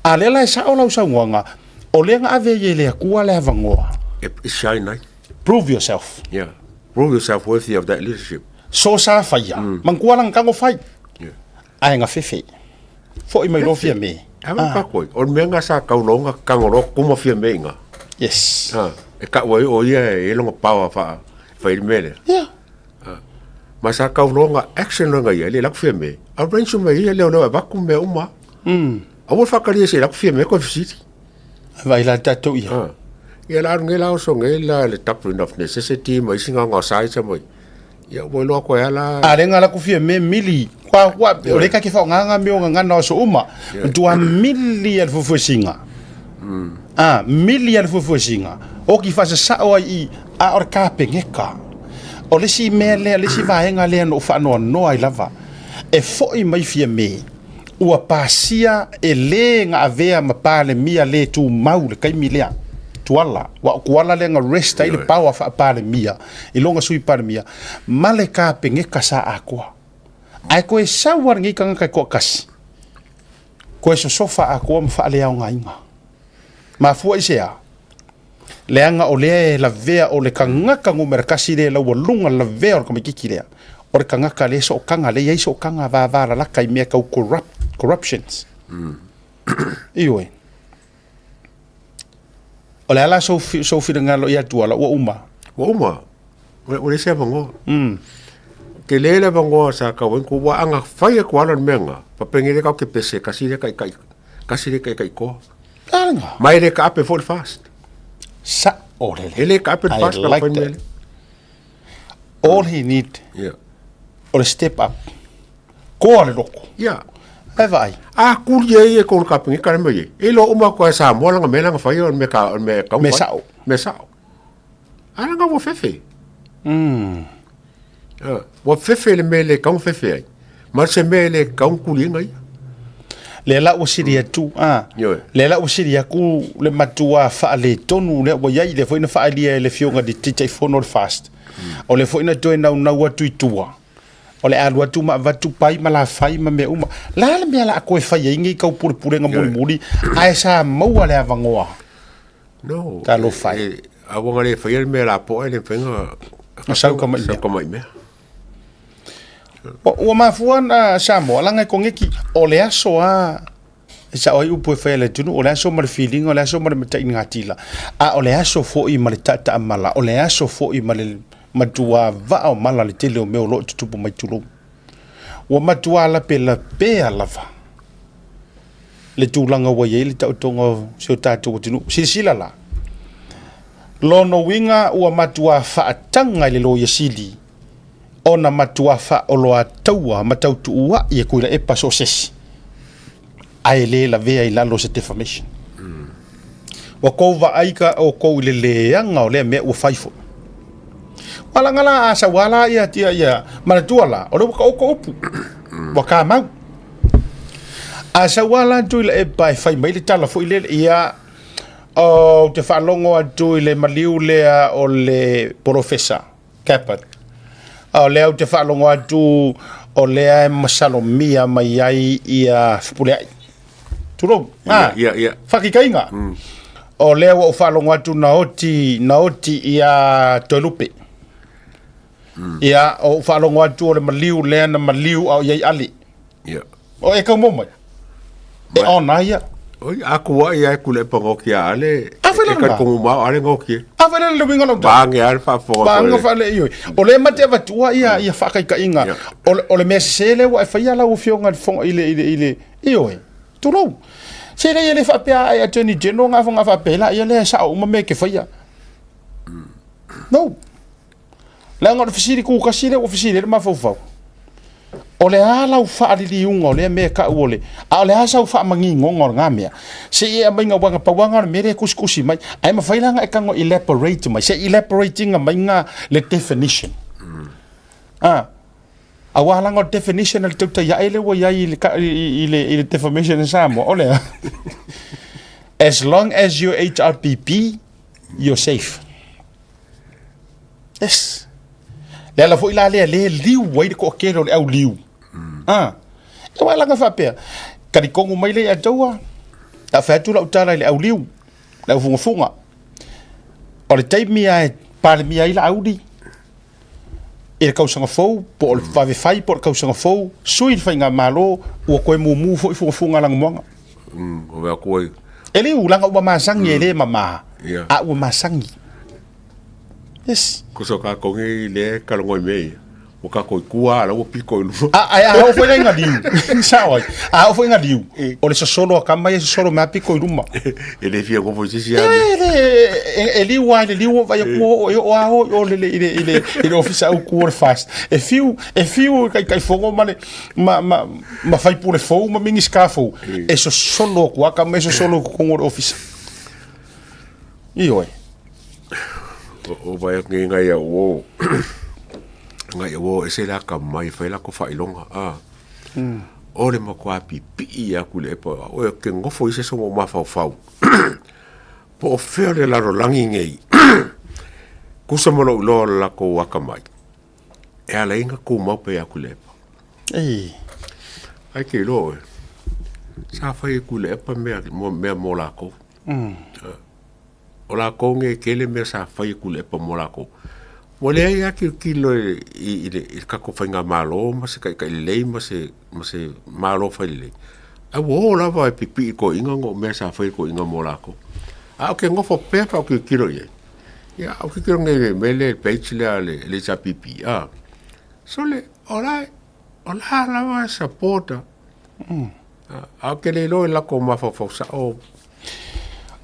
Speaker 1: A lea la e sao lau saunoaga, o lea na ave ai e le Atua le avanoa.
Speaker 8: E shine ai.
Speaker 1: Prove yourself.
Speaker 8: Yeah. Prove yourself worthy of that leadership.
Speaker 1: So sa faia, manatua lana tago fai. Ae na fefe. Foi mai loa Fiame.
Speaker 8: A ma ka koi. O le mea nga sa kau longa kango lo kuma Fiame inga.
Speaker 1: Yes.
Speaker 8: Ha. E ka ua o ia e longa power fa fa i le mea lea.
Speaker 1: Yeah.
Speaker 8: Ha. Ma sa kau longa action longa ia le laku Fiame. Arrange mai ia leo leo e vaku mea uma. Aua whakaria se laku Fiame koe fisiti.
Speaker 1: Vai la tatou ia.
Speaker 8: Ha. Ia la aru la oso nge la le doctrine of necessity ma isi nga nga sai sa mai. Ia ua iloa koe ala.
Speaker 1: A le nga la kufia me mili. Kwa kwa o le ka ke fa nga nga me o nga na so uma. Tua mili al fufuesinga. A mili al fufuesinga. O ki fa sa o ai a o ka pengeka. O le si mea lea, le si vaega lea no whaanoa noa i lava. E foi mai fia me. Ua pasia e lē na avea ma Palemia lē tumau le taimi lea. Tuala, ua o Tuala lea na rest ai le power faa-Palemia i lona Sui Palemia ma le Kapeneta sa atoa. Ae toe sau lava lenei tagata e toatasi, toe sosofa atoa ma faaleaogaina. Mafua i se a? Leaga o lea e lavea o le tagata numera tasi lea e laualuga lavea o le tamaititi lea, o le tagata lea e sootaga, lea e i ai sootaga vavalalata i mea tau corrupt, corruptions. Ioe. O le a la sou, sou finagalo ia Tuala, ua uma?
Speaker 8: Ua uma. Ua leai se avanoa. Tele le avanoa sa tau ai ku, ua aga fai e Tuala le mea lena, faapena le tau te pese, kasi le taitai, kasi le taitai toa. Ma e le taape foi le FAST.
Speaker 1: Saolele.
Speaker 8: E le taape le FAST.
Speaker 1: I like that. All he need o le step up. Koa le loko.
Speaker 8: Yeah.
Speaker 1: Ae vaai.
Speaker 8: A kuli ai e kona kapeneka le mea i ai. E iloa uma atu e Samoa lana mea lana fai o le mea ka, o le mea e tau
Speaker 1: Mea sao.
Speaker 8: Mea sao. A lana ua fefe. Ua fefe le mea e le tatau ona fefe ai. Ma se mea e le tatau ona tuliina ia.
Speaker 1: Lea la ua sili atu, a.
Speaker 8: Ioe.
Speaker 1: Lea la ua sili atu le matua faaletonu lea ua i ai, lea foi na faaalia e le Afioga i le Taitaifono o le FAST. O lea foi na toe naunau atu i tua, o le a alu atu ma avatu pai ma lafai ma mea uma. O le a le mea o le a toe fai ai nei tau pulepulega mulimuli, ae sa maua le avanoa.
Speaker 8: No.
Speaker 1: Talofa e.
Speaker 8: A ua na le faia le mea lapoa e le mafai ona
Speaker 1: Na sau ka mai mea.
Speaker 8: Sau ka mai mea.
Speaker 1: Ua mafua na Samoa, laga e koneki, o le aso a, e sao ai upu e fai a le atunuu, o le aso ma le filiga, o le aso ma le mataigatila, a o le aso foi ma le taataamala, o le aso foi ma le matua vaa o mala le tele o mea o lo o tutupu mai tulou. Ua matua lapelapea lava le tulaga ua i ai le taotoga o si o tatou atunuu. Silasila la, lona uiga ua matua faataga i le Loia Sili ona matua faaoloataua ma tautuua'i e Tuilaepa so o se isi, ae le lavea i lalo o se defamation. Ua tou vaai ka outou i le leaga o lea mea ua fai foi. Ua laga la a sau lava la ia, ia, ia, manatua la, o lea ua taoto upu, ua kamau. A sau lava la Tuilaepa e fai mai le tala foi lele, ia, ou te faalogo atu i le maliu lea o le polofesa Gabbard. A o lea ou te faalogo atu O lea e masalomia mai ai ia Fepuleai. Tulou.
Speaker 8: Ia, ia, ia.
Speaker 1: Faakaitaiga. O lea ua ou faalogo atu na oti, na oti ia Toelupe. Ia, o ou faalogo atu o le maliu lea na maliu a o i ai Ale.
Speaker 8: Ia.
Speaker 1: O e kaumau mai. E ona ia.
Speaker 8: Oi, a kua ia e kule pa ngoki a ale.
Speaker 1: A fai
Speaker 8: E
Speaker 1: lana.
Speaker 8: ka kongu mao ale ngoki.
Speaker 1: A fai lana le winga lau tala.
Speaker 8: Bange ale faafofoga
Speaker 1: Panga
Speaker 8: foi.
Speaker 1: faale ioi. O le mate avatua ia ia faakaitaiga. O le o le mea sese lea ua e faia lau afioga i le fofoga i le i le i le ioe. Tulou. Se lea e le faapea ai Attorney General nga fonga faapea la ia lea e sao uma mea e ke faia. No. Leaga o le fesili kukasi lea ua fesili ai le mafaufau. O le a lau faaliliuga o lea mea e tau o le, a o le a sau faamanigoga o lena mea? Se i e aumaiga aua na pau lava lena o le mea lea e tusitusi mai. Ae mafai la ona e tago elaborate mai, se i elaborate ina mai na le definition. A, aua leaga o le definition a le Tautai Ae lea ua i ai i le, i le, i le defamation in Samoa, o le a? As long as you're HRPP, you're safe. Yes. Le ala foi la lea le liu ai le toatele o le au liu. Mm. Ah. E wa langa faapea. Talikongu mai le ia taua. Ta fai atu lau tala i le au liu. Le au fugafuga. O le taimi a e palemia ai Laauli i le tausaga fou, po o le vave fai po o le tausaga fou, sui le faigamalo, ua toe mumu foi fugafuga a Lanumoana.
Speaker 8: Mm, o mea koe.
Speaker 1: E liu, langa ua masani e le mama,
Speaker 8: Yeah.
Speaker 1: a ua masani. Yes.
Speaker 8: Ko so ka kongi le kalongo i mea ia. Ua kako i kua, ala ua piko i luma.
Speaker 1: A, a, a oo foi la i ngaliu. Sao ai. A oo foi i ngaliu. O le sosolo a kama ia sosolo mea piko i luma.
Speaker 8: E le fia ngofo i sisi a
Speaker 1: E,
Speaker 8: mea.
Speaker 1: le, e, e liu a i le liu o vai aku o e o a o o le le i le i le i le ofisa au ku o le fast. E fiu, e fiu i kai kai fongo ma le ma ma ma faipule fou ma minisita fou. E sosolo aku a kama e sosolo i totonu o le ofisa. Ioe.
Speaker 8: O vai atu nei ngai au o ngai au o ese la ka mai fai la ko faailoga a o le matua pipii aku le epa o e ke ngofo i se somo mafaufau po o fea le lalolagi nei kusa ma lou iloa o le lakou akamai e ala ai na tumau pea aku le epa
Speaker 1: Ei.
Speaker 8: Ai ke iloa oe sa fai e Tuilaepa mea mea mo lakou O lakou nei e tele mea sa fai e Tuilaepa mo lakou. Ua leai lava tilotilo i i le i le tatou faigamalo ma se taitai lelei ma se ma se Malo fai lelei, ae ua o lava e pipii i toeaiina ona o mea sa fai e toeaiina mo lakou. A ou te nofo pea pe a ou tilotilo i ai, ia ou te tilotilo nei i le mea lea i le page lea a le HRPP, a, sole, o la e o la lava e support a. A ou te le iloa i latou mafaufau sao.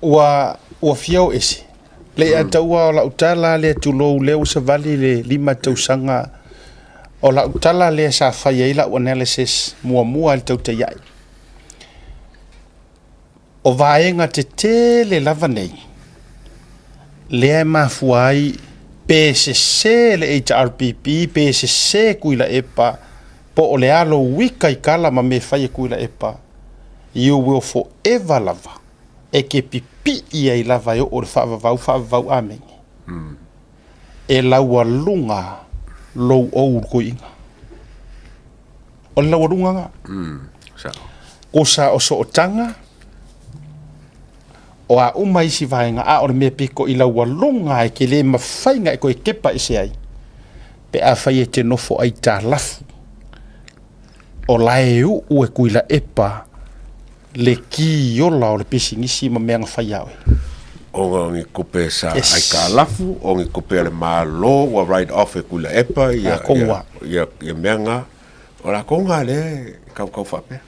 Speaker 1: Ua, ua fia o ese. Le ia taua o lau tala lea tulou lea ua savali le 5 tausaga o lau tala lea sa fai ai lau analysis muamua i le tautai ae. O vaega tetele lava nei lea e mafua ai pe sese le HRPP pe sese Tuilaepa po o le a lou ikaikala ma mea fai e Tuilaepa, you will forever lava e ke pipii ai lava e oo le faavavau faavavau amene. E laualuga lou ou toiga. O le laualuga na. Kosa o sootaga, o a uma isi vaega, a o le mea piko i laualuga e ke le mafai na e koe kepa ese ai, pe afai e te nofo aitalafu, o la e uu e Tuilaepa le ki ola o le pisinisi ma mea na fai ia oe.
Speaker 8: Ona o ni tupe sa aitalafu, o ni tupe a le Malo ua write off e Tuilaepa ia, ia, ia, ia mea na. O lakou na lea e kaukau faapea.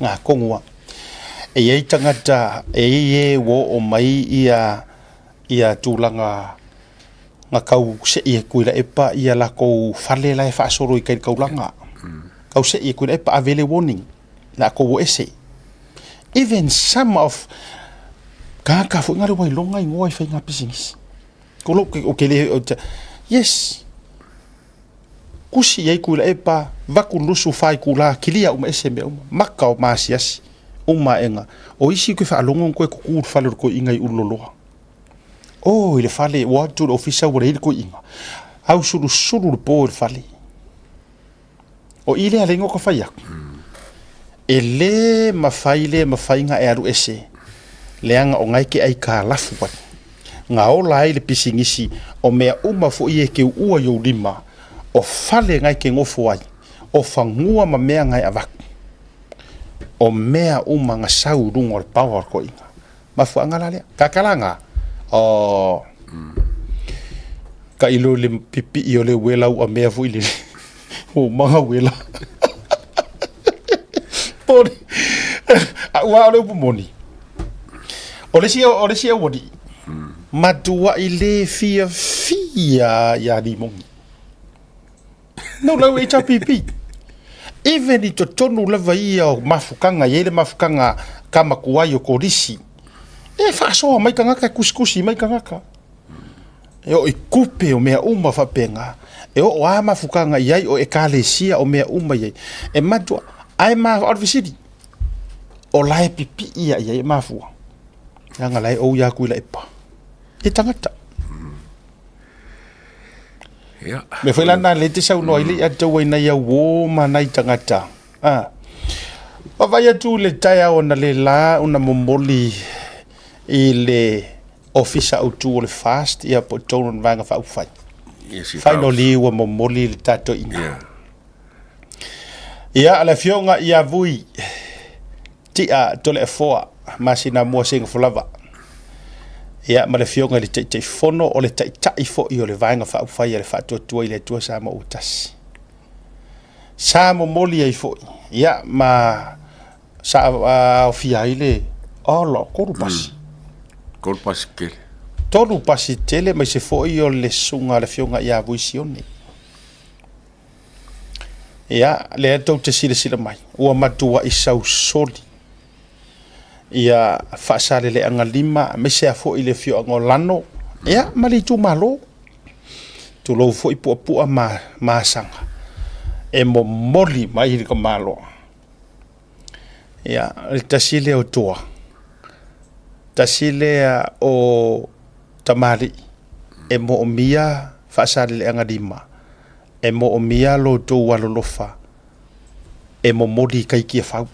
Speaker 1: Ngā kongua. E i ai tagata, e i ai e ua oo mai ia, ia tulaga na kau se'i e Tuilaepa ia lakou fale la e faasolo i tai i le taulaga. Kau se'i e Tuilaepa ave le warning. Lakou ua ese. Even some of tagata foi na le ua iloga igoa i faiga pisinisi. Ko lou o ke le yes. Kusi i ai Tuilaepa vaku lusu fai kula kilia uma ese mea uma. Maka o maasiasi uma aega. O isi koe faalogo koe kuku le fale o le toeaiga i Ululoloa. Oh i le fale ua atu i le ofisa ua leai le toeaiga. Ausulusulu le po i le fale. O i lea lea ka fai aku. E lē mafai lē mafai ga e alu ese leaga o gae ke aikalafu ai ga ola ai le pisinisi o mea uma foʻi e keuʻua i ou lima o fale gae ke gofo ai o fagua ma mea gae avaku o mea uma ga sau i luga o le paoa o le toeaina. Mafuaaga la lea. Kakalaga o tailo i le pipii o le uela ua mea foi lele. Ua uma ona uela. Poli. Aua o le upu moni. O le isi o le isi aualii, matuai le fiafia ia Limoni. No lau HRPP. Even i totonu lava ia o mafukaga, e i ai le mafukaga kamakuai o kolisi, e faasoa mai tagata, e kusikusi mai tagata. E oo i kupe o mea uma faapena, e oo lava mafukaga i ai o ekalesia o mea uma i ai. E matua, ae ma, o le fesili, o la e pipii ia i ai e mafua, leaga la e ou ia Tuilaepa i tagata.
Speaker 8: Ia.
Speaker 1: Mea foi la na lea e te saunoa ai le ia tau ai nai auō ma nai tagata. Ah. Vaavaai atu i le taeao analeila ona momoli i le Ofisa Autu o le FAST ia po o totonu o le Vaega Faaupufai.
Speaker 8: Yes,
Speaker 1: Finally ua momoli le tatou iga.
Speaker 8: Yeah.
Speaker 1: Ia, le afioga ia Vui Tia Toleafoa masina mua Seigafolava. Ia, ma le afioga i le Taitaifono o le Taitai foi o le Vaega Faaupufai a le Faatuatua i le Atua Samoa ua Tasi. Sa momoli ai foi, ia, ma sa aofia ai le ola, tolu pasi.
Speaker 8: Tolu pasi tele.
Speaker 1: Tolu pasi tele, aemaise foi o le susuga a le afioga ia Vui Sione. Ia, lea tou te silasila mai, ua matuai sausoli ia Faasaleleaga 5, aemaise lava foi le afioaga o Lano, ia, ma le itumalo. Tulou foi Puapua ma ma Asaga, e momoli mai le tamaloa. Ia, le tasi lea o toa, tasi lea o tamalii e moomia Faasaleleaga 5, e moomia lo outou alolofa e momoli i tai Tiafau.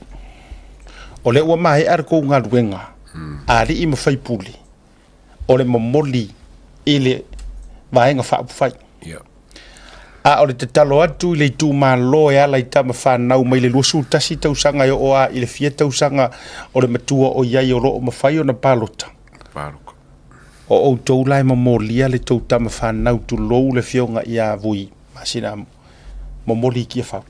Speaker 1: O lea ua maea le tou galuega, alii ma faipule, o le momoli i le Vaega Faaupufai. A o le tatalo atu i le itumalo e ala i tama fanau mai le 21 tausaga e oo lava i le fia tausaga o le matua o i ai o lo o mafai ona palota.
Speaker 8: Palota.
Speaker 1: O outou la e momolia le tou tama fanau tulou le afioga ia Vui Masina momoli i Tiafau.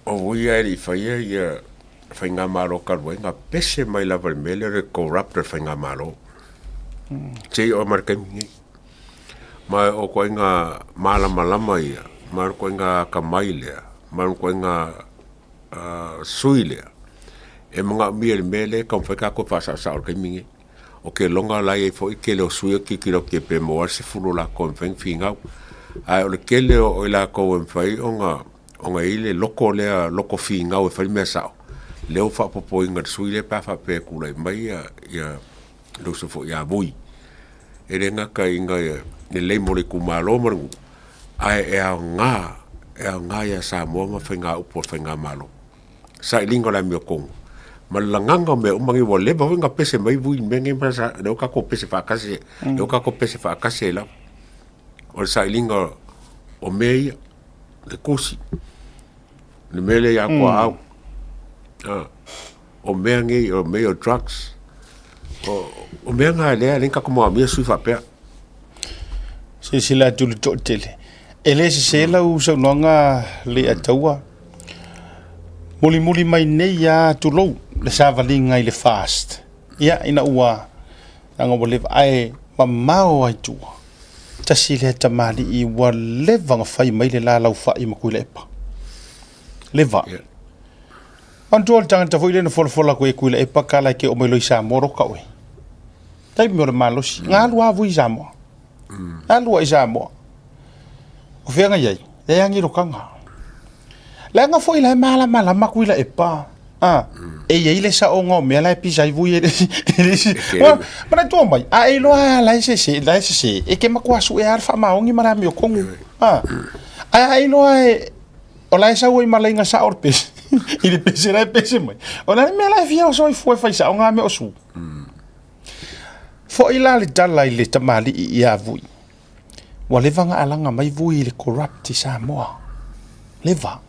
Speaker 8: O Vui a e le i faia ia Faigamalo talu ai na pese mai lava i le mea lea o le corrupt o le Faigamalo. Seia oo mai le taimi lenei. Ma o ituaiga malamalama ia, ma o ituaiga atamai lea, ma o ituaiga sui lea, e manaomia i le mea lea e taumafai tatou e faasaosao i le taimi lenei. O ke loga la e i ai foi tele o sui o tilotilo atu pe maua le 10 o latou e mafai ona finau. Ae o le tele o i latou e mafai ona ona i ai le loto lea, loto finau e fai le mea sao, lea ua faaopoopoina e le sui lea pe a faapea e tulai mai ia ia le uso foi ia Vui. E le gata ina lelei mo le itumalo ma le nuu, ae e aoga, e aoga ia Samoa ma faigaupu a le faigamalo. Sailiga o le amiotonu ma le lagaga o mea uma nei, ua leva foi ona pese mai Vui i mea nei, ma sa, lea ua tatou pese faatasi, lea ua tatou pese faatasi ai lava. O le sailiga o mea ia, le tusi, le mea lea ia tuaau, o mea nei, o mea o drugs, o, o mea na lea e leai ni tatou manaomia sui faapea.
Speaker 1: Silasila atu i le toatele. E le sese lau saunoaga Leiataua. Mulimuli mai nei lava tulou le savaliga i le FAST. Ia, ina ua, leaga ua leva, ae mamao lava i tua. Tasi lea tamalii ua leva ona fai mai le la laufai ma Tuilaepa. Leva. Manatua le tagata foi lea na folafola atu e Tuilaepa tala e te oo mai loa i Samoa roka oe. Taimi o le malosi. Na alu lava vui i Samoa. Na alu lava i Samoa. O fea na i ai? Leai ni rokaga. Leaga foi la e malamalama Tuilaepa. A, e i ai le saoga o mea la e pisa ai vui e le isi. Manatua mai, a e iloa lava la e sese, la e sese, e te matua sue lava le faamaoni ma le amiotonu. A, ae a e iloa e... O la e sau ai ma laiga sao le pese i le pese la e pese mai. O le a le mea la e fia soifua e fai sao ngā mea o su. Foi la le tala i le tamalii ia Vui. Ua leva ona alaga mai Vui i le corrupt i Samoa. Leva.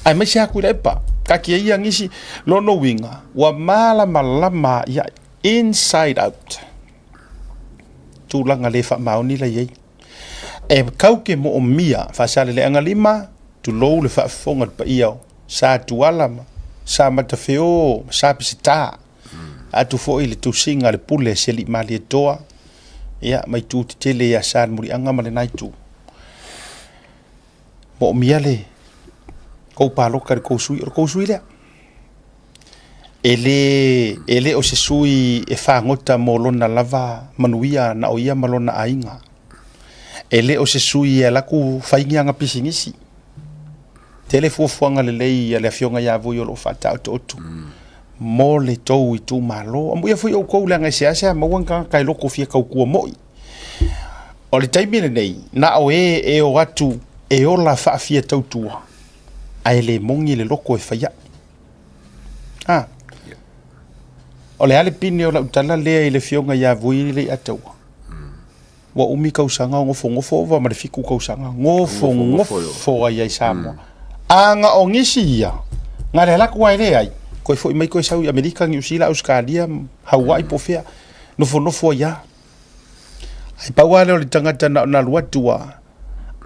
Speaker 1: Aemaise Tuilaepa. Taatia ia nisi lona uiga ua malamalama ia inside out tulaga le faamaoni la i ai. E kau ke moomia Faasaleleaga 5, tulou le faafofoga le paia o Sa Tuala ma Sa Matafeo ma Sa Peseta. Atu foi le tusiga a le pule a si alii Malietoa, ia, ma itu tetele ia Sa Muliaga ma lena itu. Moomia le kou paloka i le kou sui, o le kou sui lea. E le, e le o se sui e fagota mo lona lava manuia na o ia ma lona aiga. E le o se sui e alu atu fai ni ana pisinisi. Tele fuafuaga lelei a le Afioga ia Vui o lo o faataotooto mo le tou itumalo. Amuia foi outou leaga e seasea maua ni tagata e loto fia tautua moi. O le taimi lenei, na o e e o atu e ola faafia tautua, ae le moni le loto e fai ai. A, o le a le pine o lau tala lea i le Afioga ia Vui Leiataua? Ua umi tausaga o nofonofo ova ma le 7 tausaga nofonofo ai ai Samoa. A na o nisi ia, na le alu atu lava e leai, toe foi mai toe sau i Amerika, Niu Sila, Ausetalia, Hawaii po o fea, nofonofo ai lava. Ae pau lava lea o le tagata na ona alu atu lava,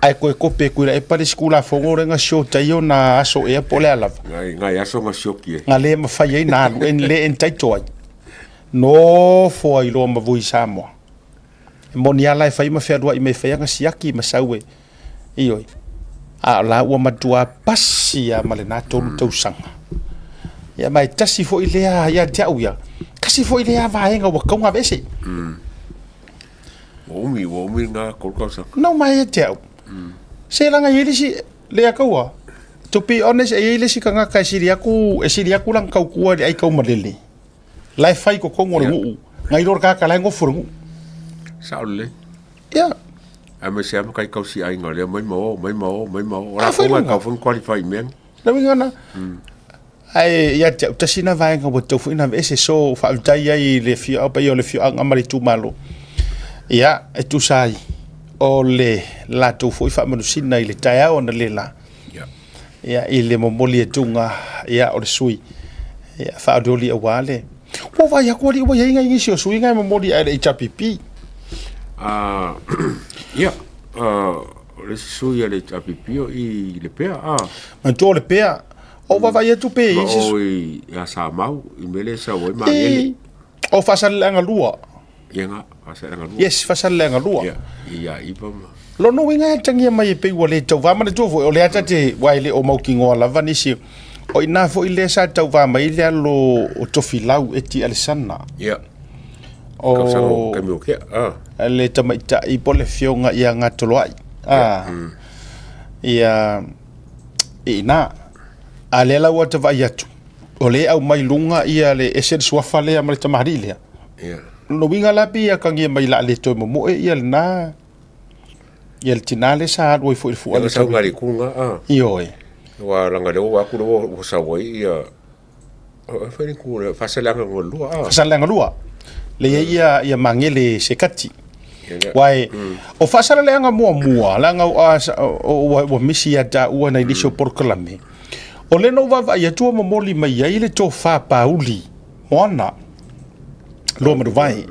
Speaker 1: ae toe kope e Tuilaepa le isi Tulafono lea na short ai ona aso ea po o le a lava.
Speaker 8: Nai aso na sioki ai.
Speaker 1: Na le mafai ai ona alu, le entitle ai. Nofo ai loa ma Vui Samoa. E moni lava la e fai ma fealuai mai e fai ana siaki ma sau e, ioe. A o la ua matua pasi lava ma lena 3 tausaga. Ia ma e tasi foi lea ia te au ia, tasi foi lea vaega ua tatau ona aveese.
Speaker 8: Ua umi, ua umi lena 3 tausaga.
Speaker 1: No ma ia te au. Se leaga e i ai le isi, lea taua, to be honest, e i ai le isi tagata e sili atu, e sili atu lana tautua i le aitaumalele. La e fai i totonu o le nuu, nai lo le tagata la e nofo i le nuu.
Speaker 8: Sao lelei.
Speaker 1: Ia.
Speaker 8: Aemaise lava matai tausi aiga lea mai ma o, mai ma o, mai ma o. O latou e tatau foi ona qualify i mea nei.
Speaker 1: Le uiga lena. Ae ia te au, tasi lena vaega ua tatau foi ona aveese. So, faafetai ai i le afioaga, paia o le afioaga ma le itumalo. Ia, e tusa ai o le latou foi faamanusina i le taeao analeila. Ia, i le momoli atuga, ia, o le sui, ia, faaolioli aua le... Ua vaai atu alii ua i ai nai nisi o sui na e momoli ae le HRPP.
Speaker 8: Ah, ia, o le isi sui a le HRPP o i Lepea, ah.
Speaker 1: Manatua o Lepea, o vaavaai atu pe i
Speaker 8: isi... Ma o i ia Samau, i mea lea e sau ai Magele.
Speaker 1: O Faasaleleaga 2.
Speaker 8: Ia nga, Faasaleleaga
Speaker 1: 2. Yes, Faasaleleaga 2.
Speaker 8: Ia, ia Iva ma...
Speaker 1: Lona uiga e atagia mai e pei ua le tauva manatua foi o lea ta te aua e le o mautinoa lava nisi o i ina foi lea sa tauva mai le alo o Tofilau Eti Alesana.
Speaker 8: Ia.
Speaker 1: O
Speaker 8: Tausaga o taimi o tea. Ah.
Speaker 1: Le tamaitai po o le afioga ia Gatoloai. Ah. Ia i ina. A lea la ua ta vaai atu, o lea e aumai luga ia le ese le suafa lea ma le tamalii lea.
Speaker 8: Ia.
Speaker 1: Lona uiga la pei e atagia mai o le a le toe momoe ia lena ia le tinā lea sa alu ai foi i le fua
Speaker 8: le sau ngai kunga a.
Speaker 1: Ioe.
Speaker 8: Ua langa lea ua aku lea ua sau ai ia fai le ku le Faasaleleaga lua
Speaker 1: a. Faasaleleaga 2. Le ia ia ia Magele Sekati. Wai o Faasaleleaga muamua leaga ua ua misi ia taua nai nisi o polokalame. O lea na ou vaavaai atu ua momoli mai ai le tofa Pauli Moana Luamanuvai.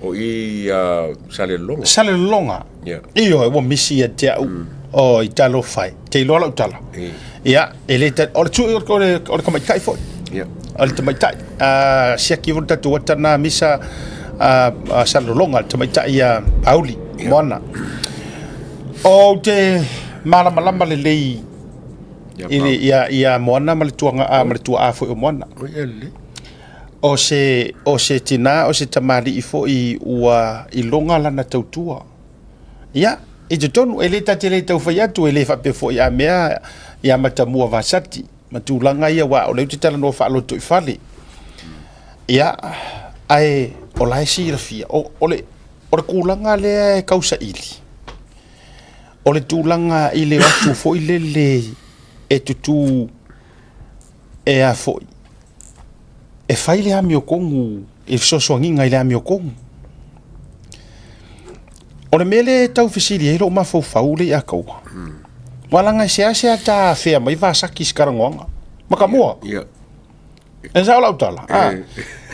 Speaker 8: O i ia Salelologa.
Speaker 1: Salelologa.
Speaker 8: Yeah.
Speaker 1: Ioe, ua misi ia te au. Oi, talofa e. Te iloa lau tala. Ia, e le ta, o le tu, o le, o le tamaitai foi.
Speaker 8: Yeah.
Speaker 1: O le tamaitai. Siaki foi le tatou ata na misa a Salelologa, le tamaitai ia Pauli Moana. Ou te malamalama lelei i le, ia, ia Moana ma le tuaga, ma le tuaa foi o Moana.
Speaker 8: Oi, e lelei.
Speaker 1: O se, o se tinā, o se tamalii foi ua iloga lana tautua. Ia, i totonu, e le ta te le tau fai atu, e le faapea foi a mea ia Matamua Vasati, ma tulaga ia, aua o lea ou te talanoa faalotoifale. Ia, ae o la e silafia, o, o le, o le tulaga lea e tausaili, o le tulaga i le o atu foi lele. e tutū e a foi, e fai le amiotonu i le fesoasoaniga i le amiotonu. O le mea lea e tau fesili ai lou mafaufau le ia taua, aua leaga e seasea ta afea mai Vasaki i se talanoaga. Matamua?
Speaker 8: Ia.
Speaker 1: E sao lau tala? Ah.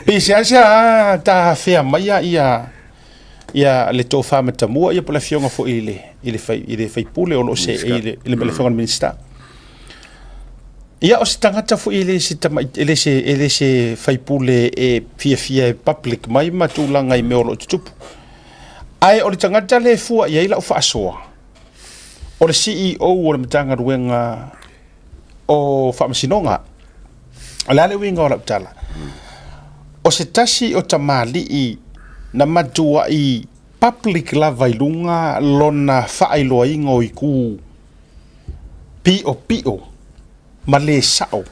Speaker 1: Pe seasea ta afea mai ia ia le tofa matamua ia po le afioga foi i le i le fai i le faipule o lo o se i le i le afioga i le Minisita. Ia o se tagata foi e le se tamai e le se e le se faipule e fiafia e public mai ma tulaga i mea o lo o tutupu. Ae o le tagata lea e fua i ai lau faasoa, o le CEO o le Matagaluega o Faamasinoga. O le a le uiga o lau tala? O se tasi o tamalii na matuai public lava i luga lona faailoaina o itu piopio ma le sao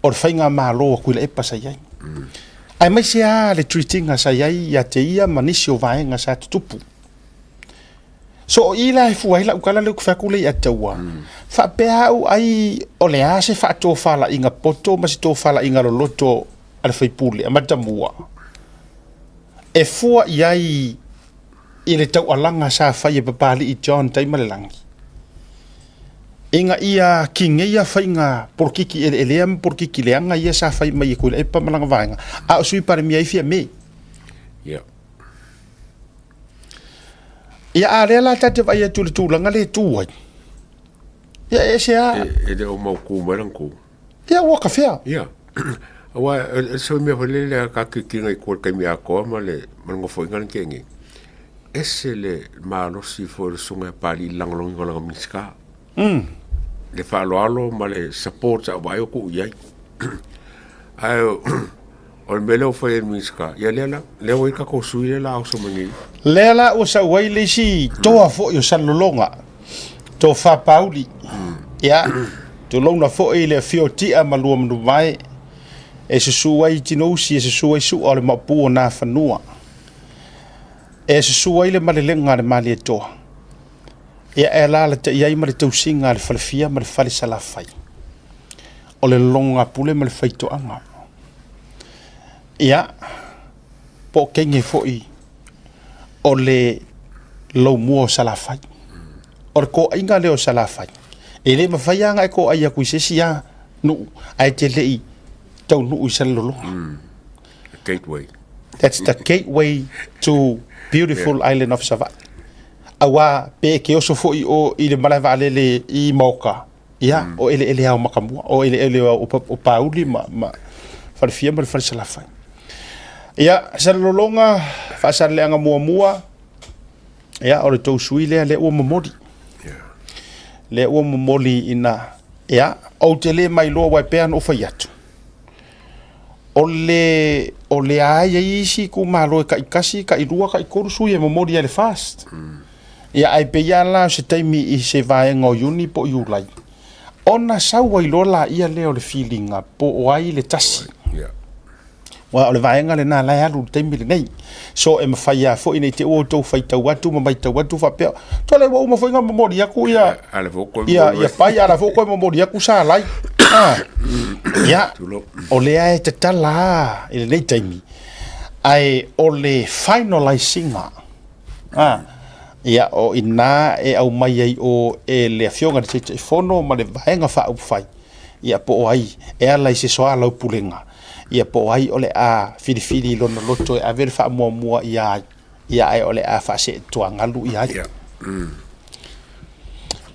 Speaker 1: o le faigamalo a Tuilaepa sa i ai. Aemaise lava le treat-ina sa i ai ia te ia ma nisi o vaega sa tutupu. So o i la e fua ai lau tala lea ou te fai atu lea ia te au, faapea au ai o le a se faatofalaiga poto ma se tofalaiga loloto a le faipule a Matamua e fua i ai i le taualaga sa fai e Papalii John Taimalelagi ina ia kigeia faiga polokiki eleelea ma polokiki leaga ia sa fai mai e Tuilaepa ma lana vaega, a o Sui Palemia ai Fiame.
Speaker 8: Ia.
Speaker 1: Ia, a lea la ta te vaai atu i le tulaga lea e tu ai. Ia, e ese a.
Speaker 8: E, e le o mautu mai lana tu.
Speaker 1: Ia, ua ka fea.
Speaker 8: Ia. Aua, e se mea foi lele a ka kikina i tua i le taimi atoa ma le, ma le nofoaiga lea na tea nei. Ese le malosi foi o le Susuga ia Papalii i le lagolagoina o lana Minisita. Le faaaloalo ma le support sa ou vaai o tuu i ai. Ae o le mea lea ua fai e le Minisita, ia lea la, lea ua i ai le tatou sui lea o le a oso mai nei.
Speaker 1: Lea la ua sau ai le isi toa foi o Salelologa, Tofa Pauli. Ia, tulouna foi le afio o Tia ma Luamanuvae, e susu ai Tinousi, e susu ai Sua o le Maopu o Nafanua. E susu ai le malelega a le Malietoa. Ia e alaalatai ai ma le tausiga a le falefia ma le fale Salafai, o le lologapule ma le faitoaga. Ia, po o kenge foi o le laumua o Salafai. O le toaiga lea o Salafai, e le mafai lava ona e toai atu i se isi lava nuu ae te le i taunuu i Salelologa.
Speaker 8: Gateway.
Speaker 1: That's the gateway to beautiful yeah. island of Savaii. Aua pe ke oso foi o i le malae vaalele i Maoka, ia, o eleele ao Makamua, o eleele ao o Pauli ma, ma Falefia ma le Falesalafai. Ia, Salelologa, Faasaleleaga muamua, ia, o le tou sui lea, lea ua momoli. Lea ua momoli ina, ia, ou te le mailoa aua e pei lava ona ou fai atu, O le, o lea e i ai isi itumalo e taitasi, tailua, taitolu sui e momoli ai le FAST. Ia ae pei lava la o se taimi i se vaega o Iuni po o Iulai, ona sau ai loa laia lea o le filiga po o ai le tasi. Aua o le vaega lena la e alu i le taimi lenei. So e mafai lava foi ne i te i ua outou faitau atu ma matau atu faapea, Tole ua uma foi ona momoli atu ia ia ia pai a la foi koe momoli atu Salai. Ah. Ia, o lea e tatala lava i lenei taimi, ae o le finalize-ina, ah, ia, o i ina e aumai ai o e le Afioga i le Taitaifono ma le Vaega Faaupufai, ia po o ai e ala i se soalaupulega, ia po o ai o le a filifili i lona loto e ave le faamuamua ia ai. Ia ae o le a faaseetuagalu ia ai.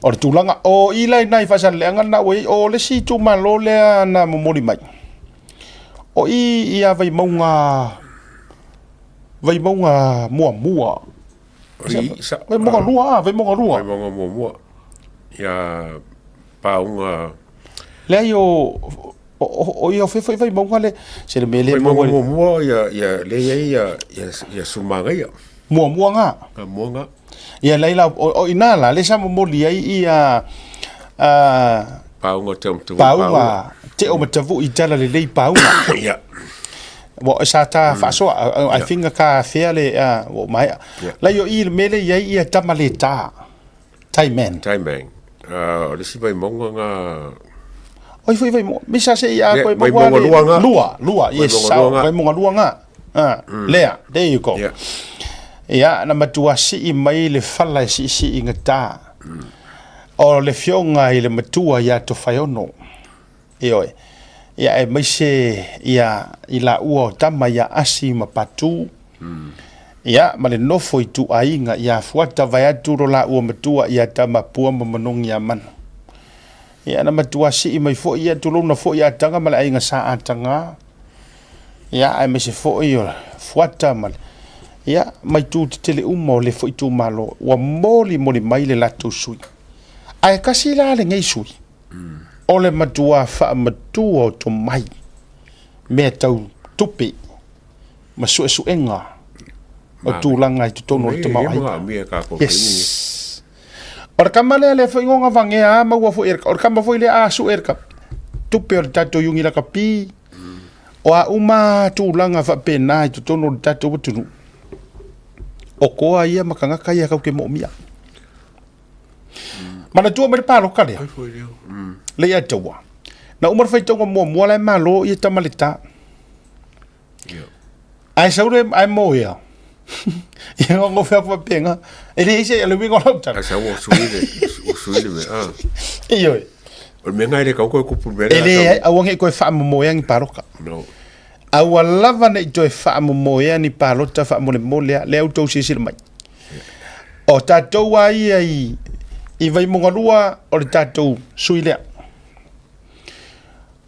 Speaker 1: O le tulaga, o i la i Faasaleleaga lena ua i ai, o le isi itumalo lea na momoli mai, o i ia Vaimauga, Vaimauga muamua. Vaimauga lua, ah, Vaimauga lua.
Speaker 8: Vaimauga muamua. Ia Pauga.
Speaker 1: Leai o o ia o fea foi Vaimauga le se le mea le
Speaker 8: maua muamua ia ia le ia ia ia ia Sumagaia.
Speaker 1: Muamua nga.
Speaker 8: Muamua nga.
Speaker 1: Ia laila o ina la le sa momoli ai ia a
Speaker 8: Pauga te o matavu
Speaker 1: Pauga te o matavu i tala lelei Pauga.
Speaker 8: Ia.
Speaker 1: Wa sa ta faasoa I think ka fea le ua maea. Lai o i le mea le i ai ia tama le ta. Tai Man.
Speaker 8: Tai Man. O le isi Vaimauga nga.
Speaker 1: Oi foi vai misa se ia koe maua le lua lua yes sao Vaimauga lua nga ah lea there you go ia na matua sii mai le fala e siisii gata o le fioga i le matua ia Tofaeono ioe ia aemaise ia i laua o tama ia Asi ma Patu ia ma le nofo i ituaiga ia Fuata vaeatu lo laua matua ia Tamapua ma Manogiamanu. Ia na matua sii mai foi ia tulouna foi Ataga ma le aiga Sa Ataga. Ia aemaise foi o Fuata ma le ia ma itu tetele uma o le foi itumalo ua molimoli mai le latou sui. Ae kasi la lenei sui o le matua faamatua o tomai mea tau tupe ma suesuega o tulaga i totonu o le tamaoaiga. Yes. O le kama lea le foi ngonga vangea a maua foi o le kama foi lea a sue le tupe o le tatou iungi lakapi o a uma tulaga faapena i totonu o le tatou atunuu. O koa ia ma tagata ia kau ke moomia. Manatua mai le paloka lea. Le ia taua. Na uma le faitauga muamua la e malo ia tama le ta. Ae sau le ae moea. Ia ngo fea ku penga. E le ise le wingo lau tala.
Speaker 8: Ae sau o sui le o sui le mea. Ah.
Speaker 1: Ioe.
Speaker 8: O le mea ngai le kau koe kupu mea.
Speaker 1: E le aua nge koe whaamomoea ni paloka.
Speaker 8: No.
Speaker 1: Aua lava nei toe faamomoea ni palota faamolemole a, lea outou silasila mai. O tatou a ia i, i Vaimauga 2, o le tatou sui lea.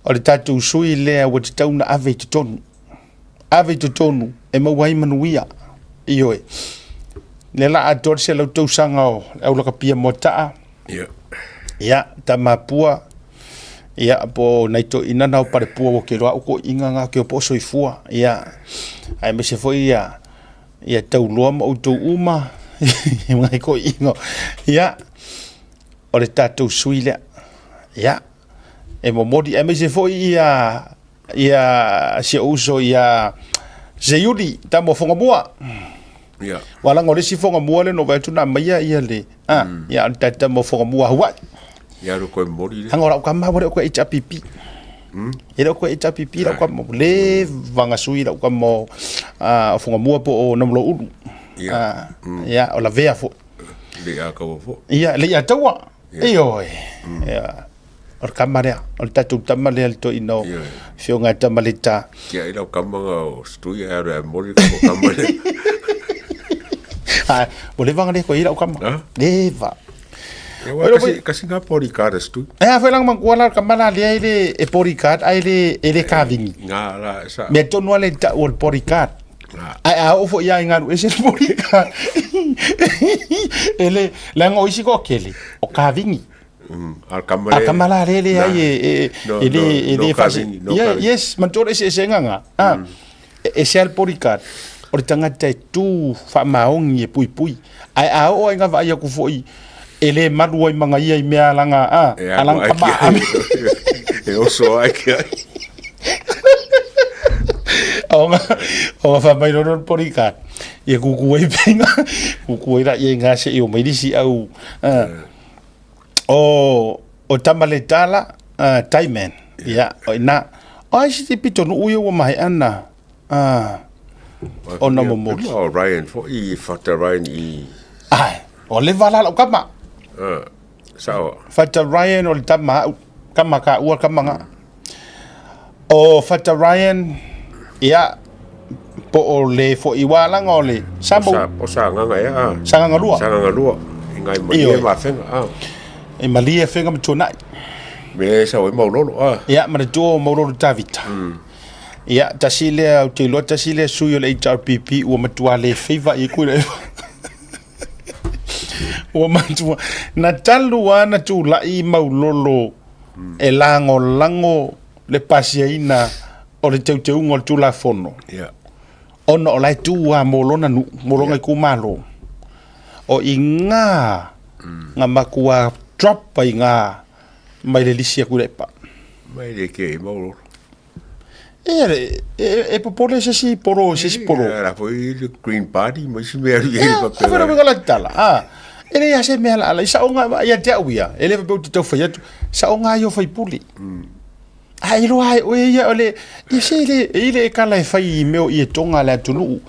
Speaker 1: O le tatou sui lea ua tatau ona ave i totonu. Ave i totonu e maua ai manuia. Ioe. Lea la atoa le 100 tausaga o le aulakapia Moataa.
Speaker 8: Ia.
Speaker 1: Ia, Tamapua, ia, po o nai toeaiina na o Palepua ua ke loa au toeaiina na ke o po o soifua, ia, aemaise foi ia, ia Tauloa ma outou uma, nai toeaiina, ia, o le tatou sui lea, ia, e momoli, aemaise foi ia, ia si ou uso ia Seiuli, tama o Fogamua.
Speaker 8: Ia.
Speaker 1: Ua laga o le isi Fogamua lea na ou vaai atu na aumaia ia le, a, ia o le tama o Fogamua Hawaii.
Speaker 8: Ia alu koe momoli le.
Speaker 1: Hanga o lau kama ua le o koe HRPP. E le o koe HRPP lau kama, ua leva na sui lau kama o, a, o Fogamua po o Namoloulu.
Speaker 8: Ia.
Speaker 1: A, ia, o Lavea foi.
Speaker 8: Le ia taua foi.
Speaker 1: Ia, le ia taua. Ioe. Ia. O le kama lea, o le tatou tama lea le toeaina o Afioga ia Tamaleta.
Speaker 8: Kia i lau kama nga o Stui ae alu ae momoli le kama lea.
Speaker 1: Ai, ua leva ona le koe i lau kama.
Speaker 8: Ha?
Speaker 1: Leva.
Speaker 8: Ia wa kasi, kasi nga bodyguard a Stui.
Speaker 1: E a foi langa mangua la kama la lea e le e bodyguard ai le e le kavingi.
Speaker 8: Nga la sa.
Speaker 1: Mea tonu a le tau o le bodyguard. Ai a oo foi ia i ngalu ese le bodyguard. E le, leaga o isi toatele, o kavingi.
Speaker 8: A kama
Speaker 1: A kama la le le ai e e e le e le fasi. Yeah, yes, manatua le eseesega nga. Ah. E ese lava le bodyguard. O le tagata e tu faamaoni e puipui. Ae a oo ai nga vaai atu foi e le malu ai ma ia i mea langa a alanga kama ame.
Speaker 8: E oso ai ki ai.
Speaker 1: O nga o nga fa mai lolo le bodyguard. Ia kuku ai penga, kuku ai la ia nga se i o mai lisi au. Ah. O o Tamaletala uh, Taiman. Ia, yeah. o ina. O ai si te pito no uia ua mahe ana. Uh, ona momoli.
Speaker 8: O Ryan fo i Fata Ryan i...
Speaker 1: Ai, o le vala lau kama.
Speaker 8: Sao.
Speaker 1: Fata Ryan o le tama au. Kama ka ua kama nga. O Fata Ryan, ia, po o le foi wālanga o le Samo.
Speaker 8: O Sagaga ea a.
Speaker 1: Sagaga lua.
Speaker 8: Sagaga lua. I ngai malie ma Afega a.
Speaker 1: E malie Afega ma Tuanai.
Speaker 8: Me sau ai Maulolo a.
Speaker 1: Ia, manatua o Maulolo Tavita. Ia, tasi lea, ou te iloa tasi lea sui o le HRPP ua matua le favour i koe le Ua matua, na talu lava na tulai Maulolo e lagolago le pasiaina o le teuteuga o le Tulafono,
Speaker 8: yeah.
Speaker 1: ona o la e tu lava mo lona nuu, mo lona itumalo. O i ngā, ngā matua drop ai ngā mai le lisi a Tuilaepa.
Speaker 8: Mai le ke i Maulolo.
Speaker 1: E, e, e popole se si poro, se si poro.
Speaker 8: E, la foi le Green Party, mai si mea i e
Speaker 1: papera. E, a la tala, a. E le se mea la ala, i saonga, ia te au ia, e le faapea ou te tau fai atu, saonga ai o faipule. A iloa ai oe ia o le ia se le e le kala e fai i mea o ie toga a le atunuu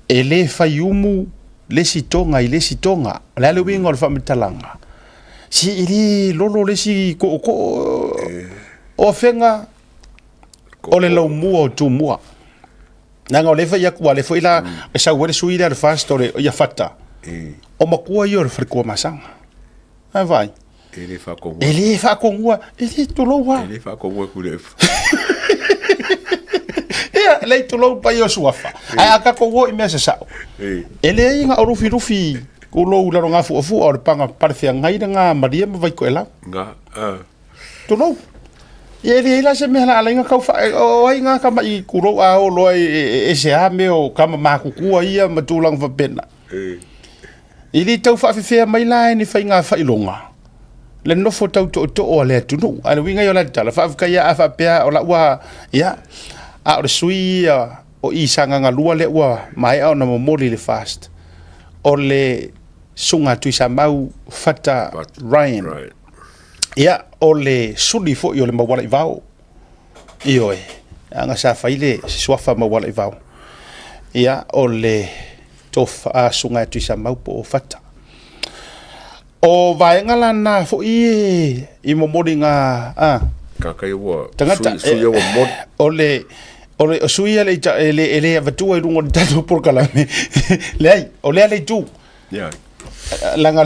Speaker 1: e le fai umu le isi toga i le isi toga. O le a le uiga o le faamatalaga? Se e le lolo le isi tootoo o Afega o le laumua o Tumua. Leaga o lea e fai atu, aua o lea foi la e sau ai le sui lea o le FAST o le ia Fata, o matua ia o le Faletuamasaga. A vaai.
Speaker 8: E le faatonua.
Speaker 1: E le faatonua, e le tulou lava.
Speaker 8: E le faatonua e Tuilaepa.
Speaker 1: Ia, le tulou pai o suafa. Ae a tatou o i mea sasao, e leai na o Lufilufi tulou i lalo gafuafua o le paga palefeagai lena Malie ma Vaitoelau.
Speaker 8: Ga, a.
Speaker 1: Tulou. Ia e leai la se mea la ala ai na tau faa... O ai ngā tama'i tulou a o loa e se a mea o tama matutua ia ma tulaga faapena. E le tau faafefea mai la e ni faiga faailoga le nofo tau tootoo a le atunuu. Ae le uiga ia o la tala, faafetai a faapea o lau a, ia, a o le sui ia o i Sagaga 2 lea ua maea ona momoli i le FAST, o le susuga a Tuisamau Fata Ryan. Ia, o le suli foi o le Maualaivao. Ioe, leaga sa fai le suafa Maualaivao. Ia, o le tofa, a, susuga ia Tuisamau po o Fata. O vaega la na foi i momoliga a
Speaker 8: Tagata ia ua
Speaker 1: tagata,
Speaker 8: sui, sui ia ua momoli.
Speaker 1: O le o le o sui ia le e le e le avatua i luga o le tatou polokalame. Leai, o lea le itu.
Speaker 8: Yeah.
Speaker 1: Leaga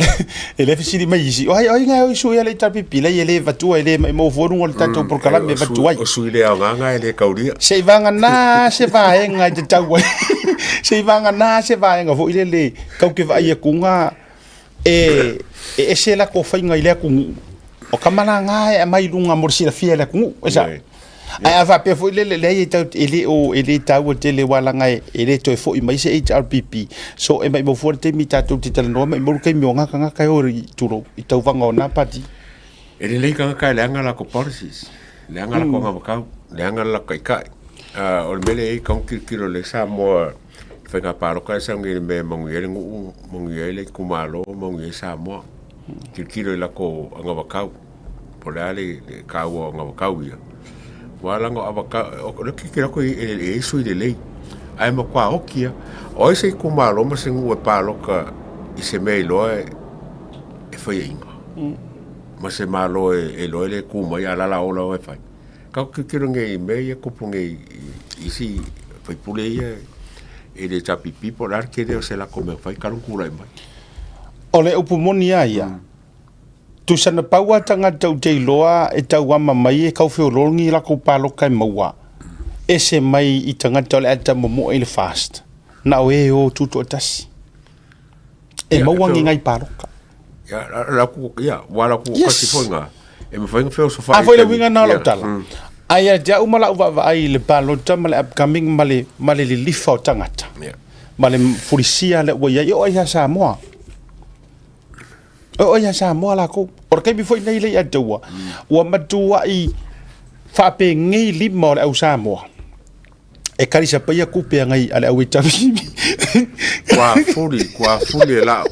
Speaker 1: e le fesili mai isi, o ai o ai ngai o sui ia le HRPP, leai e le avatua e le maimau fua i luga o le tatou polokalame e avatu ai.
Speaker 8: O sui le aoga e le kaulia.
Speaker 1: Seivaga se vaega e tatau ai. Seivaga se vaega foi lele tatou te vaai atu ga e e ese latou faiga i le atunuu. O tama la na e aumai i luga mo le silafia e le atunuu, e sao? Ae a faapea foi lele, leai e tatou te, e le o, e le taua tele aua leaga e le toe foi mai se HRPP. So e maumau fua le taimi tatou te talanoa, maumau le taimi o na tagata e o i, tulou, i tauvaga o na pati.
Speaker 8: E lelei tagata e leaga latou policies, leaga latou anavatau, leaga le latou taitai. O le mea lea e i ai, e tatau ona tilotilo lelei Samoa i faiga palota lea e sau nei i le mea e manuia ai le nuu, manuia ai le itumalo, manuia ai Samoa. Tilotilo i latou anavatau, po o le a le taua o anavatau ia. Aua leaga o anavatau, o lea ou te tilotilo atu e i ai sui lelei, ae matua oti lava. O ai se itumalo ma se nuu e palota i se mea e iloa e faiaina ma se Malo e iloa e le tu mai a o la o le a o lava e fai. Tatou tilotilo nei i mea ia e tupu nei i isi sui usufono ia i le HRPP po o le a le tele o se latou mea fai talu ona tulai mai.
Speaker 1: O le upu moni lava ia, tusa na pau lava tagata ou te iloa e tauama mai e tau feoloolo ni latou palota e maua, ese mai i tagata o le a tamomoe i le FAST, na o e o tutoatasi. E maua ni nai palota.
Speaker 8: Ia, la ku, ia, ua la ku kasi foi ngā. E mawhai ngā whio
Speaker 1: A foi le uiga na o lau tala. Ae ia te au ma lau vaavaai i le palota ma le upcoming ma le, ma le lilifa o tagata. Ma le fulisia lea ua i ai. E oo ai ia Samoa. E oo ai ia Samoa lakou. O le taimi foi nei lea ia te ua, ua matuai faapenei lima o le au Samoa. E kalisapaia kupe a ngai a le au HRPP.
Speaker 8: Kua fuli, kua fuli e lau,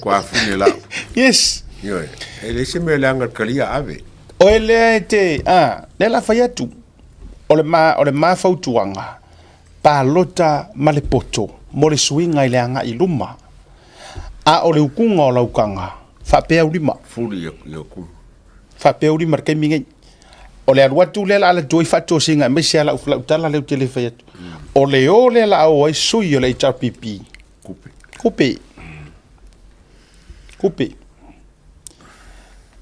Speaker 8: kua fuli e lau.
Speaker 1: Yes.
Speaker 8: Ioe, e leai se mea leaga i le kalia ave.
Speaker 1: O e lea e te, a, lea la fai atu, o le ma, o le ma fautuaga, palota ma le poto mo le suiga i le agai i luma. A o le ukuga o laukaga, faapeaulima.
Speaker 8: Fuli i ukuga.
Speaker 1: Faapeaulima i le taimi nei. O le alu atu lea la alu atu ai faatosina aemaise lava lau, lau tala lea ou te le fai atu. O le o lea la o ai sui o le HRPP.
Speaker 8: Kupe.
Speaker 1: Kupe. Kupe.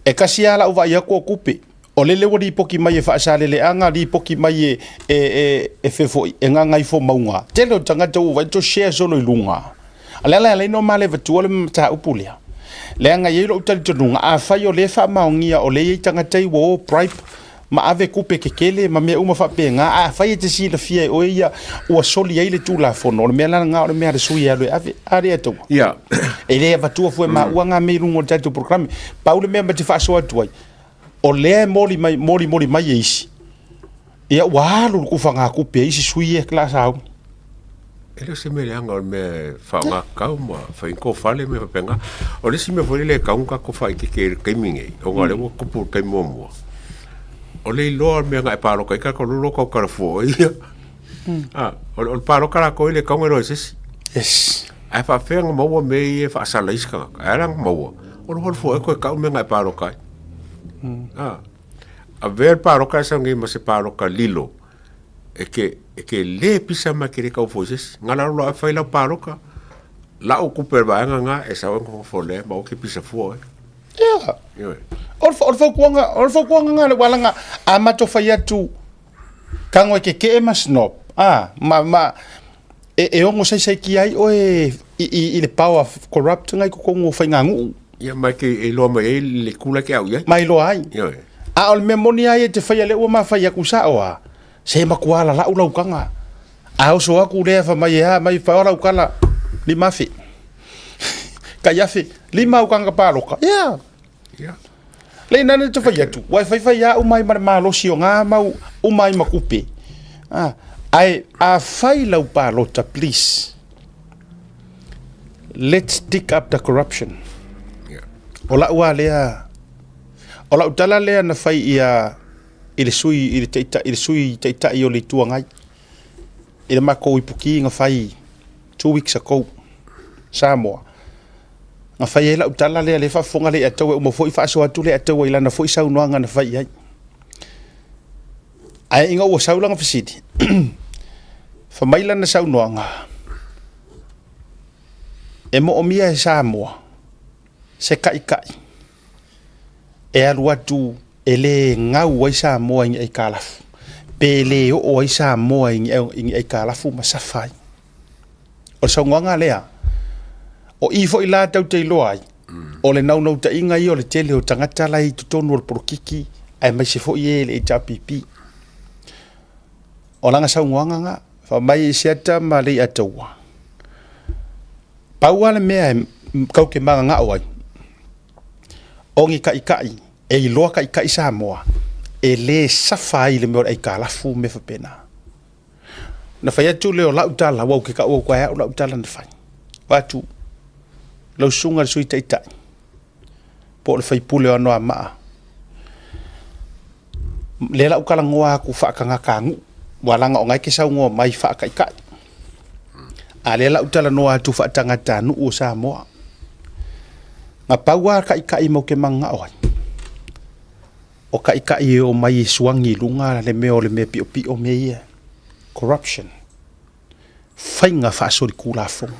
Speaker 1: E kasi lava lau vaai atu o kupe. O lele ua lipoti mai e Faasaleleaga, lipoti mai e, e, e, e fefoi, e Gagaifomauga. Tele o tagata ua vaai to share solo i luga. A le ala e ala ai ona malevatua le mataupu lea, leaga e i ai lou talitonuga, afai o lea e faamaonia o lea e i ai tagata ia ua o bribe ma ave tupe tetele ma mea uma faapena, ae afai e te silafia e oe ia ua soli ai le Tulafono, o le mea la lena o le mea a le sui e alu e ave. A lea taua.
Speaker 8: Ia.
Speaker 1: E le avatua fua e maua ngā mea i luga o le tatou polokalame. Pau le mea ma te faasoa atu ai, o lea e moli mai, molimoli mai e isi, ia ua alu le tufagatupe a isi sui ia la sauni.
Speaker 8: E le o se mea leaga o le mea e faaaoga tatau ma fai ai tofale ma mea faapena. O le isi mea foi lele e tatau ona tatou faaeteete i le taimi lenei, ona o lea ua tupu i le taimi muamua. O le iloa o le mea na e paloka ai ka lolo kau kala fua ia. Ah, o le paloka la ko ile kau ngelo se isi.
Speaker 1: Yes.
Speaker 8: Ai fa fe nga maua me ia fa sala isi ka. Ai la maua. O le hol fua ko ka me nga paloka ai. Ah. A ver paloka sa ngi ma se paloka lilo. E ke e ke le pisa ma ke le kau fua se isi. Nga la lo a fai la paloka. La o kupe ba nga nga e sa o fo le ma o ke pisa fua.
Speaker 1: Yeah. O le fautuaga, o le fautuaga nga le walaga a matou fai atu kago e keke'e ma snob a ma ma e, e ogo saisaikia ai oe i, i, i le power corrupt nga i totonu o faiganu'u.
Speaker 8: Ia ma ke e iloa mai ai le kula ke au i ai.
Speaker 1: Ma iloa ai.
Speaker 8: Ioe.
Speaker 1: A o le mea moni lava ia e te faia lea ua mafai atu sa'o a, se matua lala'u lau taga. A oso atu lea fai mai e a mai fai o lau tala 5,000. Tai afe, lima au tagata paloka. Yeah.
Speaker 8: Yeah.
Speaker 1: Le ina ne te fai atu, wai fai fai a uma ai ma le malosi o ngā mau uma ai ma kupe. Ah, ai a fai lau palota, please. Let's dig up the corruption.
Speaker 8: Yeah.
Speaker 1: O lau a lea, o lau tala lea na fai ia i le sui i le taitai i le sui taitai o le Itu Agai i le makou ipuki na fai 2 weeks ago Samoa na fai ai lau tala lea le faafofoga le Ataua e uma foi faasoa atu le Ataua i lana foi saunoaga na fai ai ae ina ua sau lana fesili fa mai lana saunoaga e moomia e Samoa se kaʻikaʻi e alu atu e lē gau ai Samoa i ni aitalafu, pe lē oo ai Samoa i ni aitalafu ma safa ai. O le saunoaga lea, o i foi la tatou te iloa ai, o le naunautaiga ia o le tele o tagata la e i totonu o le polokiki aemaise foi e le HRPP. O lana saunoaga na, fai mai e Siata ma Leiataua, pau lava le mea e tatou te mananao ai, o ni kaʻikaʻi e iloa kaʻikaʻi Samoa e lē safa ai i le mea o le aitalafu ma mea faapena. Na fai atu lea o lau tala, aua ou te tau atu ai au lau tala na fai. Fai atu, lau susuga i le Sui Taitai, po o le sui usufono o Anoamaa, lea la ou talanoa atu faatagatanuu, ua leaga o na e te saunoa mai faataitai. A lea la ou talanoa atu faatagatanuu o Samoa. Na pau lava taitai matou te mananao ai, o taitai e omai e suagi i luga le mea o le mea piopio mea ia, corruption, faiga faasolitulafono.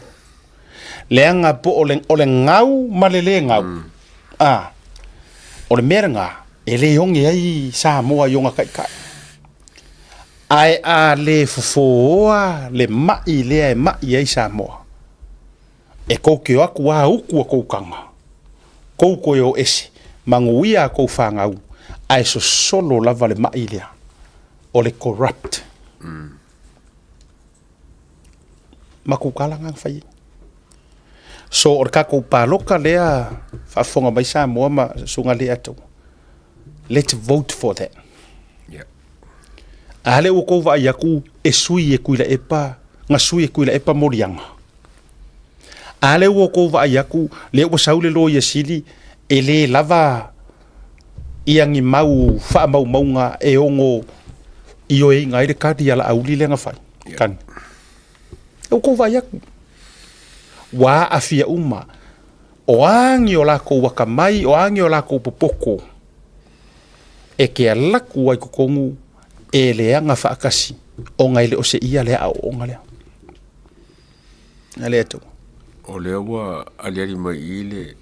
Speaker 1: Leaga po o le, o le gau ma le lē gau, a, o le mea lena e lē oge ai Samoa i ona taitai. Ae a lē fofōa le maʻi lea e maʻi ai Samoa, e tou te o atu a utu a tou taga, tou toe o ese, manuia a tou fanau, ae sosolo lava le maʻi lea o le corrupt. Matou tala na na fai ai. So o le tatou paloka lea faafofoga mai Samoa ma Susuga Leiataua, let's vote for that.
Speaker 8: Yeah.
Speaker 1: A lea ua tou vaai atu e sui e Tuilaepa, na sui e Tuilaepa moliaga. A lea ua tou vaai atu lea ua sau le Loia Sili e lē lava ia ni mau faamaumauga e ono ioeina ai le kali a Laauli lea na fai. Kani. E ua tou vaai atu, ua aafia uma, o a ni o lakou akamai, o a ni o lakou popoto e te alu atu ai i totonu e leaga faatasi ona e le o seia le aoaoga lea. A le Atua.
Speaker 8: O lea ua aliali mai i i le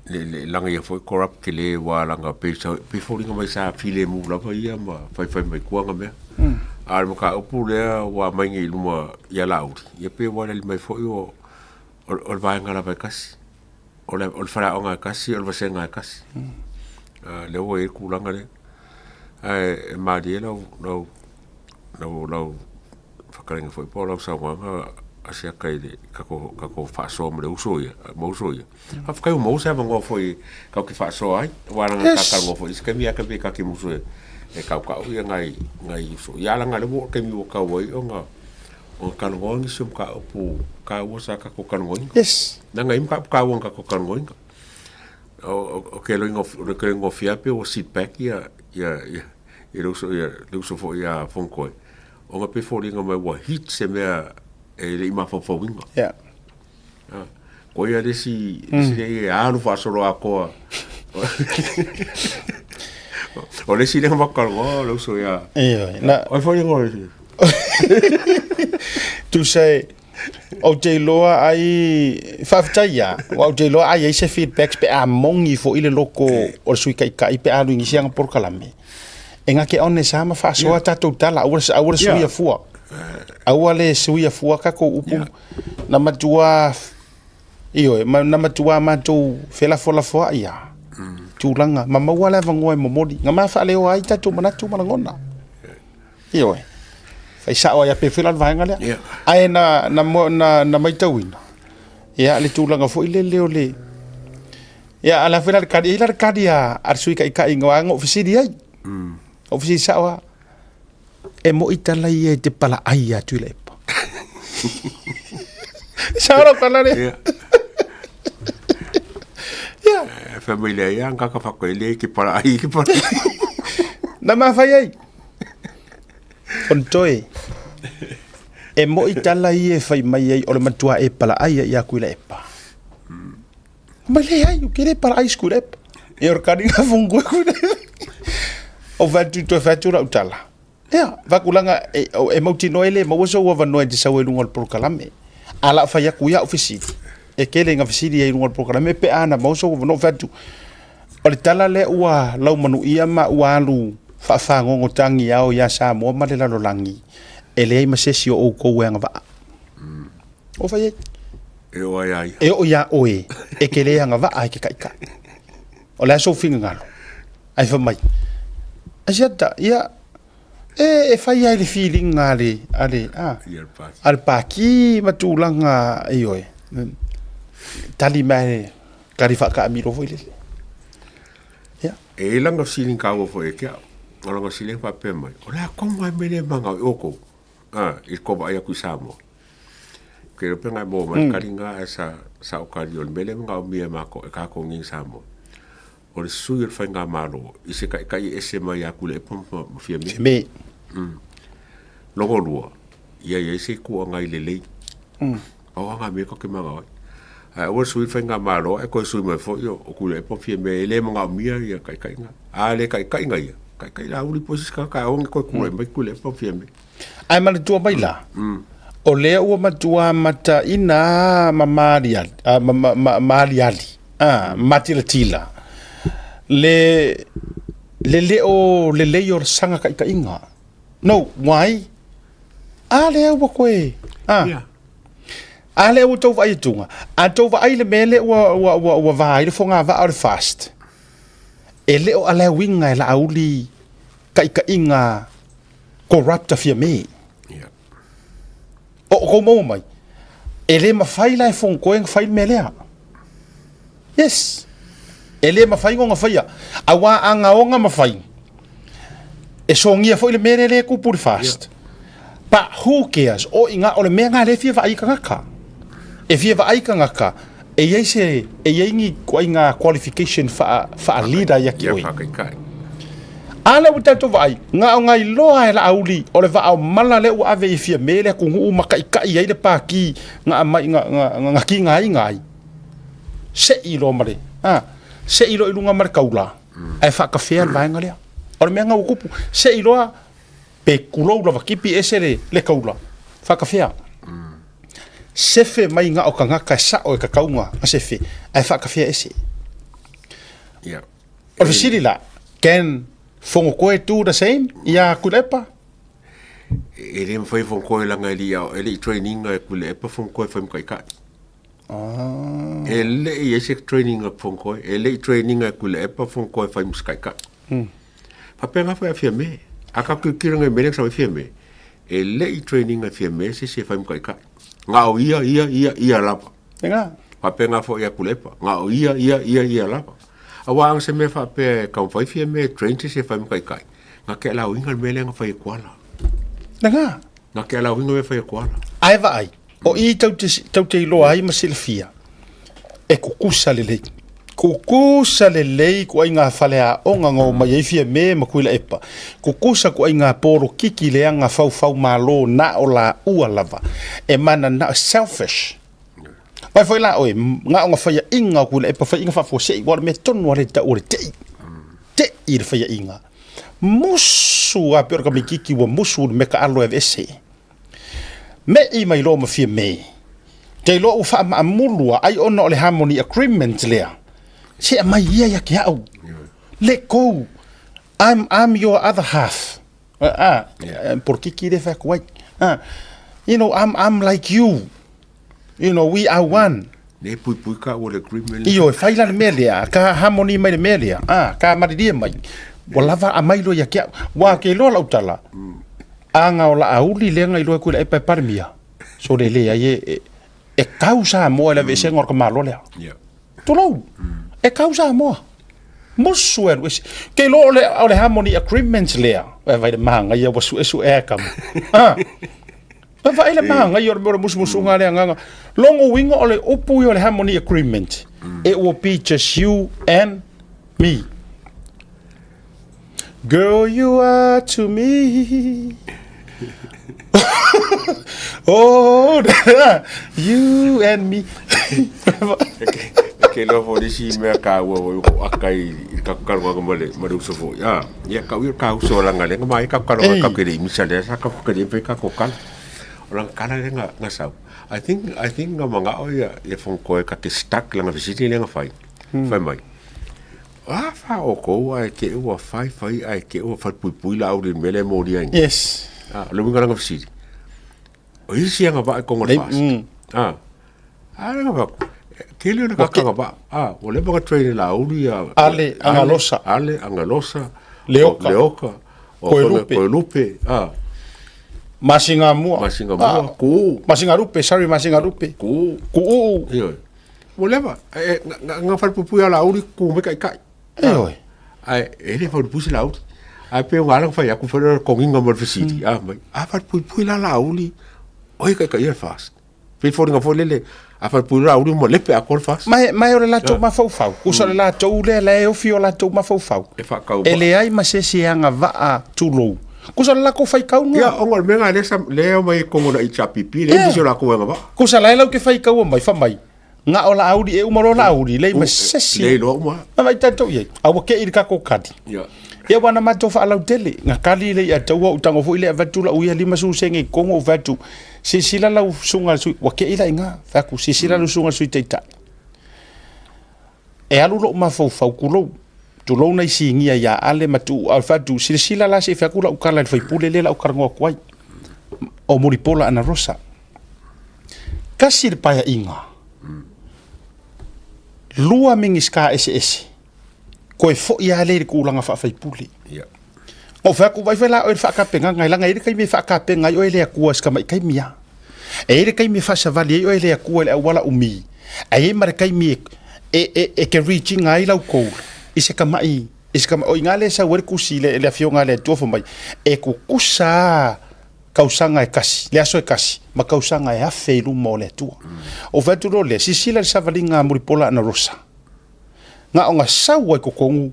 Speaker 8: le le laga ia foi corrupt tele ua laga pei sa pei foliga mai sa filemu lava ia ma faifai mai tua na mea. A o le mataupu lea ua aumai nei i luma ia Laauli, ia pei ua aliali mai foi o o le vaega lava e tasi. O le o le faleaoga e tasi, o le vasega e tasi. A lea ua i ai le tulaga lea. Ae e malie lau lau lau lau fetalaiga foi po o lau saunoaga a Siaka i le tatou tatou faasoa ma le uso ia ma uso ia. Faafetai ua maua se avanoa foi tatou te faasoa ai aua leaga ta talanoa foi i isi taimi ae taimi e ta te musu e e tautau ia nai nai uso. Ia leaga o lea ua oo i le taimi ua tau ai ona ona talanoa nisi o mataupu taua sa tatou talanoaina.
Speaker 1: Yes.
Speaker 8: Leaga e i ai mataupu taua na tatou talanoaina. O o ke loiga o le loiga o Fiape ua sit back ia. Ia, ia, i le uso, ia, le uso foi ia Fonotoe, ona pei foliga mai ua hit se mea e le i mafaufauina.
Speaker 1: Yeah.
Speaker 8: Ah, ko ia le isi, mm. isi lea e alu faasolo atoa. O le isi lea makalongo, le uso ia.
Speaker 1: Ioe, na...
Speaker 8: Oi foi ngo.
Speaker 1: Tusa e, ou te iloa ai, faafetai ia, aua ou te iloa ai ai se feedbacks pe a moni foi le loko o le Sui Taitai pe a alu i nisi ana polokalame. E gake one sa ma faasoa yeah. tatou tala, aua, aua le suia yeah. fua. Aua le suia fua kakou upu. Yeah. Na matua, ioe, ma, na matua matou felafolafoai ia. Mm. Tulaga, ma maua le avanoa e momoli. Nga ma faaleoa ai tatou manatu ma lagona. Ioe. Fai sao ai a pe fela le vaega lea.
Speaker 8: Yeah.
Speaker 1: Ae na, na, na, na maitauina, ia, le tulaga foi lele o le, ia, a la foi la le kali, la le kali a, a le sui taitai nga ngo fesili ai. Mm. O fesili sao a, e mo i tala ia e te pala ai a tui lepa. Sao la tala le.
Speaker 8: Yeah.
Speaker 1: Yeah.
Speaker 8: Eh, Fai mai lea ia, ngaka whakoele ki para ai ki para.
Speaker 1: Na mawhai ai. Fonotoe, e mo'i tala ia e fai mai ai o le matua e palaai ai ia Tuilaepa. Mai leai, o ke le palaai se Tuilaepa. E o le kaniga fongoe Tuilaepa. O fai atu, toe fai atu lau tala. Ia, vakulanga e, e mautinoa e le maua sou avanoa e te sau ai i luga o le polokalame. A la fai atu ia au fesili. E tele ina fesili ai i luga o le polokalame pe a na maua sou avanoa fai atu. O le tala lea ua laumanuia ma ua alu faafagogo tagiao ia Samoa ma le lalolagi, e leai ma se isi o outou e agavaa. O fai ai?
Speaker 8: E oo ai ia ia.
Speaker 1: E oo iā oe, e te le agavaa e te taitai. O le a sou finagalo? Ae fai mai, Asiata, ia, e, e fai ai le filiga a le, a le, a, a le Pākī ma tulaga, ioe. Tali mai Kari whakaamiro foi lele.
Speaker 8: Ia. E i langa siling kaua foi e ke au. O langa siling whapea mai. O le a konga e mele manga o oko. Ah, i ko vai aku i Samoa. Ke rope ngai mo mai mm. kari ngā e sa, sa o kari o le mele manga o mia mako e kako ngi Samoa. O le sui o le whainga malo i se kai kai ese mai aku le epo ma ma fia me.
Speaker 1: Me.
Speaker 8: Mm. Longo lua, ia ia se kua ngai le lei. Mm. Ao anga me ko ke manga oi. Ae aua le sui faigamalo ae koe sui mai foi o o Tuilaepa ma Fiamē e le manaomia ia taitaiga. A le taitaiga ia, taitai Laauli po o se isi tagata ae aua ne toe tulai mai Tuilaepa ma Fiamē.
Speaker 1: Ae manatua mai la, o lea ua matua mataina ma maaliali, ma, ma, ma, maaliali, a, matilatila, le, le le o lelei o le saga taitaiga. No, why? A lea ua koe, a.
Speaker 8: Yeah.
Speaker 1: A lea ua tou vaai atuga, a tou vaai i le mea lea ua, ua, ua, ua va ai le fogavaa o le fast, e le o alauiga e Laauli taitaiga corrupt a Fiame.
Speaker 8: Yeah.
Speaker 1: O o kou maua mai, e le mafai la e Fonotoe ona fai le mea lea. Yes. E le mafai ona faia. Aua a gaoga mafai, e sogia foi le mea lea lea e tupu i le fast. Yeah. But who cares? O i nga, o le mea nga lea e fia vaai i tagata. E fia vaai i tagata, e i ai se, e i ai ni ituaiga qualification faa, faa leader ia ki oe. A lea ua tatou vaai, na o nai loa e Laauli o le vaa o mala lea ua ave i Fiame le atunuu ma taitai ai le pati na aumai na, na, na tigaina ai. Sei loa ma le, a, sei loa i luga ma le taula, ae faatafea le vaega lea. O le mea lena ua tupu, sei loa pe tulou lava tipi ese le, le taula, faatafea. Sefe mai na o tagata e sao e tatau na sefe, ae faatafea ese.
Speaker 8: Yeah.
Speaker 1: O le fesili la, can Fonotoe do the same ia Tuilaepa?
Speaker 8: E le mafai e Fonotoe leaga e le i e le i train ina e Tuilaepa Fonotoe e fai ma taitai.
Speaker 1: Ah.
Speaker 8: E le i ai se training a Fonotoe, e le i train ina e Tuilaepa Fonotoe e fai ma se taitai.
Speaker 1: Mm.
Speaker 8: Faapena foi a Fiame. A ka tilotilo nei i mea lea na sau ai Fiame, e le i train ina e Fiame se isi e fai ma taitai. Na o ia, ia, ia, ia lava.
Speaker 1: Lena.
Speaker 8: Faapena foi ia Tuilaepa, na o ia, ia, ia, ia lava. Aua ana se mea faapea e taumafai Fiame e train se isi e fai ma taitai, na te allow ina le mea lea na fai e Tuala.
Speaker 1: Lena.
Speaker 8: Na te allow ina le mea fai e Tuala.
Speaker 1: Ae vaai, o i tou te, tou te iloa ai ma silafia, e kukusa lelei. Kukusa lelei kuaiga faleaoga na omai ai Fiame ma Tuilaepa. Kukusa kuaiga polokiki leaga faufaumalo na o laua lava. E mananao, selfish. Vaai foi la oe, na o na faiaiga o Tuilaepa, faiaiga faafuasei, ua o le mea tonu lava lea e tau o le tei. Tei le faiaiga. Musu lava pei o le tamaititi ua musu i le mea taalo e aveese. Me'i mai loa ma Fiame. Te iloa ua faamaamulu a ai ona o le Harmony Agreement lea. Se aumai ia ia te au. Let go. I'm, I'm your other half. Ah, yeah. Polokiki lea fai atu ai. Ah, you know, I'm, I'm like you. You know, we are one.
Speaker 8: Ne pui pui ka ua le agreement.
Speaker 1: Io, e fai la le mea lea, ka harmony mai le mea lea, ah, ka malilie mai. Ua lava aumai loa ia te au. Ua ke iloa lau tala, aga o Laauli lea na iloa e Tuilaepa e Palemia, sole leai e, e, e kau Samoa i le aveesega o le tamaloa lea.
Speaker 8: Yeah.
Speaker 1: Tulou, e kau Samoa. Musu e alu ese. Ke iloa o le, o le harmony agreement lea, e vai le māngaia ua suesuea e kama. Ah. E vaai le māngaia o le mea o le musumusuga a le agaga. Logo uiga o le upu ia o le harmony agreement. It will be just you and me. Girl, you are to me. oh, you and me.
Speaker 8: E ke iloa foi le isi mea taua foi o aka i le tatou talanoaga ma le ma le uso foi a ia kau ia ka uso langa le mai ka talanoaga
Speaker 1: Ei.
Speaker 8: ka ke le imisa le sa ka ke le pe ka ko kala o langa kala le nga nga sau I think I think nga mangao ia ia fong koe ka ke stuck langa visiti le nga fai fai mai a fa o kou ai ke ua fai fai ai ke ua fai pui pui la au le mele mo ria
Speaker 1: Yes.
Speaker 8: a le winga langa visiti O isi anga va kongo
Speaker 1: Lei-
Speaker 8: fast. Ah. Ah nga va. Ke le ka ka va. Ah, o le ba train la uri ya.
Speaker 1: Ale, Angalosa.
Speaker 8: Ale Angalosa.
Speaker 1: Leoka.
Speaker 8: Leoka. O
Speaker 1: Koelupe.
Speaker 8: Koelupe. Ah.
Speaker 1: Masingamua.
Speaker 8: Masingamua.
Speaker 1: Ah.
Speaker 8: Ku.
Speaker 1: Masingalupe, sorry, Masingalupe.
Speaker 8: Ku.
Speaker 1: Ku'u'u.
Speaker 8: Ioe. Ua leva. E, nga nga falepuipui a Laauli ku mai kaikai.
Speaker 1: Ioe.
Speaker 8: Ae e le falepuipui se Laauli. Ae pei o ngā ala whai aku whare konginga mo le fesili. A mai. A falepuipui la Laauli. Oi kaikai ia le fast. Pei foliga foi lele. A falepuipui la Laauli ma lepe atoa le fast.
Speaker 1: Ma e, ma e o le latou mafaufau. Kusa o le latou lea la e ofi o latou mafaufau.
Speaker 8: E whakau.
Speaker 1: E leai ma se isi e agavaa tulou. Kusa o le lakou faikauga.
Speaker 8: Ia, onga o le mea nga le sa le o mai kongo na HRPP le
Speaker 1: Yeah.
Speaker 8: yeah. o lakou agavaa.
Speaker 1: Kusa la e lau ke faikaua mai, fa mai. Nga o Laauli e uma loa Laauli, lei ma se isi.
Speaker 8: Lei loa uma.
Speaker 1: Ma vai tatou i ai. A ua kei i le kakou kali.
Speaker 8: Ia.
Speaker 1: Ia ua na matou faalautele. Nga kali lei ia taua ou tago foi lea avatu lau ia 50 sene i Kongo ou fai atu, silasila lau susuga i le sui, ua kei la i ina. Fai atu, silasila lau susuga i le Sui Taitai. E alu lou mafaufau, tulou, tulou nai sinia ia Ale ma Tuuu, ae fai atu, silasila la se i fai atu lau tala i le faipule lea la ou talanoa atu ai, o Mulipola Anarosa. Tasi le paeaiga, lua Minisita eseese, toe foi lava lea i le tulaga faa-faipule.
Speaker 8: Yeah.
Speaker 1: Na ou fai atu, vaai foi la oe i le faatapenaga, leaga e i ai le taimi e faatapena ai oe e le Atua i si tamai taimi lava. E i ai le taimi e faasavali ai oe e le Atua i le auala umi, ae i ai ma le taimi e, e, e, e te reach ina ai lau goal i se tamai, i se tamai, o i ina lea e sau ai le tusi le, le Afioga a le Atua fai mai, e tutusa lava tausaga e tasi, le aso e tasi, ma tausaga e 1000 i luma o le Atua. Ou fai atu loa lea, silasila i le savaliga a Mulipola Anarosa, na ona sau ai i totonu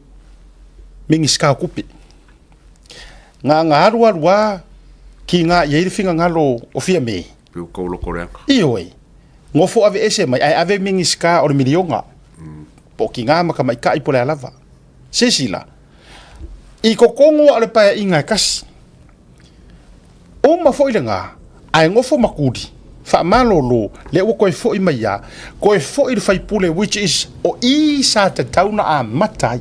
Speaker 1: Minisita o Tupe. Na ona alu alu lava kiga i ai le finagalo o Fiame.
Speaker 8: Pei ua tau loko leaga.
Speaker 1: Ioe. Nofo aveese mai ae ave Minisita o le miliona. Po o kiga ma tamaitai po o le a lava. Silasila, i totonu lava o le paeaiga e tasi. Uma foi lena, ae nofo ma tuli, faamalolo, lea ua toe foi mai a, toe foi le faipule which is o i sa tatau na amata ai.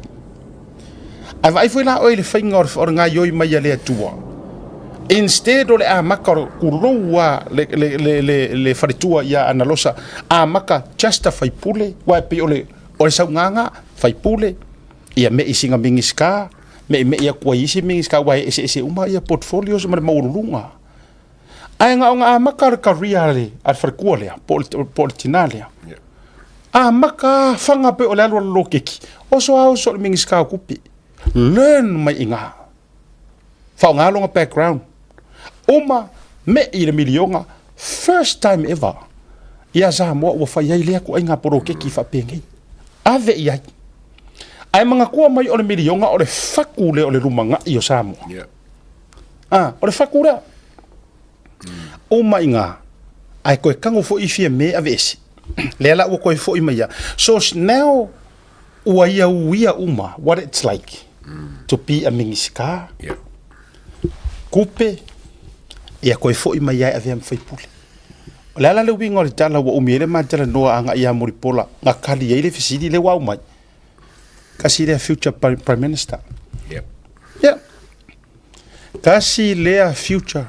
Speaker 1: Ae vaai foi la oe i le faiga o le gaioi mai a le Atua. Instead o le amata o le tulou a le, le, le, le, le faletua ia Analosa, amata just a faipule, aua e pei o le, o le saugaga, faipule, ia me i sina Minisita, meʻimeʻi atu ai i isi Minisita aua e eseese uma ia portfolios ma le maualuluga. Ae na ona amata le career a le, a le faletua lea, po o le, po o le tinā lea. Amata faga pei o le alu a le loketi, oso a oso i le Minisita o Tupe. Learn mai i ina. Faaaoga lona background. Uma meʻi i le miliona, first time ever ia Samoa ua fai ai lea ituaiga poloketi faapenei. Ave i ai. Ae manatua mai o le miliona o le faku lea o le lumanai o Samoa.
Speaker 8: Yeah.
Speaker 1: Ah, o le faku lea. Uma i ngā, ae koe kago foi i Fiamē aveese. Lea la ua koe foi mai ia. So now ua ia uia uma what it's like to be a Minisita,
Speaker 8: Yeah.
Speaker 1: kupe, ia koe foi mai ia e avea ma faipule. O le a la le uiga o le tala ua umi ai le ma talanoa agai ia Mulipola, na kali ai le fesili lea ua aumai. Kasi lea future Prime Minister.
Speaker 8: Yep.
Speaker 1: Yeah. Kasi lea future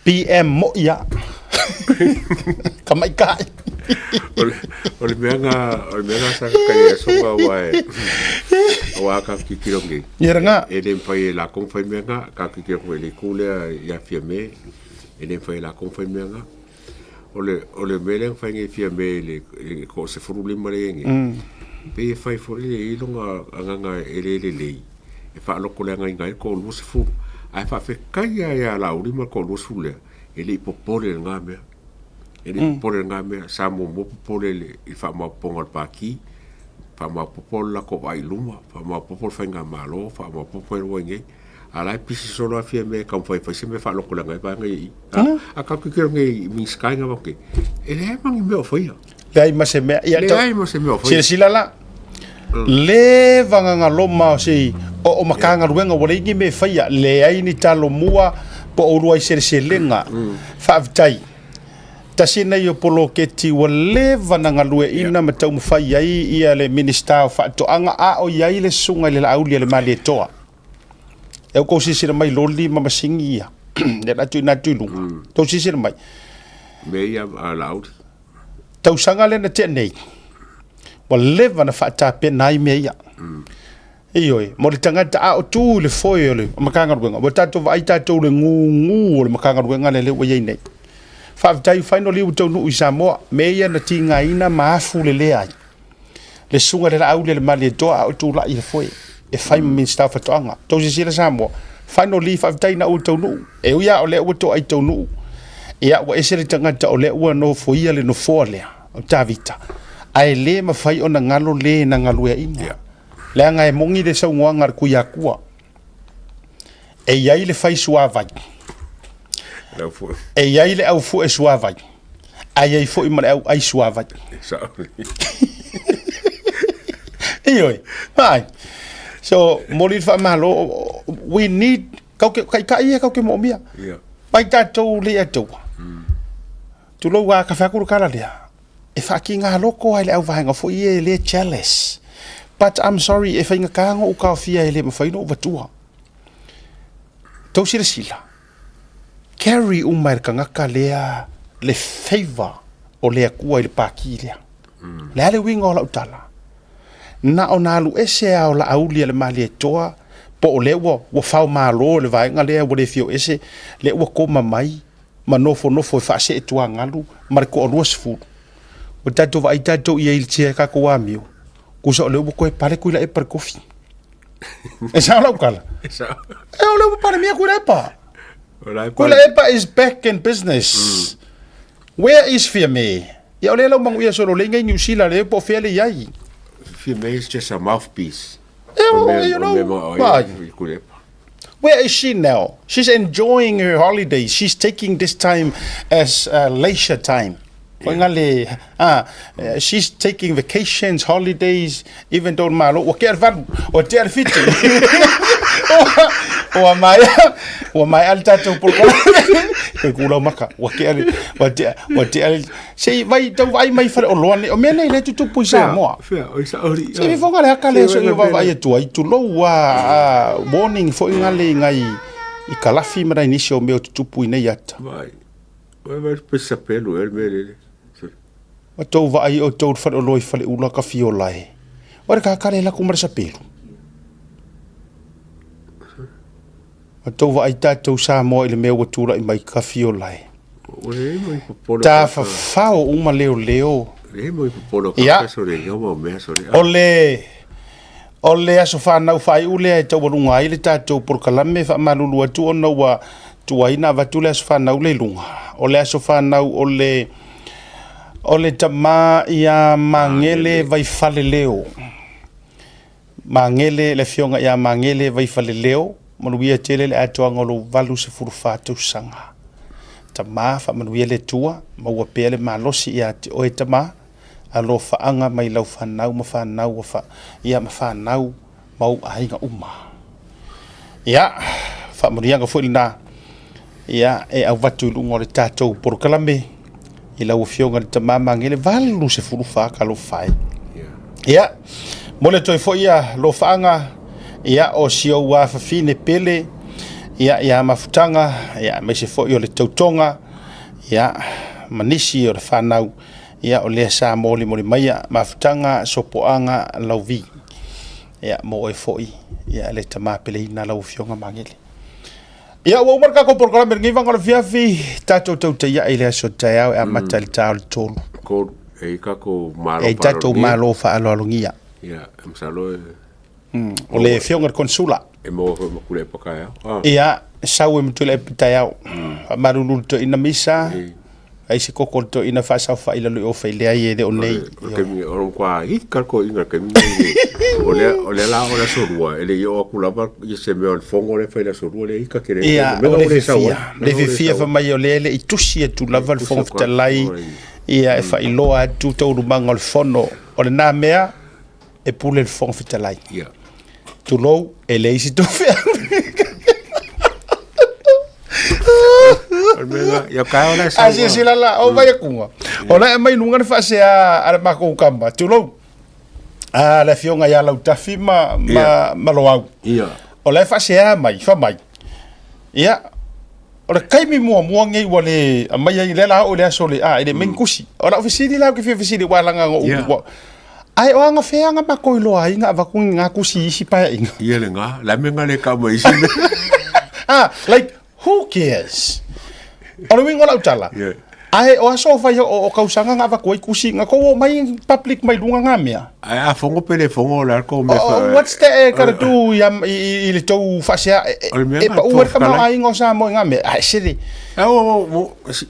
Speaker 1: PM mo'i a. Ka maika'i.
Speaker 8: O le mea nga, o le mea nga sa kai aso nga wa e, wa ka titiro ngi.
Speaker 1: Ia ranga.
Speaker 8: E le mawhai e la kong whai mea nga, ka titiro koe le kūlea ia Fiamē, e le mawhai e la kong whai mea nga. O le, o le mea lea na fai nei Fiamē i le, i le ko 15 le ngi. Pei e fai foi le i longa agaga e le lelei, e faaloko leagaina ai le toalua sefulu. Ae faafetai lava ia Laauli ma le toalua sefulu lea, e le i popole i lena mea. E le i popole i lena mea. Sa muamua popole i le, i le faamaopoopoga o le Pati, faamaopoopo le latou vaai i luma, faamaopoopo le faigamalo, faamaopoopo e lua i nei. A o la e pisi solo lava Fiamē e taumafai e fai se mea e faaloko leaga ai vaega ia i i. A tatou tilotilo nei i Minisita ina vaote, e leai ma ni mea o faia.
Speaker 1: Leai ma se mea. Ia,
Speaker 8: Leai ma se mea o faia.
Speaker 1: Silasila la, le vagagaloma o se o, o Matagaluega ua leai ni mea e faia, leai ni talomua po o uluai seleselega. Faafetai. Tasi lenei o poloketi ua leva na galueina ma taumafai ai ia le Minisita o Faatoaga a o i ai le Susuga i le Laauli a le Malietoa. E kou silasila mai loli ma masini ia. Lea la tuuina atu i luga. Tou silasila mai.
Speaker 8: Mea ia a Laauli.
Speaker 1: Tausaga lea na tea nei, ua leva na faatapena ai mea ia. Ioe, mo le tagata a o tu i le foe o le Matagaluega, ua tatou vaai tatou i le gugu o le Matagaluega lea lea ua i ai nei. Faafetai finally ua taunuu i Samoa, mea ia na tigaina ma afu lelea ai le susuga i le Laauli a le Malietoa a o tulai i le foe e fai ma Minisita o Faatoaga. Tou silasila Samoa, finally faafetai na ua taunuu. E ui lava o lea ua toai taunuu, ia ua ese le tagata o lea ua nofoia le nofoa lea o Tavita, ae le mafai ona galo le na galueaina.
Speaker 8: Yeah.
Speaker 1: Leaga e moni le saunoaga a le Tuiatua, e i ai le fai suavai,
Speaker 8: Le au fue.
Speaker 1: e i ai le au fue suavai, ae i ai foi ma le au ai suavai.
Speaker 8: Sao.
Speaker 1: Ioe, vai. So, moli le faamalo, we need, kau ke, kai ia kau ke moomia.
Speaker 8: Yeah.
Speaker 1: Mai tatou le ataua. Tulou a ka whai aku le kala lea. E whaakinga loko ai le au vaenga foi e le jealous. But I'm sorry, e whainga ngo'u kaofia e le mawhai no vatua. Tau silasila. Carry uma e le tagata lea le favor o le Atua i le paki lea. Le a le uiga o lau tala. Na ona alu ese a o Laauli a le Malietoa, po o lea ua, ua fao malo le vaega lea ua le fio ese, lea ua koma mai ma nofonofo e faasee tuagalu ma le toalua sefulu. Ua tatou vaai tatou i ai i le tia e tatou amio, tusa o lea ua toe pale Tuilaepa i le tofi. E sao lau tala?
Speaker 8: E sao.
Speaker 1: E o lea ua palemia Tuilaepa.
Speaker 8: O la e pale.
Speaker 1: Tuilaepa is back in business. Where is Fiamē? Ia o lea lau manuia solo le ingai Niu Sila le po o fea le i ai.
Speaker 8: Fiamē is just a mouthpiece.
Speaker 1: E o, you know, why? Where is she now? She's enjoying her holiday. She's taking this time as leisure time. Koe nga le, ah, she's taking vacations, holidays, even though malo, ua tea le valu, ua tea le fitu. Ua maea, ua maea le tatou polokalame. Koe ku lau maka, ua tea le, ua tea, ua tea le, se i vai, tau vaai mai faleoloa nei, o mea nei lea e tutupu i Samoa.
Speaker 8: Fea, o i sao ri.
Speaker 1: Se i fofoga le haka lea so i vaavaai atu ai, tulou a, a warning foi nga le ngai i kalafi ma nai nisi o mea o tutupu i nei ata.
Speaker 8: Vai. Vai vai pe sa pelu el me le.
Speaker 1: Ua tou vaai outou i le faleoloa i Faleula ka fiola e. Ua le kakale laku ma le sapelu. Ua tou vaai tatou Samoa i le mea ua tulai mai ka fiola e.
Speaker 8: Ua le mai popolo.
Speaker 1: Tafafao uma leoleo.
Speaker 8: Le mai popolo ka sore yo mo mea sore.
Speaker 1: O le o le aso fanau faaiu lea e taualuga ai le tatou polokalame faamalulu atu ona ua tuai na avatu le aso fanau le i luga. O le aso fanau o le o le tama ia Magele Vaifaleleo. Magele, le Afioga ia Magele Vaifaleleo, manuia tele le atoaga o lou 84 tausaga. Tama, faamanuia le Atua, maua pea le malosi ia te oe tama, alofaaga mai lau fanau ma fanau ua fa, ia ma fanau ma ou aiga uma. Ia, faamanuiaga foi lena, ia, e avatu i luga o le tatou polokalame i lau Afioga i le Tama Magele, 84 talofa e. Ia, momoli atu ai foi ia alofaaga, ia, o si ou afafine pele, ia, ia Mafutaga, ia, aemaise foi o le tautoga, ia, ma nisi o le fanau, ia, o lea sa molimoli maia Mafutaga, Sopoaga, Lauvi. Ia, mo oe foi, ia, le tama peleina lau Afioga Magele. Ia, ua uma le tatou polokalame i lenei vaega o le afiafi, tatou tautai ae i le aso taeao e amata i le ta o le 3.
Speaker 8: 3, e i tatou malo
Speaker 1: E i tatou malo faaaloalogia.
Speaker 8: Ia, e masalo e...
Speaker 1: O le afioga i le Konsula.
Speaker 8: E maua foi ma Tuilaepa taeao.
Speaker 1: Ah. Ia, sau e ma Tuilaepa taeao. Faamalulu i le toeaina Misa. Ai se koko o le toeaina faasaofai i lalo i o Faileai e le o nei.
Speaker 8: O le taimi, o le matua ika le toeaina i le taimi lenei. O lea, o lea la o le aso Lua, e le i oo atu lava se mea o le fono lea e fai i le aso Lua, lea e ika tele ai.
Speaker 1: Ia, o le fiafia, le fiafia fai mai o lea e le i tusi atu lava le Fofoga Fetalai, ia e faailoa atu taualumaga o le fono. O lena mea, e pule le Fofoga Fetalai.
Speaker 8: Ia.
Speaker 1: Tulou, e leai se tou feau. A silasila la, o vai akuga, o la e aumai i luga le faasea a le makou kama, tulou, a le afioga ia Lautafi ma, ma, ma Loau.
Speaker 8: Ia.
Speaker 1: O la e faasea mai, fai mai, ia, o le taimi muamua lenei ua le aumai ai, lea la oo i le aso le, a, e le aumai ni tusi. O lau fesili la, ou te fia fesili, aua leaga na ou, ua, Ae o aga fea aga makou iloa ai na avatu ni nga tusi i isi paeaiga?
Speaker 8: Ia le ga, le a mea nga le kau mai isi mea.
Speaker 1: Ah, like, who cares? O le uiga o lau tala,
Speaker 8: Yeah.
Speaker 1: ae o aso fai o, o kausaga na avatu ai tusi, na tou omai public mai luga nga mea.
Speaker 8: Ae a fongo pe le fongo o le a le tou mea
Speaker 1: Oh,
Speaker 8: fa-
Speaker 1: what's that eh, gotta do i, i, i, i le tou faasea e,
Speaker 8: O le mea
Speaker 1: e
Speaker 8: na
Speaker 1: pau ai le
Speaker 8: Fofoga Fetalai.
Speaker 1: tamaoaiga o Samoa i nga mea. Ae sele,
Speaker 8: Ah, o, o, o, si-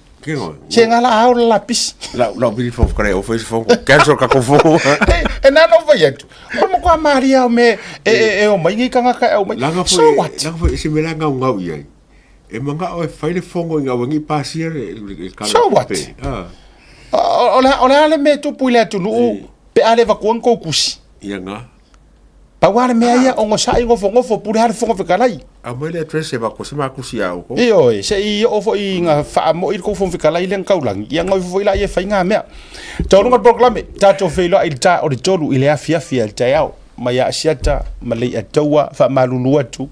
Speaker 1: Se nga la ao la lapisi.
Speaker 8: Lau lau vili fofu kare o fai fofu. Cancel ka ko fofu.
Speaker 1: E na no fai atu. O mo kwa maria o me e e e o mai ngi kanga ka o mai.
Speaker 8: Langa
Speaker 1: So
Speaker 8: foi
Speaker 1: what?
Speaker 8: langa foi se me la ngau ngau i ai. E manga o e fai le fongo i ngau ngi pasia le le kala.
Speaker 1: So what?
Speaker 8: Ah.
Speaker 1: O le o le ale me tupu i le atunuu pe a le vakuang kou kusi.
Speaker 8: Ia nga.
Speaker 1: Pau lava le mea ia, onosai nofonofo, pule lava le Fofoga Fetalai.
Speaker 8: Aumai le address e avatu se makusi ia outou.
Speaker 1: Ioe, se i oo foi ina faamo'i le tou Fofoga Fetalai lea na taulagi, ia ona ifo foi laia e fai na mea. Taualuga le polokalame, tatou feiloai i le ta o le 3 i le afiafi a le taeao, mai Asiata ma Leiataua, faamalulu atu,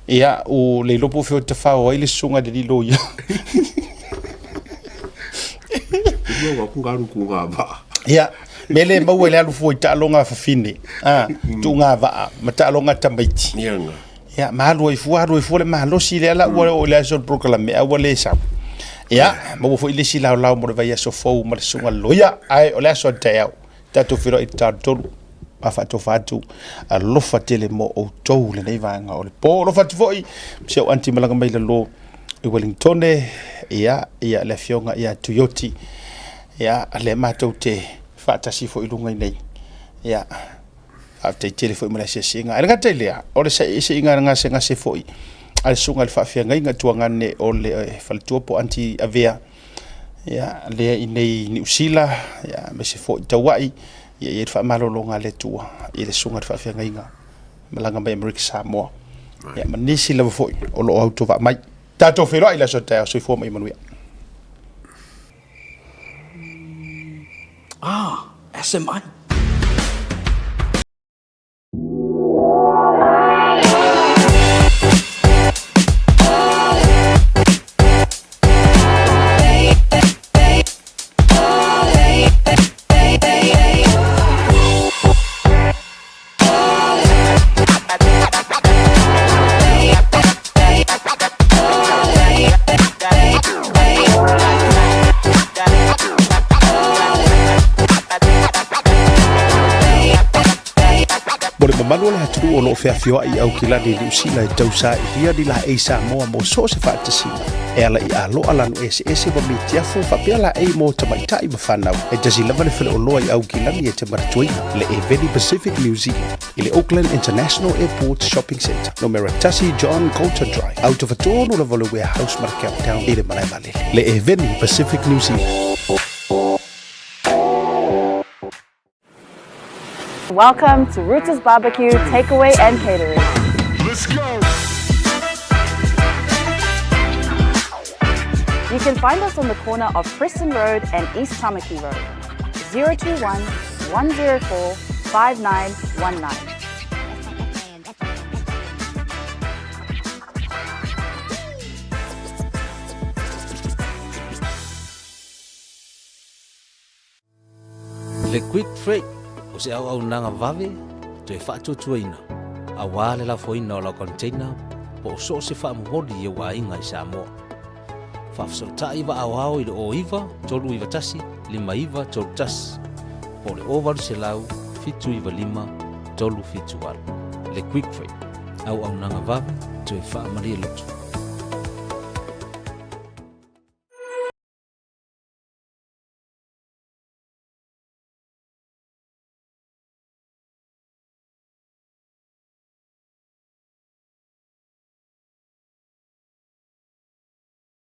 Speaker 1: ia, ua le iloa po o fea o tafao ai le susuga i le alii loia. Ia, mea lea e maua i le alu fua i taaloga a fafine, a, tuuga vaa ma taaloga a tamaiti. Ia, ma alu ai fua, alu ai fua le malosi lea la ua oo i le aso o le polokalame, a ua le sau. Ia, maua foi le isi laolao mo le vaiaso fou ma le susuga i le loia, ae o le aso a le taeao, tatou feiloai i le ta o le 3, ma faatofa atu, alofa tele mo outou i lenei vaega o le po. Alofa atu foi ma si au aunty malaga mai lalo i Wellingtone, ia, ia le afioga ia Tuioti, ia, lea matou te faatasi foi i luga i nei. Ia, faafetai tele foi mo le asiasiga. Ae le gata i lea, o le saisaiga gasegase foi a le susuga i le faafeagaiga tuagane o le faletua po o aunty Avea, ia, lea i nei i Niu Sila, ia, aemaise foi Tauai, ia i ai le faamalologa a le Atua i le susuga i le faafeagaiga malaga mai Amerika Samoa. Ia, ma nisi lava foi o lo o autovaa mai. Tatou feiloai i le aso taeao, soifua ma ia manuia.
Speaker 12: Ah, SMI.
Speaker 1: Mo le mamalu o le atunuu o lo o feafioai i Aukilani i Niu Sila e tausailia ni laei Samoa mo so o se faatasiga e ala i aloa lanu eseese ma mitiafu faapea laei mo tamaitai ma fanau. E tasi lava le faleoloa i Aukilani e te manatuaina, le Eveni Pacific New Zealand i le Auckland International Airport Shopping Centre, numera 1 John Coulter Drive, autofatonu lava o le Warehouse ma le Countdown i le malae vaalele. Le Eveni Pacific New Zealand.
Speaker 5: Welcome to Rooters Barbecue Takeaway and Catering.
Speaker 9: Let's go!
Speaker 5: You can find us on the corner of Preston Road and East Tamaki Road. 021 104 5919.
Speaker 7: Le Quick Freight o se auaunaga vave toe faatuatuaina aua le lafoina o lau container po o so o se faamomoli i ou aiga i Samoa. Faafesootai vaaoao i le 09 391 5931 po o le 0800 795 378. Le Quick Freight, auaunaga vave toe faamalie loto.